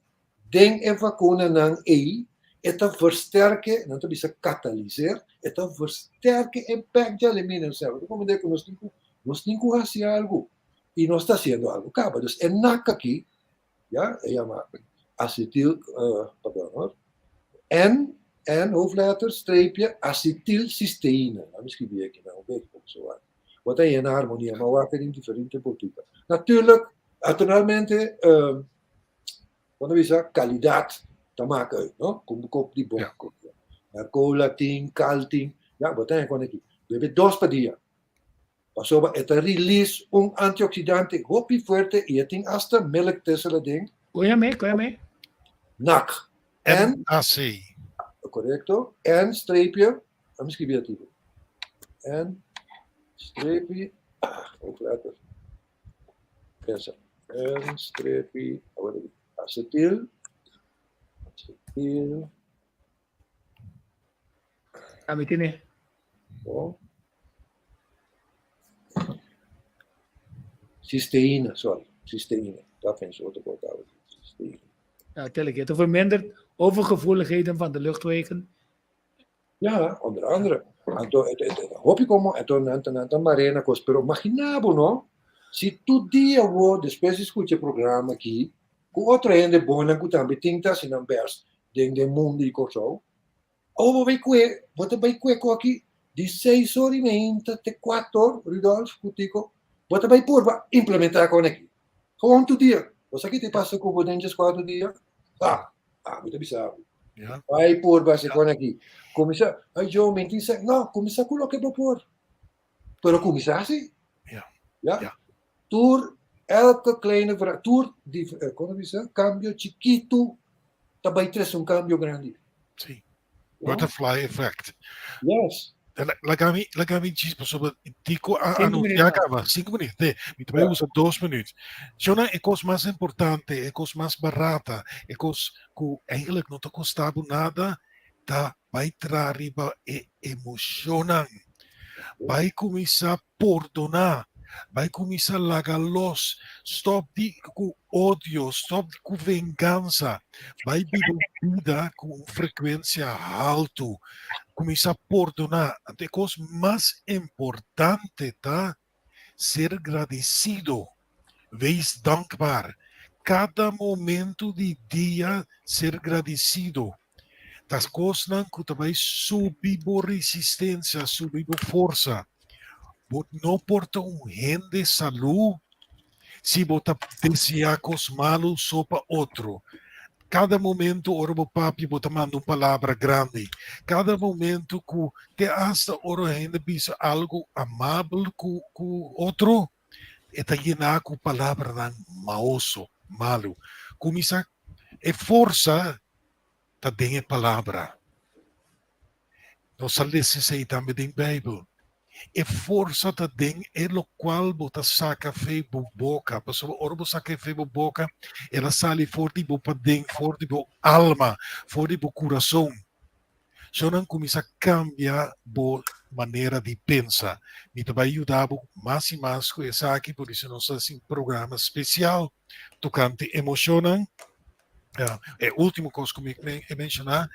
Speaker 5: den e vakunanan ei, e ta versterke, nan ta bisa kataliseer, e ta versterke e pek di aluminium sèba. Ta komprendé ku nos tin ku, nos tin ku hasi algu. I nos ta hasiendo algu kaba. Dus e nak aki, ya, e yama acetyl, pardon hoor, N, N hoofdletter, streepje, acetylcysteïne. Laat mi skribi aki nan un beki pa boso wak. Bo ta yena harmonia, ma wak den diferente botica. Natuurlijk, naturalmente, uh, cuando bisa calidad ta maak uit, no? Con bo kop di bon. Ja. Cola tin, cal tin, ja, bo ta con aki. Bebe dos pa dia. Pasobra e ta release un antioxidante hopi fuerte y e tin hasta melk tessel aden.
Speaker 4: Koyame, koyame.
Speaker 5: NAC.
Speaker 6: N. NAC.
Speaker 5: Correcto. N streepje, Laat me scribi ativo. N streepje, ah, hoofdletter. Pensa. N streepje, acetyl. Acetyl.
Speaker 4: Ami tiene.
Speaker 5: Oh. Cisteína, sorry. Cysteïne, dat vind ik ook al. Cysteïne.
Speaker 4: Ja, tel ik. Het vermindert overgevoeligheden van de luchtwegen.
Speaker 5: Ja, onder andere. Anto, hopi como, anto nan ta nan ta marena cos, pero imagina bo, no? Si tur dia bo, despues di scucha e programa aki, cu otro hende bonnan cu tambe tin ta haci nan best den den mundo di Corsou, Awo bo bai kue, bo ta bai kue koki di seis or i meinta te kuator, Rudolf ku Tico, bo ta bai purba implementá kon aki. Gewoon tur dia. Bo sa ki ta pasa ku bo den djes kuater dia? Ah, ah, mi ta bisa bo.
Speaker 6: Ja.
Speaker 5: Bai purba hasi kon aki. Kuminsá, ai Joe, mi tin sa, no, kuminsá ku loke bo por. Pero kuminsá si.
Speaker 6: Ja.
Speaker 5: Ja.
Speaker 6: Ja.
Speaker 5: Tur, elke kleine vera, tur, di, eh, kon ta bisa, kambio chikitu ta bai trese un kambio grandi.
Speaker 6: Sí. Butterfly effect.
Speaker 5: Yes.
Speaker 6: Laga mi, laga mi djis pasobra Tico a
Speaker 4: Cinco
Speaker 6: anuncia
Speaker 4: minuut.
Speaker 6: caba. Cinco minuut. Te, mi ta bai
Speaker 5: Ja.
Speaker 6: usa dos minuut. Shona, e kos mas importante, e kos mas barata, e kos ku eigenlijk no ta kosta bo nada, ta bai tra riba e emoshonnan. Bai kuminsá pordoná, bai kuminsá laga los, stòp di ku odio, stòp di ku vengansa, bai biba un bida ku un frekuensia haltu, kuminsá pordoná. Anto e kos mas importante ta ser gradesido, wees dankbaar. Kada momento di dia ser gradesido. Ta kosnan ku ta bai subi bo resistensia, subi bo forsa. Bo no por ta un hende salú si bo ta deseá kos malu so pa otro. Kada momento ora bo papia bo ta manda un palabra grandi. Kada momento ku te asta ora hende bisa algu amabel ku ku otro, e ta yená ku palabranan maoso, malu. Kuminsá e forsa ta den e palabra. Nos a lesa esei tambe den Beibel. E forsa ta den e lokual bo ta saka fe bo boka, pasobra ora bo saka fe bo boka, el a sali for di bo paden, for di bo alma, for di bo kurason. So nan kuminsá kambia bo manera di pensa. Mi ta bai yuda bo mas i mas ku esaki, por iso nos ta hasi un programa spesial tokante emoshonnan. E último kos ku mi e menshoná,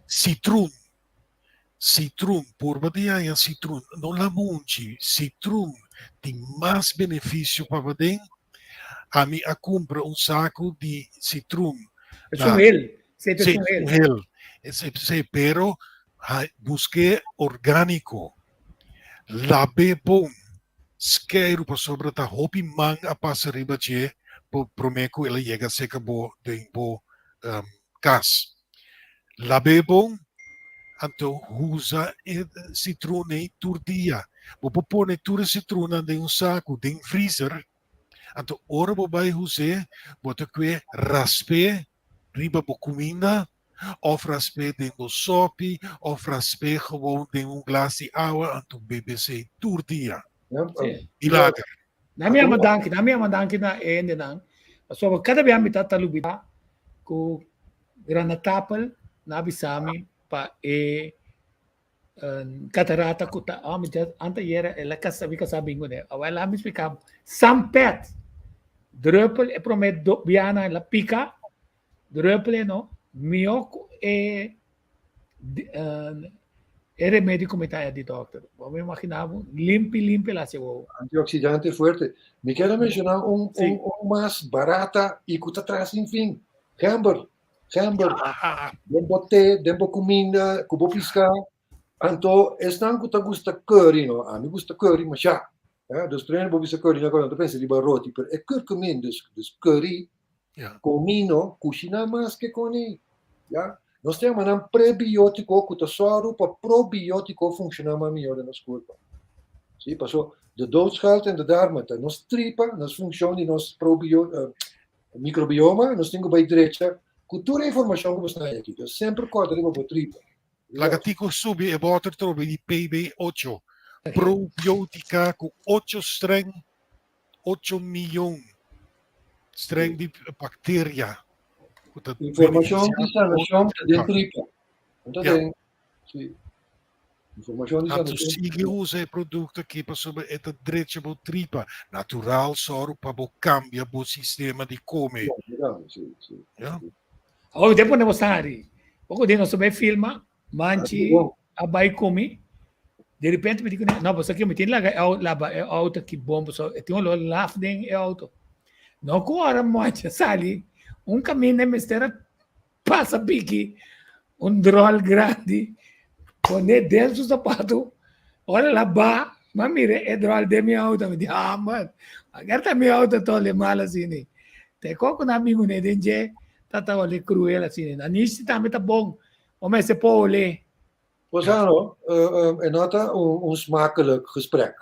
Speaker 6: sitrun, sitrun, purba di haña sitrun, no lamunchi, sitrun tin mas benefisio pa paden. Ami a kumpra un saku di sitrun.
Speaker 4: Es un hel, sí, es
Speaker 6: Sí,
Speaker 4: un hel.
Speaker 6: un hel. Sí, pero busk'é orgániko, lab'é bon, skeiru pasobra ta hopi man a pasa riba dje promé ku el a yega seka bo den bo kas. Lab'é bon, anto usa e sitrun ei tur dia. Bo por pone tur e sitrunnan den un saku den freezer, anto ora bo bai us'é bo ta kue rasp'é riba bo kuminda òf rasp'é den bo sòpi òf rasp'é gewoon den un glas di awa anto bebe esei tur dia. Milager.
Speaker 4: Na mi ama danki, na mi ama danki na e hendenan. Pasobra kada bia mi ta ta lubida ku granatapel na bisa mi pa e katarata ku ta oh, mi anta yera el a kasa mi kasa bin kuné. Awor el a mi splika sampet druppel e promé biana el a pika druppel e no mihó ku e E remedio ku mi ta haña di dòkter. Bo a imaginá bo, limpi limpi el hasi wowo.
Speaker 5: Antioxidante fuerte. Mi kier a menshoná un, sí. un, un mas barata i ku ta traha sin fin. Gember. Gember. Den bo te, den bo kuminda, ku bo piská. Anto, esnan ku ta gusta curry, no? Ami gusta curry mashá. Eh, dus primero bo bisa curry, no ta pensa riba roti, pero e curcumin, dus, dus curry,
Speaker 6: Ja.
Speaker 5: Comino, kushiná mas ke koni. Ya. Nos ta yama nan prebiótiko ku ta sòru pa probiótiko funshoná mas mihó den nos kurpa. Sí, paso de dood schuilt in de darmen. Ta nos tripa, nos funshon di nos probio, uh, microbioma, nos tin ku bai drecha ku tur e informashon ku bo sta haña aki. Dus semper kòrda riba bo tripa.
Speaker 6: Laga Tico subi e bòter trobe di PB8. Probiotica ku ocho streng 8 miyon streng di bacteria ku ta
Speaker 5: Informashon
Speaker 6: beneficia
Speaker 5: di sanashon ta den
Speaker 6: otro.
Speaker 5: tripa. No ta
Speaker 6: Ja.
Speaker 5: den, sí. Informashon di
Speaker 6: Anto
Speaker 5: San
Speaker 6: sigui usa e produkto aki pasobra e ta drecha bo tripa. Natural sòru pa bo kambia bo sistema di kome.
Speaker 5: Sí, sí.
Speaker 6: Ja.
Speaker 4: Awor mi ta pone bo sari. Poko di nos a bai filma, Manchi a bai ku mi. Di repente mi di kuné, no, pasobra mi tin laga e au, laba e auto aki bon, pasobra e tin olor laf den e auto. No ku ora Manchi a sali, un kaminda e mester a pasa piki un drol grandi, pone den su zapato, ora el a ba, mi a mira e drol den mi auto, mi di, ah man, ager ta mi auto ta ole mal asina. Te koko nan a bin kuné den dje, ta ta ole cruel asina. Nanishi tambe ta bon, bo mester por ole.
Speaker 5: Bosano, e no ta un smakelijk gesprek.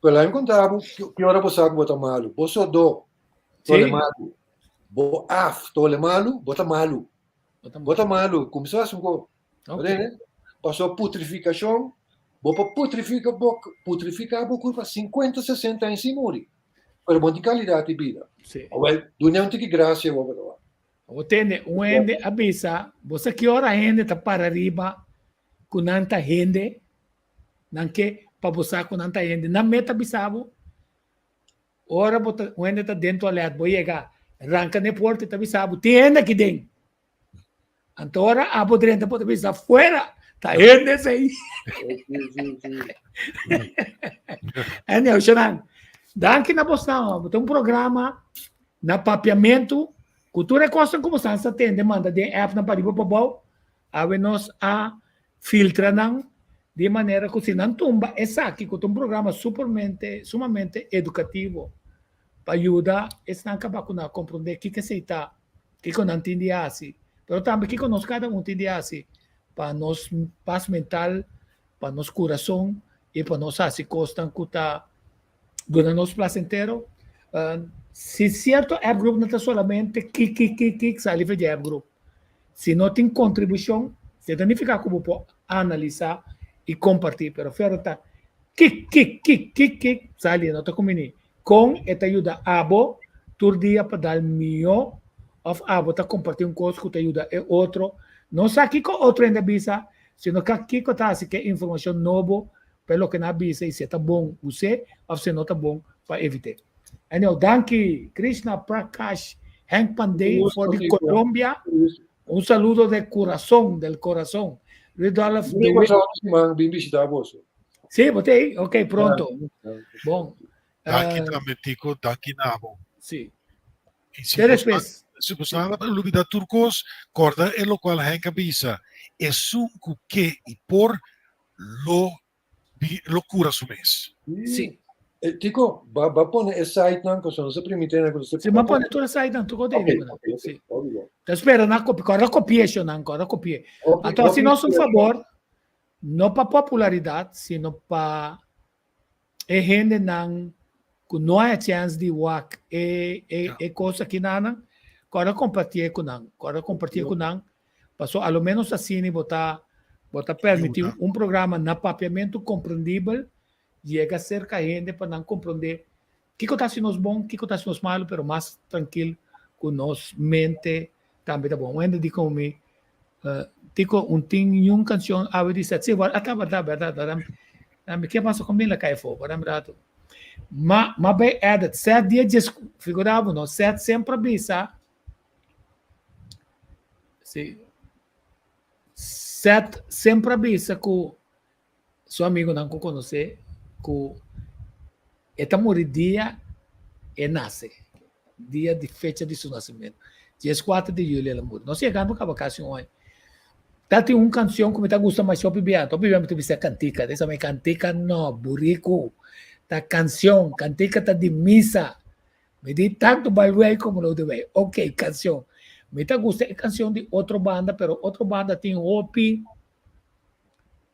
Speaker 5: Pero laat mi konta bo ki ora bo sa ku bo ta malu. Bo sodó ta ole malu. Bo af ta ole malu, bo ta malu. Bo ta malu. Kumsa hasi un ko. Oké. Paso putrifikashon, bo por putrifika bo, putrifika bo kurpa 50, 60 aña sin muri. Pero bo tin kalidat di bida.
Speaker 4: Sí.
Speaker 5: Awel, duna un tiki grasia bo bo.
Speaker 4: Bo tende, un hende a bisa, bo sa ki ora hende ta para riba ku nan ta hende? Nan ke pa bo sa ku nan ta hende. Nan meta bisa bo, ora bo ta, un hende ta den toilet, bo yega, ranka n'e porta i ta bisa bo, tin hende aki den. Anto ora abo drenta bo ta bisa, fuera, ta hende esei. Anyhow, Shanan, danki na bosnan. Bo ta un programa na papiamentu ku tur e kosnan ku bosnan sa tende manda den app nan pariba pabou. Awe nos a filtra nan di manera ku si nan tumba esaki ku ta un programa supermente, sumamente edukativo pa yuda esnan kaba ku nan a komprondé kiko esei ta, kiko nan tin di hasi, pero tambe kiko nos kada un tin di hasi pa nos pas mental, pa nos kurason i pa nos hasi kosnan ku ta duna nos plasentero. Si sierto app group no ta solamente kik kik kik kik sali for di app group. Si no tin kontribushon, si ta nifiká ku bo por analisá i kompartí, pero fero ta kik kik kik kik kik sali no ta kumbiní. Kon e ta yuda abo tur dia pa dal mihó òf abo ta kompartí un kos ku ta yuda e otro? No sa kiko otro hende a bisa, sino ka kiko ta hasi ku e informashon nobo pa e loke nan a bisa i si e ta bon us'é òf si e no ta bon pa evit'é. Anyhow, danki Krishna Prakash Henk Pandey for di Colombia. Un saludo de corazón, del corazón. Rudolf de
Speaker 5: Wit. Man, bin visita boso.
Speaker 4: Sí, bo te Ok, pronto. Bon.
Speaker 6: Danki tambe, Tico. Danki nabo.
Speaker 4: Sí.
Speaker 6: Si Te después. Si bo sa lubida tur kos, korda e lokual Henk a bisa, esun ku ke i por lo bi lo kura su mes.
Speaker 4: Sí.
Speaker 5: Eh, Tico, ba, ba pone e site nan, pasobra nos a primiti nan ku nos
Speaker 4: Sí, ma pone tur e site nan, tur kote
Speaker 5: Ok,
Speaker 4: riba nan.
Speaker 5: ok, ok.
Speaker 4: Sí.
Speaker 5: Hopi bon.
Speaker 4: Ta spera nan kopi, kòrda kopié sho nan, kòrda kopié.
Speaker 5: Hopi,
Speaker 4: Anto hasi
Speaker 5: hopi
Speaker 4: nos un
Speaker 5: inspirashon.
Speaker 4: fabor, no pa popularidat, sino pa e hendenan ku no a chèns di wak e e
Speaker 6: Ja.
Speaker 4: e kos aki nan, kòrda kompartié ku nan, kòrda kompartié ku nan, Paso a lo menos asina bo ta bo ta permiti
Speaker 6: Yuda.
Speaker 4: un programa na papiamentu komprendibel yega serka hende pa nan komprende kiko ta hasi nos bon, kiko ta hasi nos malu, pero mas trankil ku nos mente tambe ta bon. Un hende di ku mi, Tico, un tin niun kanshon awe di set. Si, ata bèrdat, bèrdat, bèrdat. Mi ke pasa ku mi la kai afó, wara un ratu. Ma, ma bai edit, set dia djes, figura bo no, set semper a bisa, Sí. Seth semper a bisa ku su amigunan ku konosé ku e ta muri dia e nase, dia di fecha di su nasementu. Dieskuater di yuli el a muri. Nos yegando kaba kasi un aña. Ta tin un kanshon ku mi ta gusta masha hopi bia, hopi bia mi ta bisa kantika. Ta bisa kantika no, buriku. Ta kanshon, kantika ta di misa. Mi di tanto Balwei como Lodewijk. Ok, canción. Mi ta gusta e canción di otro banda, pero otro banda tin hopi,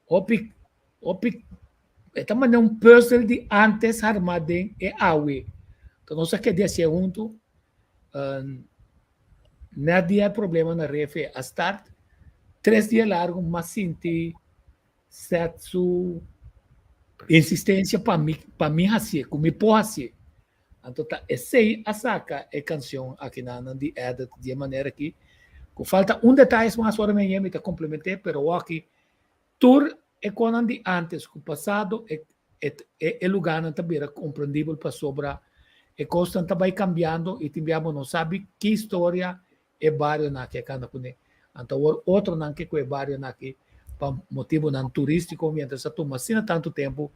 Speaker 4: hopi, hopi, e ta manda un puzzel di antes arma den e awe. Entonces nos a keda hacié hunto. Net dia e problema na refe a start. Tres dia largo m'a sinti Seth su insistencia pa mi, pa mi hacié, cu mi por hacié. Anto ta esei a saka e kanshon akinanan di edit di e manera aki. Ku falta un detayes mas ora mi a yemi ta komplement'é, pero wòki tur. e konan di antes ku pasado e e e lugánan ta bira komprendibel pasobra e kosnan ta bai kambiando i tin bia bo no sabi ki historia e barionan aki a kanda kuné. Anto awor otronan ke ku e barionan aki pa motibunan turístiko miéntras a tuma asina tantu tempu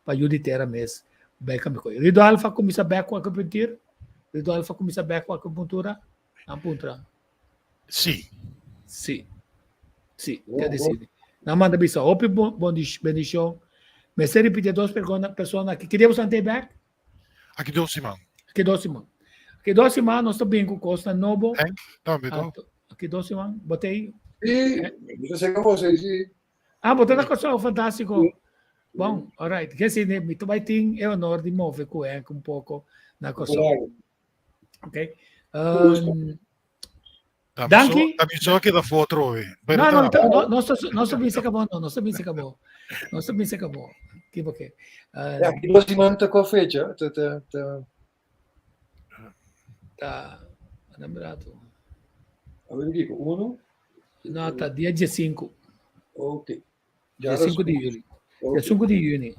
Speaker 4: pa yu di tera mes bai kambia ku. Ridolf a kuminsá bèk ku akupuntura? Ridolf a kuminsá bèk ku akupuntura? Nan puntra.
Speaker 6: Sí.
Speaker 4: Sí. Sí, ya decidi. Nan manda bisa hopi bon bendicion. Mester repite dos persona aki. Ki dia boso ante back?
Speaker 6: Aki dos siman.
Speaker 4: Aki dos siman. Aki dos siman nos ta bin ku kosnan nobo.
Speaker 6: Henk, tambe to.
Speaker 4: Aki dos siman. Bo ta ei?
Speaker 5: Sí, mi ta sega bo, sí, sí.
Speaker 4: Ah, bo ta na Kòrsou, fantástiko. Bon, alright. Ke si mi ta bai tin e honor di move ku Henk un poko na Kòrsou. Ok. Um, Danki.
Speaker 6: También so queda foto hoy.
Speaker 4: No, no, no, no, no, no se acabó, no, no se acabó. No se acabó. Equivoqué.
Speaker 5: Uh, ja, aki dos siman ta kua fecha? Ta, ta, ta.
Speaker 4: Ta, dame rato.
Speaker 5: A ver, kiko, uno?
Speaker 4: No, ta dia 15.
Speaker 5: Ok.
Speaker 4: Dia 5 di juli. Dia 5 di juni.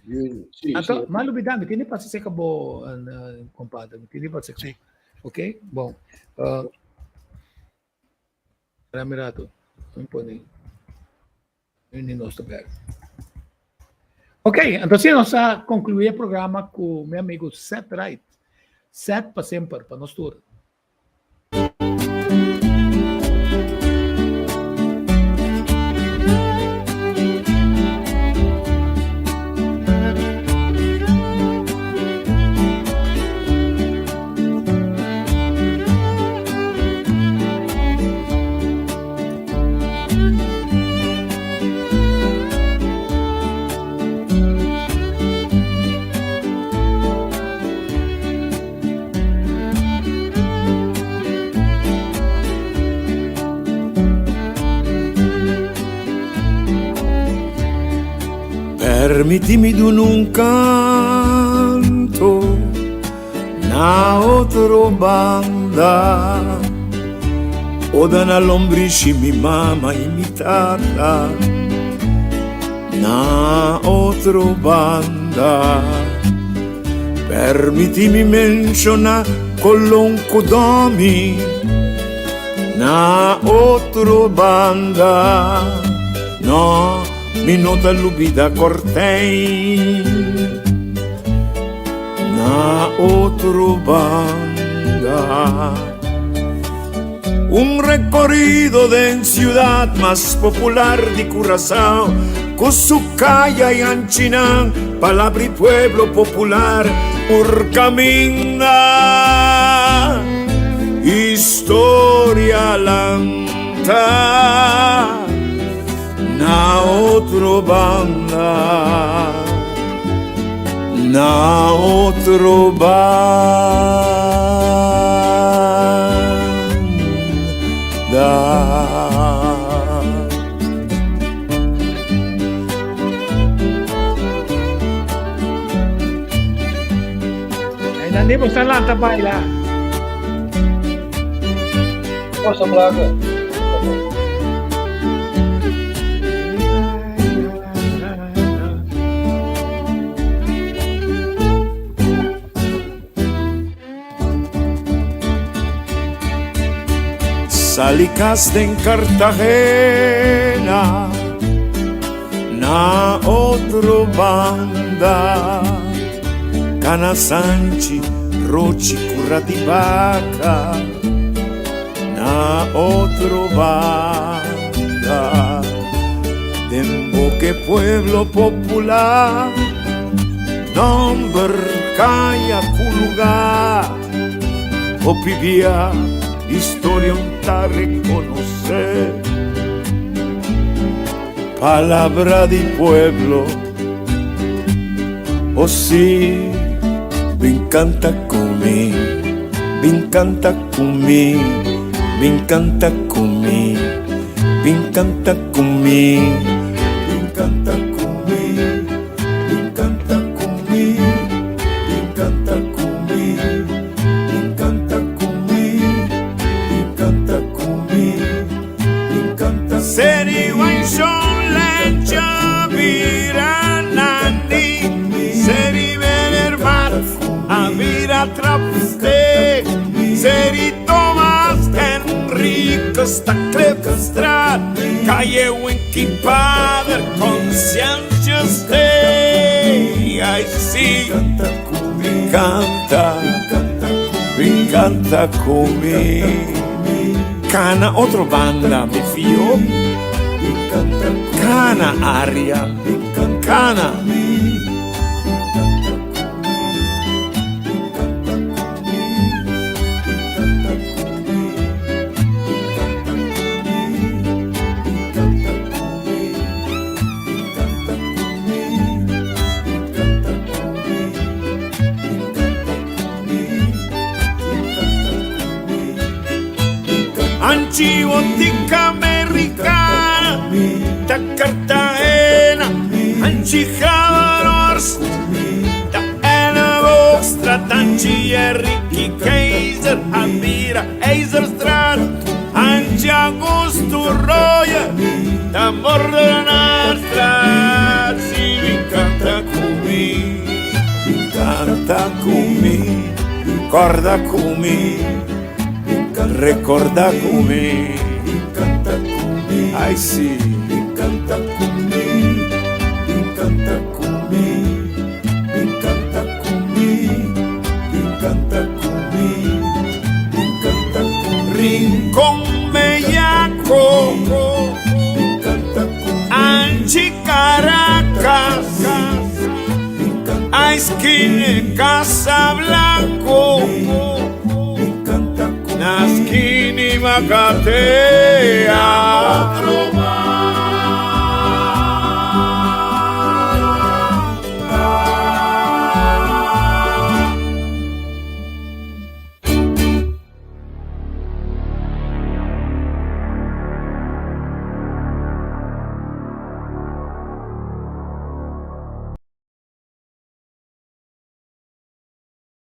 Speaker 5: Juni, sí,
Speaker 4: Anto,
Speaker 5: sí.
Speaker 4: ma lubida, mi tiene pasa seca bo, uh, compadre. Mi tiene pasa seca.
Speaker 6: Sí.
Speaker 4: Ok, bon. Uh, dame rato. Mi pone. Juni nos ta bek. Ok, entonces nos a concluir el programa cu mi amigo Seth Wright. Seth pa semper, pa nos tur.
Speaker 1: Permitimi duna un canto na otro banda Oda na lombrishi mi mama y mi tata Na otro banda Permitimi menciona Colon cu Domi Na otro banda No, mi no ta lubida Cortijn Na otro banda Un recorrido den ciudad mas popular di Curaçao Cu su caya y anchinan palabra y pueblo popular por caminda Historia lanta na otro banda Na otro banda.
Speaker 4: Ay, nandi mo sa lanta baila.
Speaker 5: Força, placa.
Speaker 1: Sali cas den Cartagena na otro banda Cana Sanchi, Rochi, Curatibaca na otro banda Den boke pueblo popular Nomber kaya ku lugá Hopi bia historia un ta rekonosé Palabra di pueblo Oh sí, bin kanta ku mi Bin kanta ku mi Bin kanta ku mi Bin kanta ku mi Bin kanta ku mi Bin kanta ku mi Bin kanta ku mi Bin kanta ku mi Bin kanta ku mi Bin kanta Seri Waishon Lencha.
Speaker 2: Ricky Pader Conscientious Day. Ai si, canta, canta cu mi. Cana otro banda, mi fio. Cana aria, cana. Anchi Botica Americana, ta Cartagena, Anchi Javarors, ta Elleboogstraat, Anchi Ricky Keizer, Amira IJzerstraat, Anchi Augusto Roya, ta Mordenaarstraat, si mi canta cu mi, canta cu mi, corda cu mi, recorda cu mi,
Speaker 3: canta cu mi,
Speaker 2: ai si,
Speaker 3: canta cu mi, canta cu mi, canta cu mi, canta cu mi, canta cu mi.
Speaker 2: Rincón Bellaco,
Speaker 3: canta cu mi,
Speaker 2: Anchi Caracas, Esquina Casablanco,
Speaker 3: canta cu
Speaker 2: Naskini Macatea.